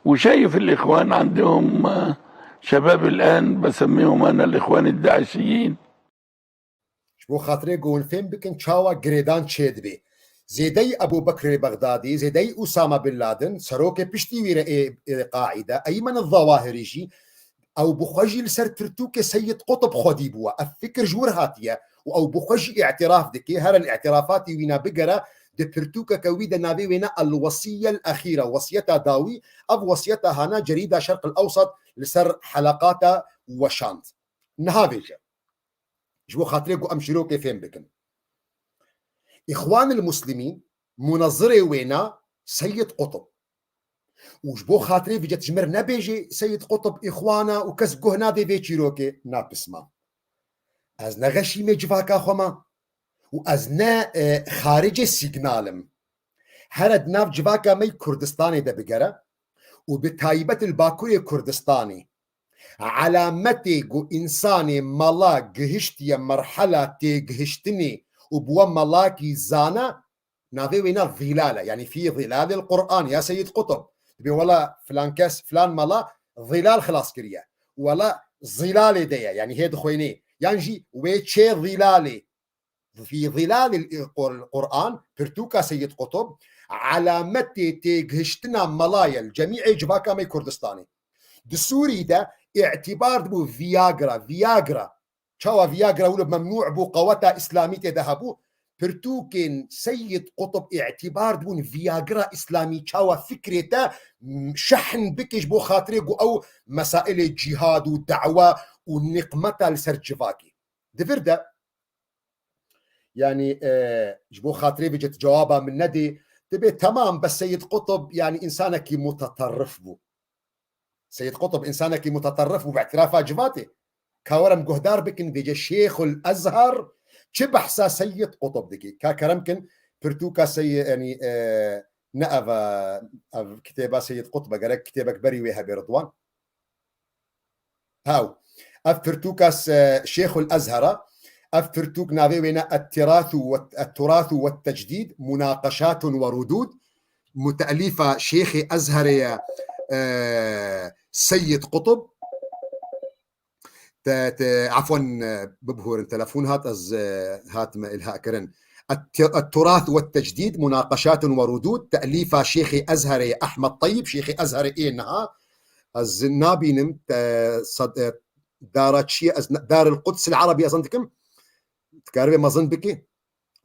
وشايف الإخوان عندهم، آه، شباب الآن بسميهم أنا الإخوان الداعشيين. Ji bo xatirê ku hûn fêm bikin çawa girêdan çêdibê. Zêdeyî Ebû Bekrê Bexdadî, zêdeyî Usama bin Laden, serokê piştî wî re ê, ê Qaîde, Eymen Zawahirî jî, ew bi xwe jî li ser pirtûkê Seyid Qutb xwedî bûye. Ev fikir ji wir hatiye û ew bi xwe jî îtiraf dike. Here li îtirafatî wî ne bigere, di pirtûkeke wî de navê wê ne El-Wesîye El-Exîre, wesiyeta dawî, ev wesiyeta hana cerîda Şerq El-Ewsat li ser heleqata weşand. Niha vêje. Ji bo xatirê ku em çîrokê fêm bikin. Îxwan el-Muslimîn munezirê wêna Seyid Qutb. Û ji bo xatirê vêce tu ji mir nebêjê Seyid Qutb îxwan e û kes guh nade vê çîrokê, na pismam. Ez ne xeşîmê civaka xwe me û ez ne, e, xaricê sîgnal im. Here di nav civaka me yê Kurdistanê de bigere û bi taybet li Bakurê Kurdistanê, Elametê ku însanê mala gihiştiye merhela têgihiştinê û bûye malakî zana, navê wê ne zîlal e, yanî fî zîlalil Qur'an ya Seyid Qutb. Dibê wela filan kes, filan mala zîlal xilas kiriye. Wela zîlalê de ye, yanî hê dixwênê. Yan jî wê çê zîlalê. Fî zîlalil Qur-, Qur'an, pirtûka Seyid Qutb, elametê têgihiştina mala ye li cemîê civaka me Kurdistanê. Di Sûrî de îtîbar dibû Viagra, Viagra. Çawa Viagra wilo memnû bû, qeweta îslamî tê de hebû. Pirtûkên Seyid Qutb îtîbar dibûn Viagra îslamî, çawa fikrê te, m, şehn bike ji bo xatirê ku ew mesailê cîhad û dawa û niqmeta li ser civakê. Di vir de Yanî, e, ji bo xatirê vê cet cewaba min nedê, dibê temam, bes Seyid Qutb, yanî, însanekî muteterrif bû. Seyid Qutb însanekî muteterrif bû, bi îtirafa civatê. Ka werim guhdar bikin, vêce Şêxul Ezher çi behsa Seyid Qutb dikî? Ka kerem kin, pirtûka Sey-, yanî, e, ne ev, e, ev kitêba Seyid Qutb e, gerek kitêbek berî wê hebe Ridwan. Haw. Ev pirtûka se-, Şêxul Ezher e. Ev pirtûk navê wê ne Ettiratu ve, Etturatu ve Tecdîd, Munaqeşatun ve Rudud. Mute'lîfa Şêxê Ezherê ye, e, Seyyid Qutb. Te, te, afwan, e, bibihûrin, telefon hat, ez, e, hatime ilha kirin. Ett-, Etturat ve Tecdîd, Munaqeşatun ve Rudud, te'lîfa Şêxê Ezherê Ehmed Tayyib, Şêxê Ezherê ê niha. Ez nabînim, te, sad-, e, dara çi ye, ez na-, Darul Quds el Arabi ez dikim. Dikaribê mezin bikî?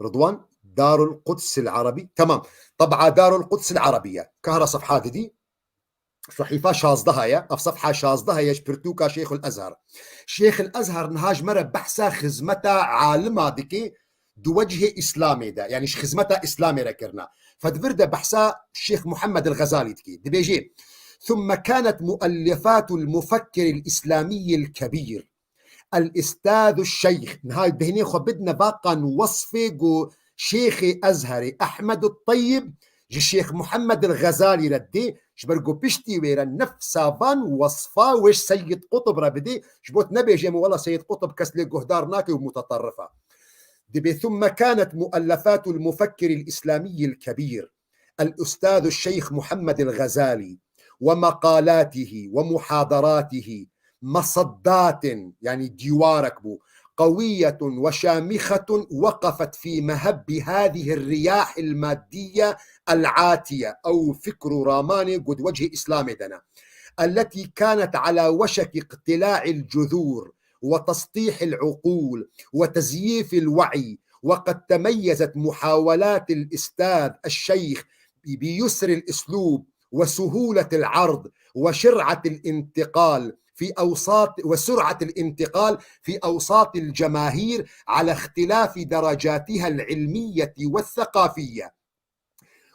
Ridwan, Darul Quds el Arabi. Tamam. Teb'a Darul Quds el Arabi ye. Kahra sefha didî. Sehîfa şazdeh ye. Ev sefha şazdeh ye ji pirtûka Şêxul Ezher. Şêxul Ezher niha ji me re behsa xizmeta alima dike di wecihê Îslamê de. Yanî ji xizmeta Îslamê re kirina. Fedvir de behsa Şêx Muhammed el Xezalî dike. Dibêje, ثم كانت مؤلفات المفكر الإسلامي الكبير الأستاذ الشيخ. Niha dehnê xwe bidine va qan wesfê ku Şêxê Ezherê Ehmed Tayyib ji Şêx Muhammed el Xezalî re dê, ji ber ku piştî wê re nefsa van wesfa wê ji Seyyid Qutb re bidê, ji bo tu nebêjê min wela Seyyid Qutb kes lê guhdar nake û muteterrif e. Dibê ثم كانت مؤلفات المفكر الإسلامي الكبير الأستاذ الشيخ محمد الغزالي ومقالاته ومحاضراته مصدات، يعني ديوارك بو، قوية وشامخة وقفت في مهب هذه الرياح المادية العاتية، أو فكر راماني قد وجه إسلام دنا، التي كانت على وشك اقتلاع الجذور وتسطيح العقول وتزييف الوعي. وقد تميزت محاولات الأستاذ الشيخ بيسر الأسلوب وسهولة العرض وشرعة الانتقال في أوساط، وسرعة الانتقال في أوساط الجماهير على اختلاف درجاتها العلمية والثقافية.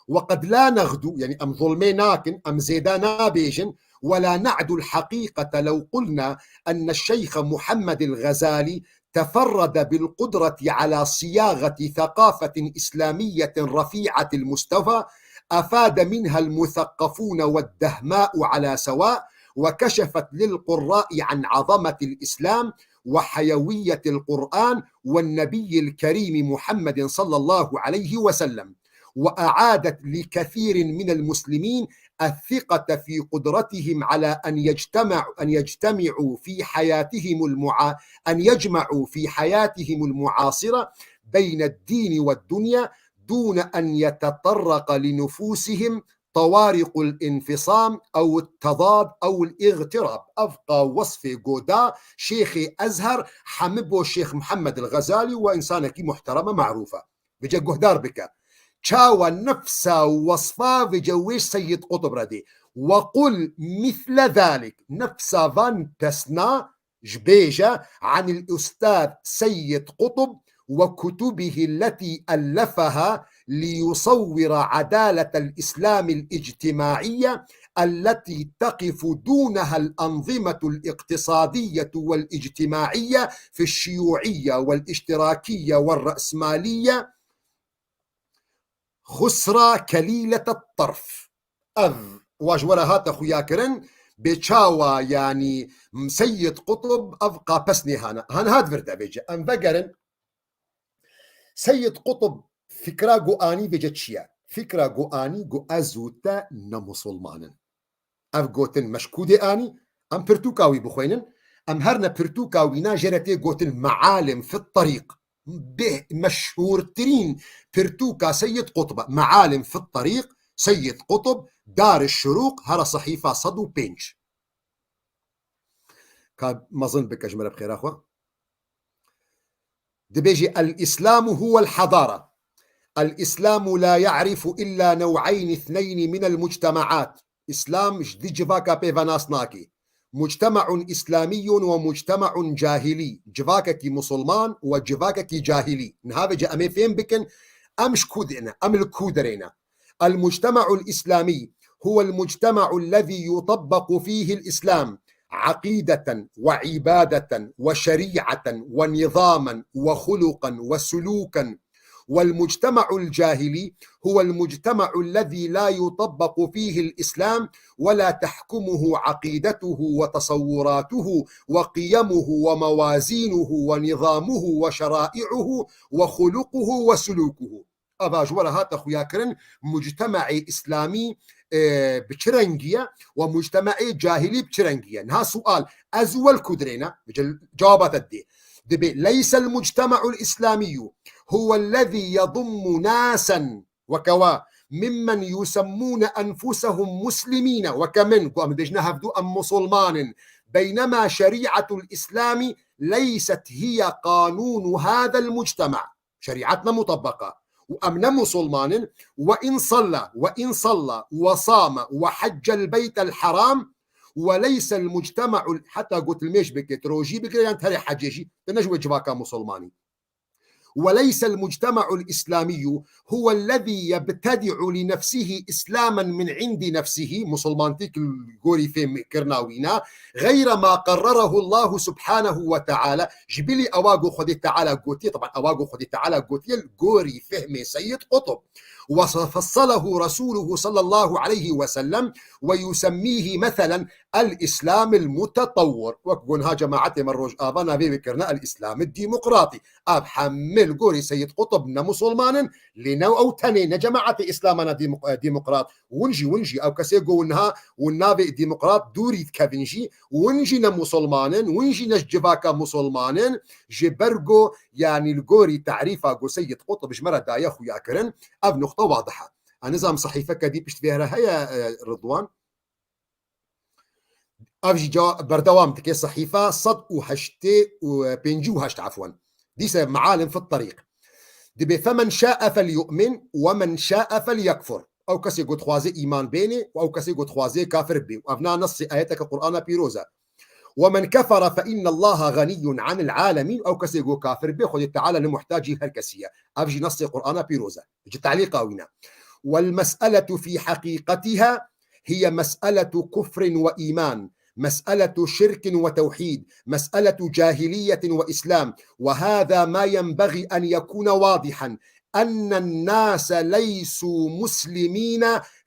وقد لا نغدو، يعني، em zulmê nakin, em zêde nabêjin, ولا نعدو الحقيقة لو قلنا أن الشيخ محمد الغزالي تفرد بالقدرة على صياغة ثقافة إسلامية رفيعة المستوى أفاد منها المثقفون والدهماء على سواء، وكشفت للقراء عن عظمة الإسلام وحيوية القرآن والنبي الكريم محمد صلى الله عليه وسلم، وأعادت لكثير من المسلمين الثقة في قدرتهم على أن يجتمع-، أن يجتمعوا في حياتهم المعا-، أن يجمعوا في حياتهم المعاصرة بين الدين والدنيا دون أن يتطرق لنفوسهم طوارق الانفصام أو التضاد أو الاغتراب. Ev qa wesfê goda Şêxê Ezher hemi bo Şêx Mihemed el Xezalî û însanekî muhterem e, merûf e. Vêce guhdar bike. Çawa nefsa wesfa vêce wê Seyyid Qutb re dê. وقل مثل ذلك. Nefsa van pesna ji bêje عن الأستاذ سيد قطب وكتبه التي ألفها ليصور عدالة الإسلام الاجتماعية التي تقف دونها الأنظمة الاقتصادية والاجتماعية في الشيوعية والاشتراكية والرأسمالية خسرى كليلة الطرف. Ev wa ji we re hate xuyakirin, bê çawa, yanî, Seyyid Qutb ev qapesnê hane. Han hat vir de vêce. Em vegerin. Seyyid Qutb fikra ku anî vêce çi ye? Fikra ku anî ku ez û te ne musulman in. Ev gotin me ji ku dê anî? Em pirtûka wî bixwînin. Em her ne pirtûka wî na jê re tê gotin mealim fit terîq. Bê meşhûrtirîn pirtûka Seyyid Qutb e. Mealim fit terîq, Seyyid Qutb, Dar Şurûq, here sehîfa sed û pênc. Ka mezin bike ji me re bi xêra xwe. Dibêjî, الإسلام هو الحضارة. الإسلام لا يعرف إلا نوعين اثنين من المجتمعات. Îslam ji di civaka pê ve nas nake. مجتمع إسلامي ومجتمع جاهلي. Civakekî musulman û civakekî cahilî. Niha vêce em ê fêm bikin, em ji ku dê ne, em li ku derê ne. المجتمع الإسلامي هو المجتمع الذي يطبق فيه الإسلام عقيدة وعبادة وشريعة ونظاما وخلقا وسلوكا، والمجتمع الجاهلي هو المجتمع الذي لا يطبق فيه الإسلام ولا تحكمه عقيدته وتصوراته وقيمه وموازينه ونظامه وشرائعه وخلقه وسلوكه. Eva ji we re hate xuyakirin, mujtemeê îslamî, e, bi çi rengî ye û mujtemeê cahilî bi çi rengî ye? Niha sual, ez û we li ku dirê ne? Vêce cewaba te didê. Dibê, ليس المجتمع الإسلامي هو الذي يضم ناسا وكوا ممن يسمون أنفسهم مسلمين, weke min, ku em dibêjine hevdû em musulman in. بينما شريعة الإسلام ليست هي قانون هذا المجتمع. Şerîet ne mutebeq e. Û em ne musulman in. وإن صلى، وإن صلى وصام وحج البيت الحرام وليس المجتمع، heta ku tu limêj bike, tu rojî bigire yan tu herê hecê jî, tu ne ji wê civaka musulmanî. وليس المجتمع الإسلامي هو الذي يبتدع لنفسه إسلاما من عند نفسه, musulmantîk li gorî fêmkirina wî ne, غير ما قرره الله سبحانه وتعالى, ji bilî ewa ku Xwedê Teala gotiye, teban ewa ku Xwedê Teala gotiye li gorî fehmê Seyyid Qutb. وفصله رسوله صلى الله عليه وسلم ويسميه مثلا الإسلام المتطور. Wek ku niha cemaetê me Rojava navê wê kirine El-Îslam Demokratî. Ev hemî li gorî Seyyid Qutb ne musulman in, lê ne ew tenê, ne cemaetê Îslamana dîmok-, e, demokrat. Win jî, win jî, ew kesê ku niha win navê demokrat dûrî dikevin jî, win jî ne musulman in, win jî ne ji civaka musulman in, ji ber ku, yanî li gorî tarîfa ku Seyyid Qutb ji me re daye xuya kirin, ev nuqte wadih e. Ez nizam sehîfeke dî pişt vê here heye, e, Ridwan? Ev jî ca-, berdewam dike, sehîfa sed û heştê û pêncî û heşt, efwen. Dîse mealim fit terîq. Dibê, فمن شاء فليؤمن ومن شاء فليكفر. Ew kesê ku dixwaze îman bênê û ew kesê ku dixwaze kafir bê. Û ev na nesê ayeteke Qur'ana pîroz e. ومن كفر فإن الله غني عن العالمين. Ew kesê ku kafir bê, Xwedê Teala li muhtacî her kesî ye. Ev jî nesê Qur'ana pîroz e. Ji telîqa wî ne. والمسألة في حقيقتها هي مسألة كفر وإيمان، مسألة شرك وتوحيد، مسألة جاهلية وإسلام، وهذا ما ينبغي أن يكون واضحا، أن الناس ليسوا مسلمين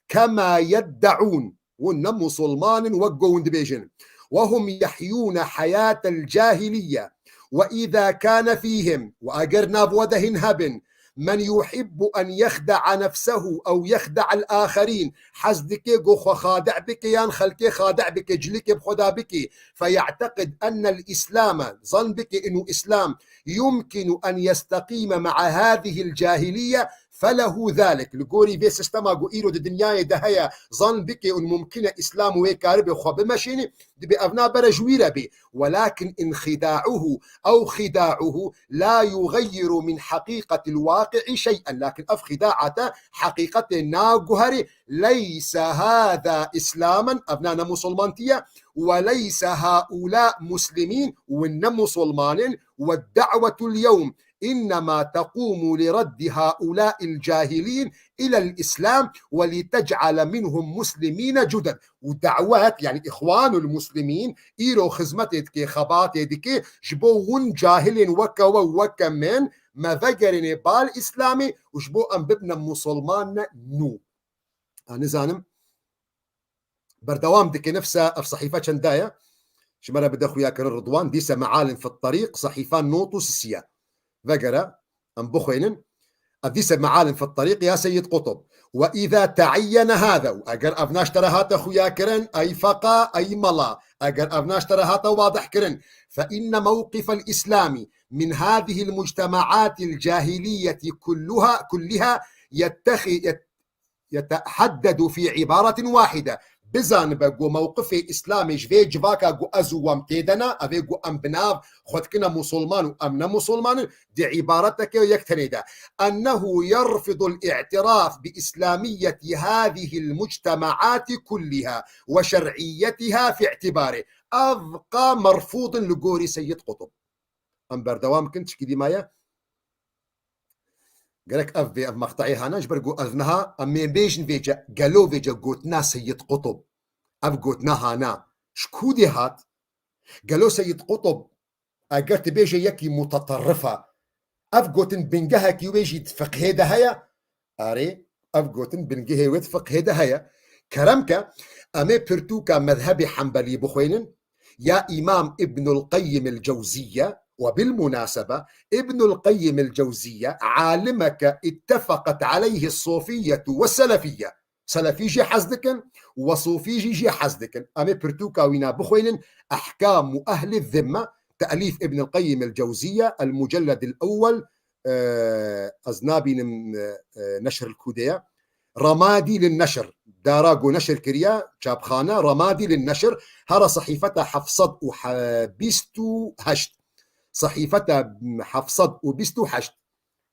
كما يدعون. Hûn ne musulman in wek ku hûn dibêjin. وهم يحيون حياة الجاهلية. وإذا كان فيهم، û eger nav we de hîn hebin, من يحب أن يخدع نفسه أو يخدع الآخرين، hez dike ku xwe xade' bike yan xelkê xade' bike, cilikê bi xwe de bike, فيعتقد أن الإسلام، zan bike inu Îslam يمكن أن يستقيم مع هذه الجاهلية، فله ذلك. Li gorî vê sistema ku îro di dinyayê de heye, zan bike û mumkin e Îslam wê karibe xwe bimeşîne, dibê ev nabere ji wî re bê. ولكن انخداعه أو خداعه لا يغير من حقيقة الواقع شيئا. Lakin ev xida'ate heqîqetê naguherê. ليس هذا إسلاما، ev ne, ne musulmantiye. وليس هؤلاء مسلمين، û ne musulman in. والدعوة اليوم إنما تقوم لرد هؤلاء الجاهلين إلى الإسلام ولتجعل منهم مسلمين جدد. Û dawet, yani Îxwanul Muslimîn, îro xizmetê dike, xebatê dike, ji bo hûn cahilên weke we û weke min, me vegerîne bal Îslamê û ji bo em bibine musulman ne nû. A, nizanim. Berdewam dike, nefsa ev sehîfe çenda ye? Ji me re bide xuyakirin Ridwan, dîse Mealin fi Terîq, sehîfa not û sisiye. Vegere, em bixwînin. Ev dîse Mealin fi Terîq ya Seyyid Qutb. وإذا تعين هذا، û eger ev naş te re hate xuyakirin, ey feqa, ey mela, eger ev naş te re hate wadihkirin, فإن موقف الإسلام من هذه المجتمعات الجاهلية كلها، كلها يتخ-، يت-، يتحدد في عبارة واحدة. Bizanibe ku mewqifê Îslamê ji vê civaka ku ez û we em tê de ne, ev ê ku em bi nav xwe dikine musulman û em ne musulman in, di îbareteke yek tenê de. أنه يرفض الاعتراف بإسلامية هذه المجتمعات كلها وشرعيتها في اعتباره. Ev qa merfûd in li gorî Seyyid Qutb. Em berdewam bikin, çikî dî maye. Gerek ev vê, ev meqteyê hana, ji ber ku ez niha, em ê bêjin vêce, gelo vêce gotina Seyyid Qutb, ev gotina hana, ji ku dê hat? Gelo Seyyid Qutb, eger tu bêje yekî muteterrif e, ev gotin bingehekî wê jî di fiqhê de heye? Erê, ev gotin bingehê wê di fiqhê de heye. Kerem ke, em ê pirtûka mezhebê Hembelî bixwînin, ya Îmam Îbnul Qeyyim el Cewzîye, وبالمناسبة، Îbnul Qeyyim el Cewzîye alimeke اتفقت عليه الصوفية والسلفية. Selefî jî hez dikin û sofî jî jê hez dikin. Em ê pirtûka wîna bixwînin, Ehkamu Ehli Zimme, telîf Îbnul Qeyyim el Cewzîye, el Mucelled el Ewwel, e, ez nabînim, e, e, neşr li ku de ye. Ramadî lin neşr, dara ku neşr kiriye, çapxane, Ramadî lin neşr, hera sehîfeta heft sed û bîst û heşt. Sehîfeta heft sed û bîst û heşt.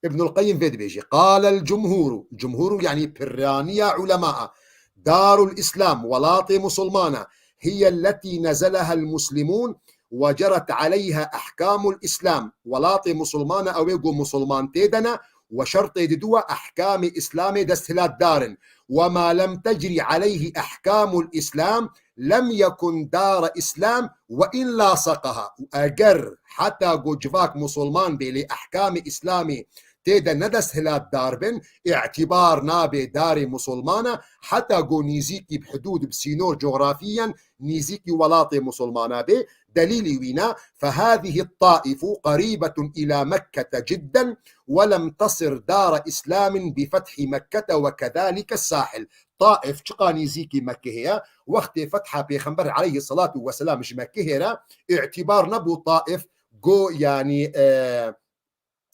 Îbnul Qeyyim vê dibêjî: قال الجمهور، cumhûr yani piraniya ulema, دار الإسلام، welatê musulmana, هي التي نزلها المسلمون وجرت عليها أحكام الإسلام، welatê musulmana ew ê ku musulman tê de ne û şertê didu we ehkamê Îslamê desthilatdar in. وما لم تجر عليه أحكام الإسلام لم يكن دار إسلام وإن لاصقها. Û eger heta ku civak musulman bê, lê ehkamê Îslamê tê de ne desthilatdar bin, îtîbar nabe darê musulmana, heta ku nîzîkî bi hudûd, bi sînor cografiyen nîzîkî welatê musulmana bê. Delîlî wîna, فهذه الطائف قريبة إلى مكة جدا ولم تصر دار إسلام بفتح مكة وكذلك الساحل. Taif çiqa nîzîkî Mekkehê ye, wextê fetha Pêxember aleyhisselatu vesselam ji Mekkehê re, îtîbar nebû Taif ku, yanî, e,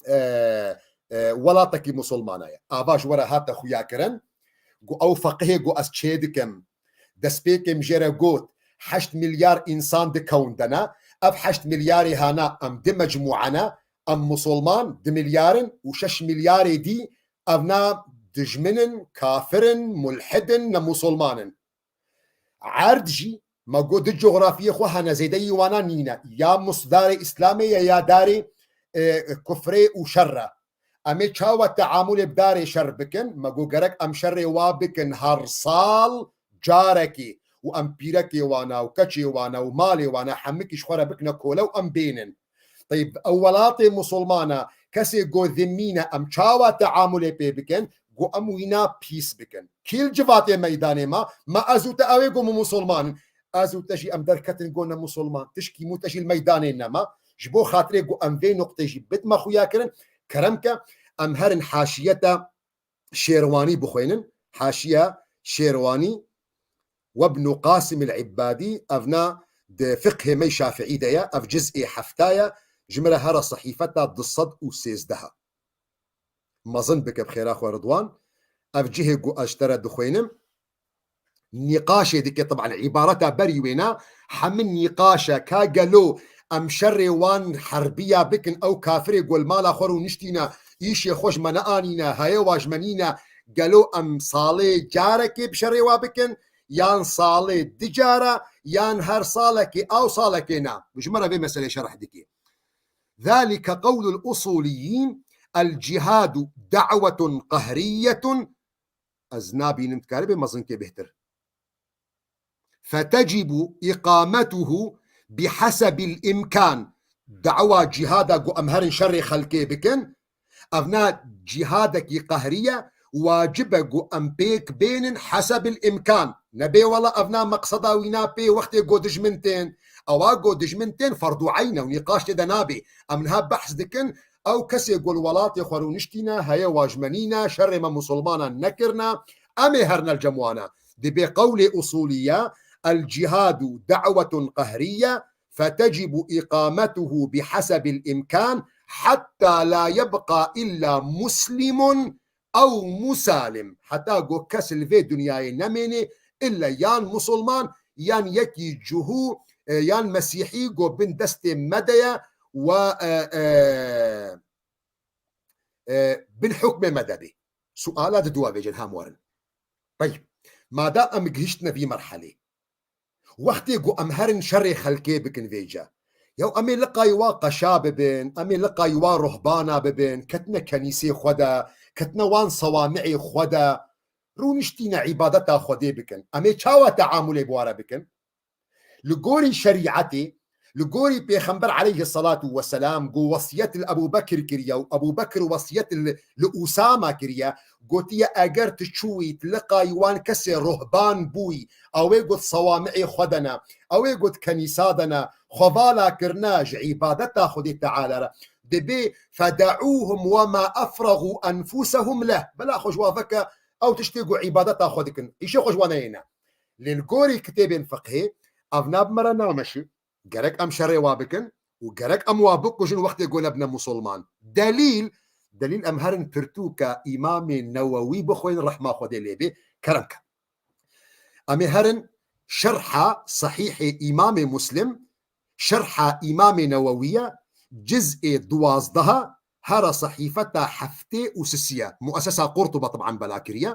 e, e, welatekî musulmana ye. Ava ji we re hate xuyakirin, ku ew feqihê ku ez çê dikim, destpêkê min jê re got, heşt milyar însan di kewn de ne, ev heşt milyarê hana em di mecmûe ne, em musulman di milyar in û şeş milyarê dî ev ne dijmin in, kafir in, mulhid in, ne musulman in. Erd jî, me got, di cografiyê xwe hene, zêdeyî wana nîne. Ya mus-, darê Îslamê ye ya darê, e, kufrê û şer e. Em ê çawa teamulê bi darê şer bikin? Me got, gerek em şerê wa bikin her sal carekê û em pîrekê wana û keçê wana û malê wana hemikî ji xwe re bikine kole û em bênin. Teyb, ew welatê musulmana kesê go zimmî ne, em çawa teamulê pê bikin? Go em wîna pîs bikin. Kî li civatê meydanê ma? Ma ez û te, ew ê go min musulman in. Ez û te jî em derketin go ne musulman. Tişkî mû te jî li meydanê nema. Ji bo xatirê go em vê nuqtê jî bidme xuya kirin, kerem ke em herin haşiyeta Şêrwanî bixwînin. Haşiya Şêrwanî, Webnu Qasim el-Ibbadî, evna di fiqhê me Şafiî de ye, ev ciz'ê hefta ye, ji min re here sehîfeta du sed û sêzdeh e. Mezin bike bi xêra xwe Ridwan. Ev cihê ku ez ji te re dixwînim, nîqaşê dike, teb'an îbareta berî wêna, hemî nîqaş e, ka gelo em şerê wan herbiya bikin, ew kafirê ku li mala xwe rûniştîne, îşê xwe ji me neanîne, heye wa ji me nîne, gelo em salê carekê bi şerê wa bikin, yan salê di cara, yan her salekê ew salekê na? Ji me re vê meselê şerh dike. ذلك قول الأصوليين، الجهاد دعوة قهرية، ez nabînim dikare bê mezinkê bêhtir. فتجب إقامته بحسب الإمكان. Dawa cîhada ku em herin şerê xelkê bikin, evna cîhadekî qehrî ye, wacib e ku em pêk bênin heseb îmkan. Nebê wela evna meqseda wîna pê wextê ku dijmin tên. Ewa ku dijmin tên ferdu eyn e û nîqaş tê de nabê. Em niha behs dikin, ew kesê ku li welatê xwe rûniştîne, heye wa ji me nîne, şerê me musulmanan nekirine, em ê herine li cem wan e. Dibê qewlê usûlî ye, الجهاد دعوة قهرية، فتجب إقامته بحسب الإمكان حتى لا يبقى إلا مسلم أو مسالم. Heta ku kes li vê dinyayê nemêne, illa yan musulman, yan yekî cihû, e, yan mesîhî ku bin destê me de ye we, e, e, e, bin hukmê me de bê. Suala di dua vêcin hem werin. Teyb. Madam em gihiştine vî merhelê, wextê ku em herin şerê xelkê bikin vêce, ya em ê liqayî wa qeşa bibin, em ê liqayî wa ruhbana bibin, ketine kenîsê xwe de, ketine wan sewami'ê xwe de, rûniştîne îbadeta Xwedê bikin. Em ê çawa teamulê bi wa re bikin? Li gorî şerîetê, li gorî Pêxember aleyhisselatu vesselam ku wesiyet li Ebû Bekir kiriye û Ebû Bekir wesiyet li, li Usama kiriye, gotiye, eger tu çûyî, tu liqayî wan kesê ruhban bûyî, ew ê got sewami'ê xwe de ne, ew ê got kenîsa de ne, xwe vala kirine ji îbadeta Xwedê Teala re, dibê فدعوهم وما أفرغوا أنفسهم له. Bila xwe ji wa veke, ew tiştê ku îbadeta xwe dikin, îşê xwe ji wa neyêne. Lê li gorî kitêbên fiqhê, ev na bi me re nameşi. Gerek em şerê wa bikin û gerek em wa bikujin wextê ku nebine musulman. Delîl, delîl em herin pirtûka Îmamê Newewî bixwînin, rehma Xwedê lê bê, kerem ke. Em ê herin şerha Sehîhê Îmamê Muslim, şerha Îmamê Newewî ye, ciz'ê duwazdeh, here sehîfeta heftê û sisiye. Muessesa Qurtuba teb'an bela kiriye.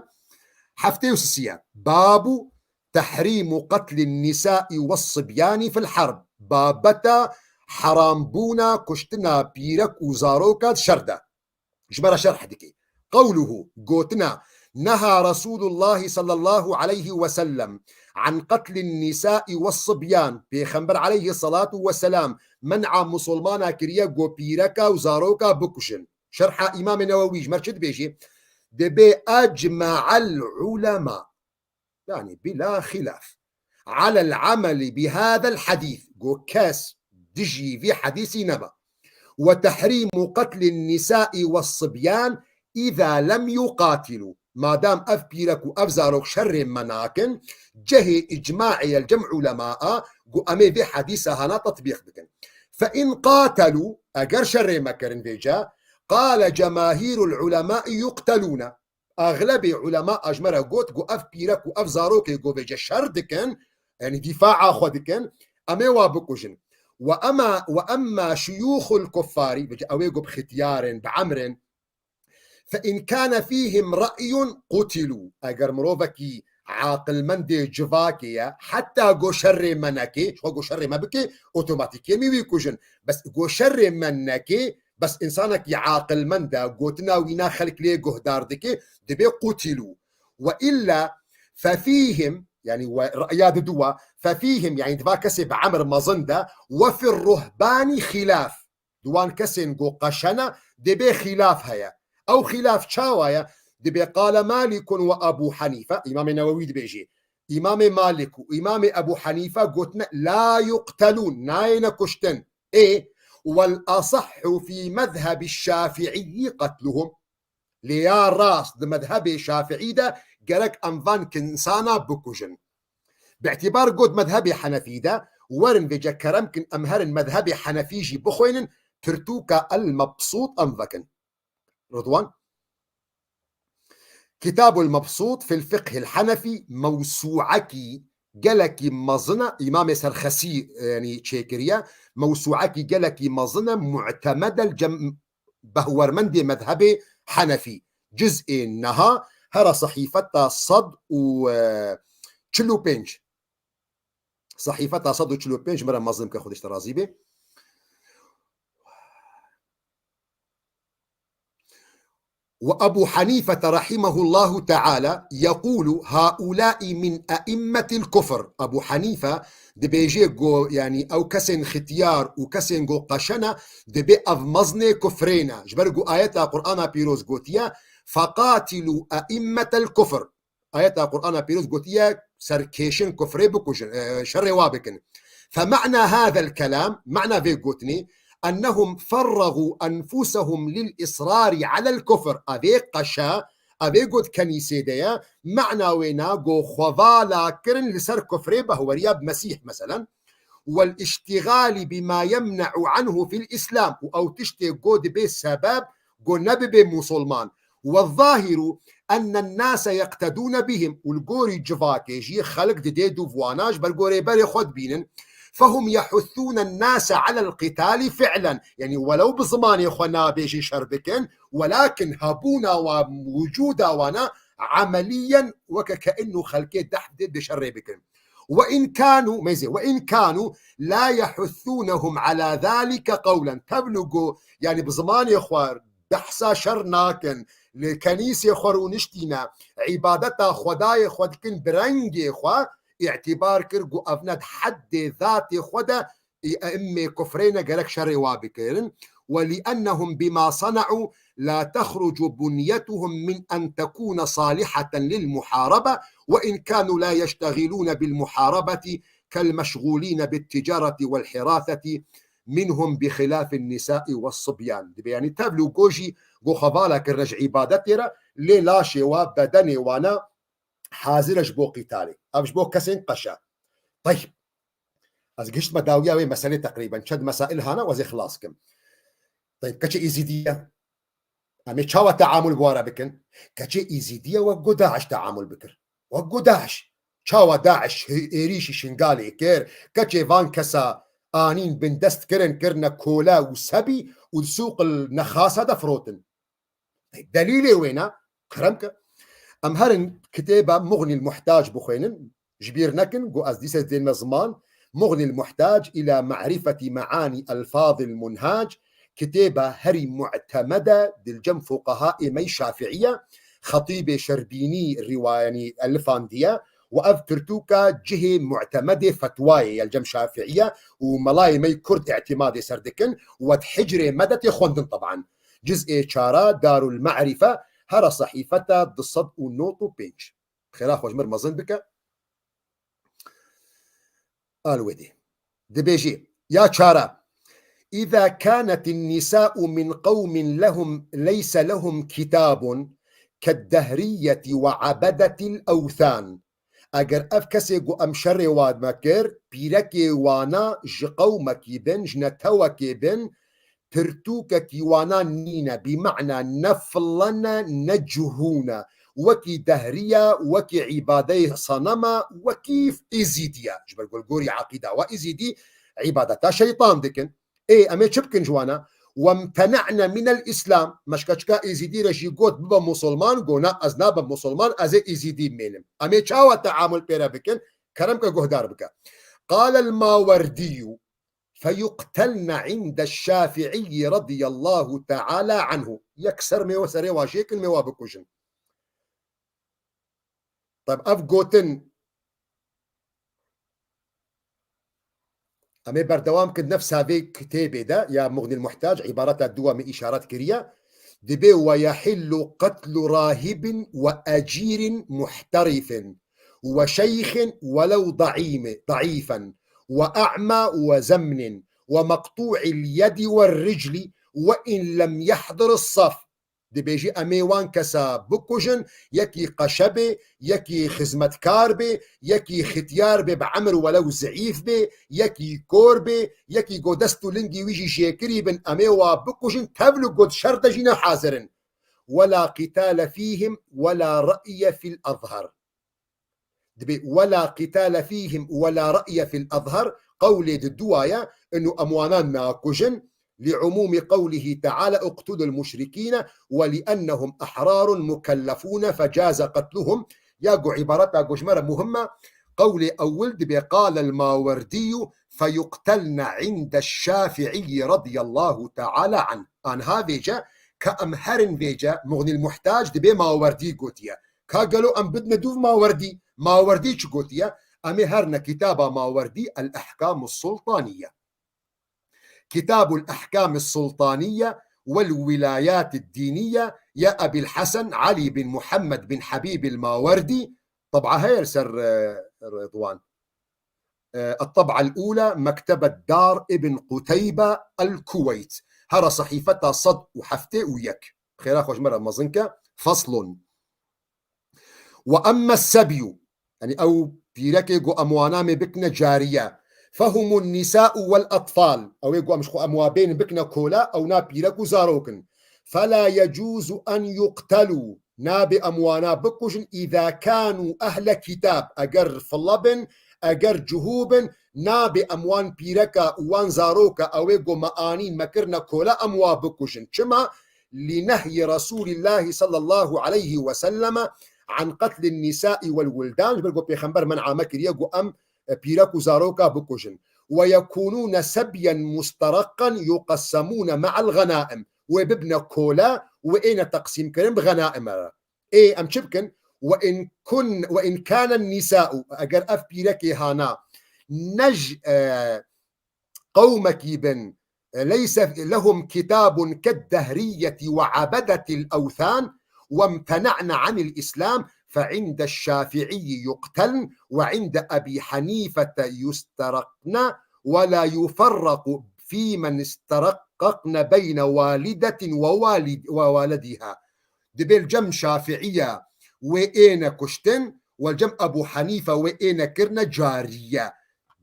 Heftê û sisiye. Babu تحريم قتل النساء والصبيان في الحرب. Babeta herambûna kuştina pîrek û zaroka di şer de. Ji me re şerh dike. Qewluhu, gotina, neha Resulullah sallallahu aleyhi ve sellem an qetlin nisai ve sibyan. Pêxember aleyhissalatu vesselam men'a musulmana kiriye ku pîreka û zaroka bikujin. Şerha Îmamê Newewî ji me re çi dibêjê? Dibê ecme'el ulema. Yani bila xilaf. Alel ameli bihadel hadîs. Go kes dijî vî hadîsî nema. Ve tehrîmu qetlin nisai ve sibyan îza lem yuqatilu. Madam ev pîrek û ev zarok şerê me nakin, cehê îcmaê el cem ulema a, go em ê vê hadîsa hana tetbîq bikin. Fe in qatelu, eger şerê me kirin vêca, qale cemahîrul ulemai yuqtelûne. Axlebê ulema a ji me re got ku ev pîrek û ev zarokê ku vêce şer dikin, yani dîfaa xwe dikin, em ê wa bikujin. Ve ema, ve emma şuyûxul kuffarî, vêce ew ê ku bi xitiyar in, bi emr in, fe in kane fîhim re'yun qutilû. Eger mirovekî aqilmendê civakê ye, heta ku şerê me neke, ji xwe ku şerê me bike, otomatîkê em ê wî kujin. Bes ku şerê me neke, bes însanekî aqilmend e, gotina wîna xelk lê guhdar dike, dibê qutilû. Ve îlla fe fîhim, Yani we re'ya didu wa, fefîhim, yani diva kesê bi emr mezin de, we fir ruhbani xilaf. Di wan kesên ku qeşene, dibê xilaf heye. Ew xilaf çawa ye? Dibê qale Malikun ve Ebu Hanife, Îmamê Newewî dibêjê, Îmamê Malik û Îmamê Ebu Hanife gotine, la yuqtelûn, nayêne kuştin. Ê, wel asahhu fî mezhebi şafi'iyyi qetluhum. Lê ya rast di mezhebê şafi'î de gerek em van kinsana bikujin. Bi îtibar got mezhebê henefî de, werin vêce kerem kin em herin mezhebê henefî jî bixwênin, pirtûka El Mebsût em vekin. Ridwan. Kitabul Mebsût fil Fiqhil Henefî, mewsûekî gelekî mezin e, Îmamê Serxesî, yani, çêkiriye. Mewsûekî gelekî mezin e, mu'temed e li cem behwermendê mezhebê henefî. Ciz'ê neha, hera sehîfeta sed û çil û pênc. Sehîfeta sed û çil û pênc, min re mezin bike, Xwedê ji te razî be. Ve Ebu Hanife rahimehullahu teala yekulu haulai min eimmetil kufr. Ebu Hanife dibêje go, yani, ew kesên xitiyar û kesên go qeşene, dibê ev meznê kufrê ne. Ji ber ku ayeta Qur'ana pîroz gotiye, feqatilu eimmetel kufr. Ayeta Qur'ana pîroz gotiye, serkêşin kufrê bikujin, e, şerê wa bikin. Fe ma'na hazel kelam, ma'na vê gotinê, ennehum ferragu enfusehum lil israri alel kufr. Evê qeşe, evê got kenîsê de ye, ma'na wê na go xwe vala kirin li ser kufrê, behweriya bi Mesîh, meselen. Wel iştigali bima yemne'u anhu fil Islam. Û ew tiştê go dibê sebeb go nebibe musulman. Ve zahiru ennen nase yeqtedûne bihim. Û li gorî civakê jî xelk didê dûv wana ji ber gorê berê xwe dibînin. Fehum yehuthûnen nase alel qitali fi'len. Yani welew bi zimanê xwe nabêjin şer bikin, welakin hebûna wan, wicûda wana emeliyen weke ke innu xelkê dehf dê bi şerê bikin. Ve in kanu, meyzê, ve in kanu la yehuthûnehum ala zalike qewlen. Tevlu go, yani bi zimanê xwe behsa şer nakin, li kenîsê xwe rûniştîne, îbadeta Xwedayê xwe dikin bi rengê xwe, îtibar kir ku ev ne di heddê zatê xwe de, ê, e'immê kufrê ne, gerek şerê wa bikirin. Ve li'ennehum bima sana'u la tehrucu bunyetuhum min en tekune saliheten lil muharebe ve in kanu la yeştegilûne bil muharebeti kel meşgûlîne bit ticareti vel hiraseti minhum bi xilafin nisai ve sibyan. Dibe yani tevlu go jî go xevala kirine ji îbadetê re, lê laşê wa, bedenê wana hazir e ji bo qîtalê. Ev ji bo kesên qeşe. Teyb. Ez gihiştime dawiya wê meselê teqrîben. Çend mesail hana, ez ê xilas kim. Teyb, keçê Êzîdî ye. Em ê çawa teamul bi wa re bikin? Keçê Êzîdî ye, wek ku DAIŞ teamul bikir. Wek ku DAIŞ. Çawa DAIŞ hê-, êrîşî Şingalê kir? Keçê van kesa anîn bin dest kirin, kirine kole û sebî û di sûq li nexasa de firotin. Delîlê wê ne, kerem ke. Em herin kitêba Muxnîl Muhtac bixwênin, ji bîr nekin, ku ez dîse dênme ziman, Muxnîl Muhtac ila ma'rifeti me'anî elfazil munhac, kitêba herî mu'temede dil cem fuqahaê me yî Şafiiye, Xetîbê Şerbînî rîwayanî elifandiye, û ev pirtûka cihê mu'temedê fetwayê ye li cem Şafiiye û melayê me yî Kurd îtimadê ser dikin, we di hicrê me de tê xwendin teban. Ciz'ê çara Darul Ma'rife, hera sehîfeta du sed û nod û pênc. Xêra xwe ji mir mezin bike. Al wedî. Dibêjî, ya çara, "Îza kânetin nisâ'u min qewmin lehum, leyse lehum kitâbun, keddehriyeti ve abedetil ewthân." Eger ev kesê ku em şerê wan me kir, pîrekê wana ji qewmekî bin, ji netewekê bin, pirtûkekî wana nîne, bî mena ne file ne, ne cihû ne. Wekî dehriye, wekî îbadeyê seneme, wekî Êzîdiye. Ji ber ku li gorî eqîda we Êzîdî îbadeta şeytan dikin. Ê, em ê çi bikin ji wana? "Wemtene'ne minel Îslam." Meşkeçika Êzîdî re jî got, "Bibe musulman." Go, "Na, ez nabim musulman, ez ê Êzîdî bimênim." Em ê çawa teamul pê re bikin? Kerem ke guhdar bike. Qalel Mawerdî, "Feyuqtelne indeş Şafi'iyyi radiyallahu teala anhu." Yekser mê we serê wa jêkin, mê wa bikujin. Tab ev gotin Em ê berdewam kin nefsa vê kitêbê de ya Muxnîl Muhtac, îbareta dua min îşaret kiriye. Dibê: "Ve yahillu qetlu rahibin ve ecîrin muhterifin ve şeyxin velew daîmi-, daîfen ve a'ma ve zemnin ve meqtû'il yedi ve ricli ve in lem yehdiris saf." Dibêjî: "Em ê wan kesa bikujin, yekî qeşe bê, yekî xizmetkar bê, yekî xityar bê, bi emir welew zeîf bê, yekî kor bê, yekî go dest û lingî wî jî jêkirî bin, em ê wa bikujin, tevl û go di şer de jî ne hazir in." "Wela qitale fîhim wela re'ye fil azhar." Dibê: "Wela qitale fîhim wela re'ye fil azhar." Qewlê di dua ye, inu em wana nakujin. "Li umûmi qewlihi teala, uqtulul muşrikîne ve li ennehum ehrarun mukellefûne fecaze qetluhum." Ya ku îbareta ku ji me re muhim e, qewlê ewil dibê: "Qalel Mawerdîyu feyuqtelne inde Şafi'iyyi radiyallahu teala anh." Anha vêce, ka em herin vêce, Muxnîl Muhtac dibê Mawerdî gotiye. Ka gelo em bidine dûv Mawerdî? Mawerdî çi gotiye? Em ê herine kitaba Mawerdî, El Ehkamu Sultaniye. Kitabul Ehkami Sultaniye wel Wilayati Diniye ya Ebil Hasan Ali bin Muhammed bin Habib el Mawerdî. Tab'a heye li ser, e, Rıdwan. E, الطبعة الأولى, Mektebet Dar Ibn Quteybe, El Kuveyt. Here sehîfeta sed û heftê û yek. Xêra xwe ji me re mezin ke. Feslun. "Ve emme sebyu", yani ew pîrekê ku em wana mê bikine cariye, "fehumun nisa'u wel atfal", ew ê ku em ji xwe em wa bên bikine kola, ew na pîrek û zarok in. "Fela yecuzu en yuqtelu", nabê em wana bikujin, "îza kanu ehle kitab", eger file bin, eger cihû bin, nabê em wan pîreka û wan zaroka, ew ê ku me anîn, me kirine kola, em wa bikujin. Çima? "Li nehyi Resulillahi sallallahu aleyhi ve selleme an qetlin nisai vel wildan." Ji ber ku Pêxember men'a me kiriye ku em, e, pîrek û zaroka bikujin. "Ve yekunûne sebyen mustereqqen yuqessemûne me'el ghenaim." Wê bibne kola, wê êne teqsîmkirin bi ghenaime re. Ê, em çi bikin? "Ve in kun, ve in kânen nisa'u", eger ev pîrekê hana ne ji, e, qewmekî bin, e, leyse lehum kitabun keddehriyeti ve abedetil ewthan ve imtena'ne anil Islam, fe indeş Şafi'iyyi yuqteln ve inde Ebi Hanifete yusterakne ve la yufarraku fîmen isterakakne beyne walidetin ve walid-, ve walediha. Dibê li cem Şafi'iya wê êne kuştin, we li cem Ebu Hanife wê êne kirine cariye.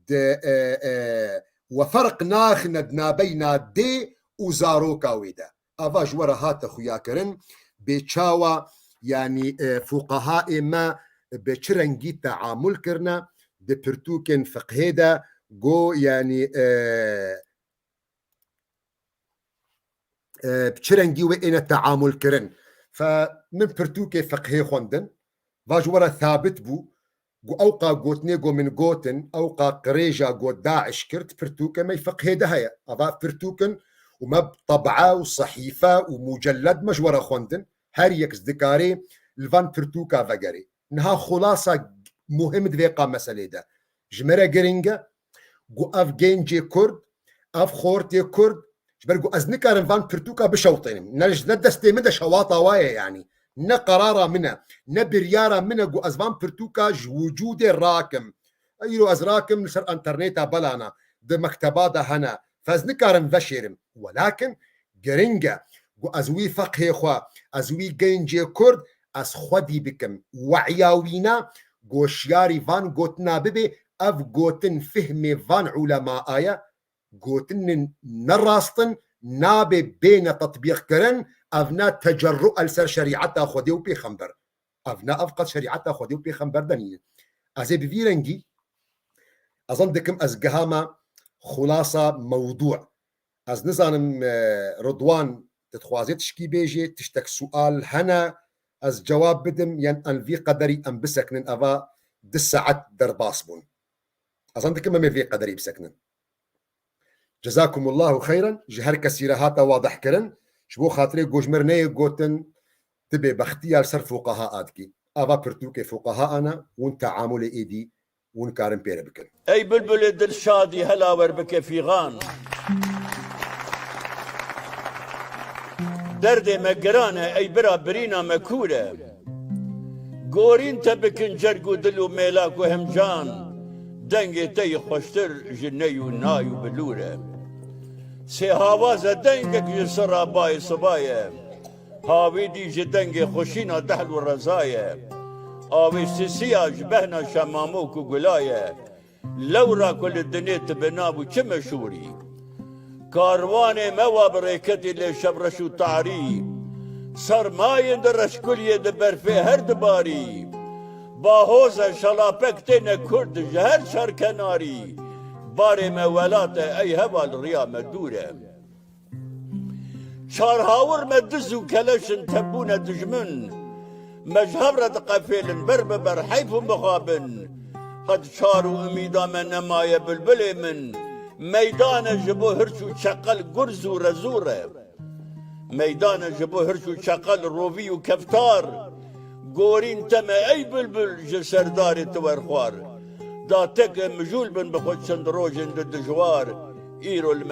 Di, e, e, we ferq naxine di nabeyna dê û zaroka wê de. Ava ji we re hate xuyakirin, bê çawa, yanî, e, fuqahaê me bi çi rengî teamul kirine di pirtûkên fiqhê de, go, yanî, e, e, bi çi rengî wê êne teamul kirin. Fe min pirtûkê fiqhê xwendin, va ji we re thabit bû, gu ewqa gotinê gu min gotin, ewqa qirêja gu Daiş kir, pirtûke me fiqhê de heye. Ava pirtûk in û me teb'a û sehîfe û mucelled me ji we re xwendin. Her yek dikarê li van pirtûka vegerê. Niha xulasa muhim di vê qa meselê de ji me re giring e, gu ev gencê Kurd, ev xortê Kurd, ji ber ku ez nikarim van pirtûka bişewtênim. Ne, ne destê min de şewata wa ye, yanî. Ne qerara min e, ne biryara min e ku ez van pirtûka ji wicûdê rakim. Îro ez rakim li ser înternêta belana, di mekteba de hene. Fe ez nikarim veşêrim. Welakin giring e ku ez wî feqhê xwe, ez wî gencê Kurd, ez xwedî bikim. We'ya wî ne, goşyarî van gotina bibê, ev gotin fihmê van ulemaa ye, gotinên ne rast in, nabe bêne tetbîqkirin, ev ne tecerru el ser şerîeta Xwedê û Pêxember. Ev ne, ev qet şerîeta Xwedê û Pêxember de nîne. Ez ê bi vî rengî, ez an dikim ez gihama xulasa mewdû. Ez nizanim, e, Ridwan, tu dixwazê tişkî bêjê, tiştek sual hene, ez cewab bidim, yan em vî qederî em bisekinin, eva du saet derbas bûn. Ez an dikim em ê vê qederî bisekinin. Cezakumullahu xeyran, ji her kesî re hate wadehkirin, ji bo xatirê ku ji me re neyê gotin, tu bêbextiya li ser fuqaha a dikî. Ava pirtûkê fuqaha ana, hûn teamulê êdî û hûn karin pê re bikin. Ey bilbilê dilşadî, hela wer bike fîxan. Derdê me giran e, ey bira birîna me kûr e. Gorîn te bikin cerg û dil û mêlak û hemcan. Dengê te yî xweştir ji ney û nay û bilûr e. Sê hawaze dengek ji sira bayê siba ye. Hawîdî ji dengê xweşîna dehl û reza ye. Avê sisiya ji behna şemamok û gula ye. Lewra ku li dinê tu bi nav û çi meşhûrî. Karwanê me wa bi rêketî lê şevreş û tarî. Sermayên di reşkuliyê di berfê her dibarî. Bahoze şalapek têne kurd ji her çar kenarî. Barê me welat e ey heval riya me dûr e. Çar hawir me diz û keleş in, tevbûne dijmin. Me ji hev re diqefêlin, ber bi ber heyf û mixabin. Qet çar û umîda me nemaye bilbilê min. Meydan e ji bo hirç û çeqel, gurz û rezûr e. Meydan e ji bo hirç û çeqel, rovî û keftar. Gorîn te me ey bilbil ji serdarê tu werxwar. Da tek mijûl bin bi xwe çend rojên di dijwar. Îro li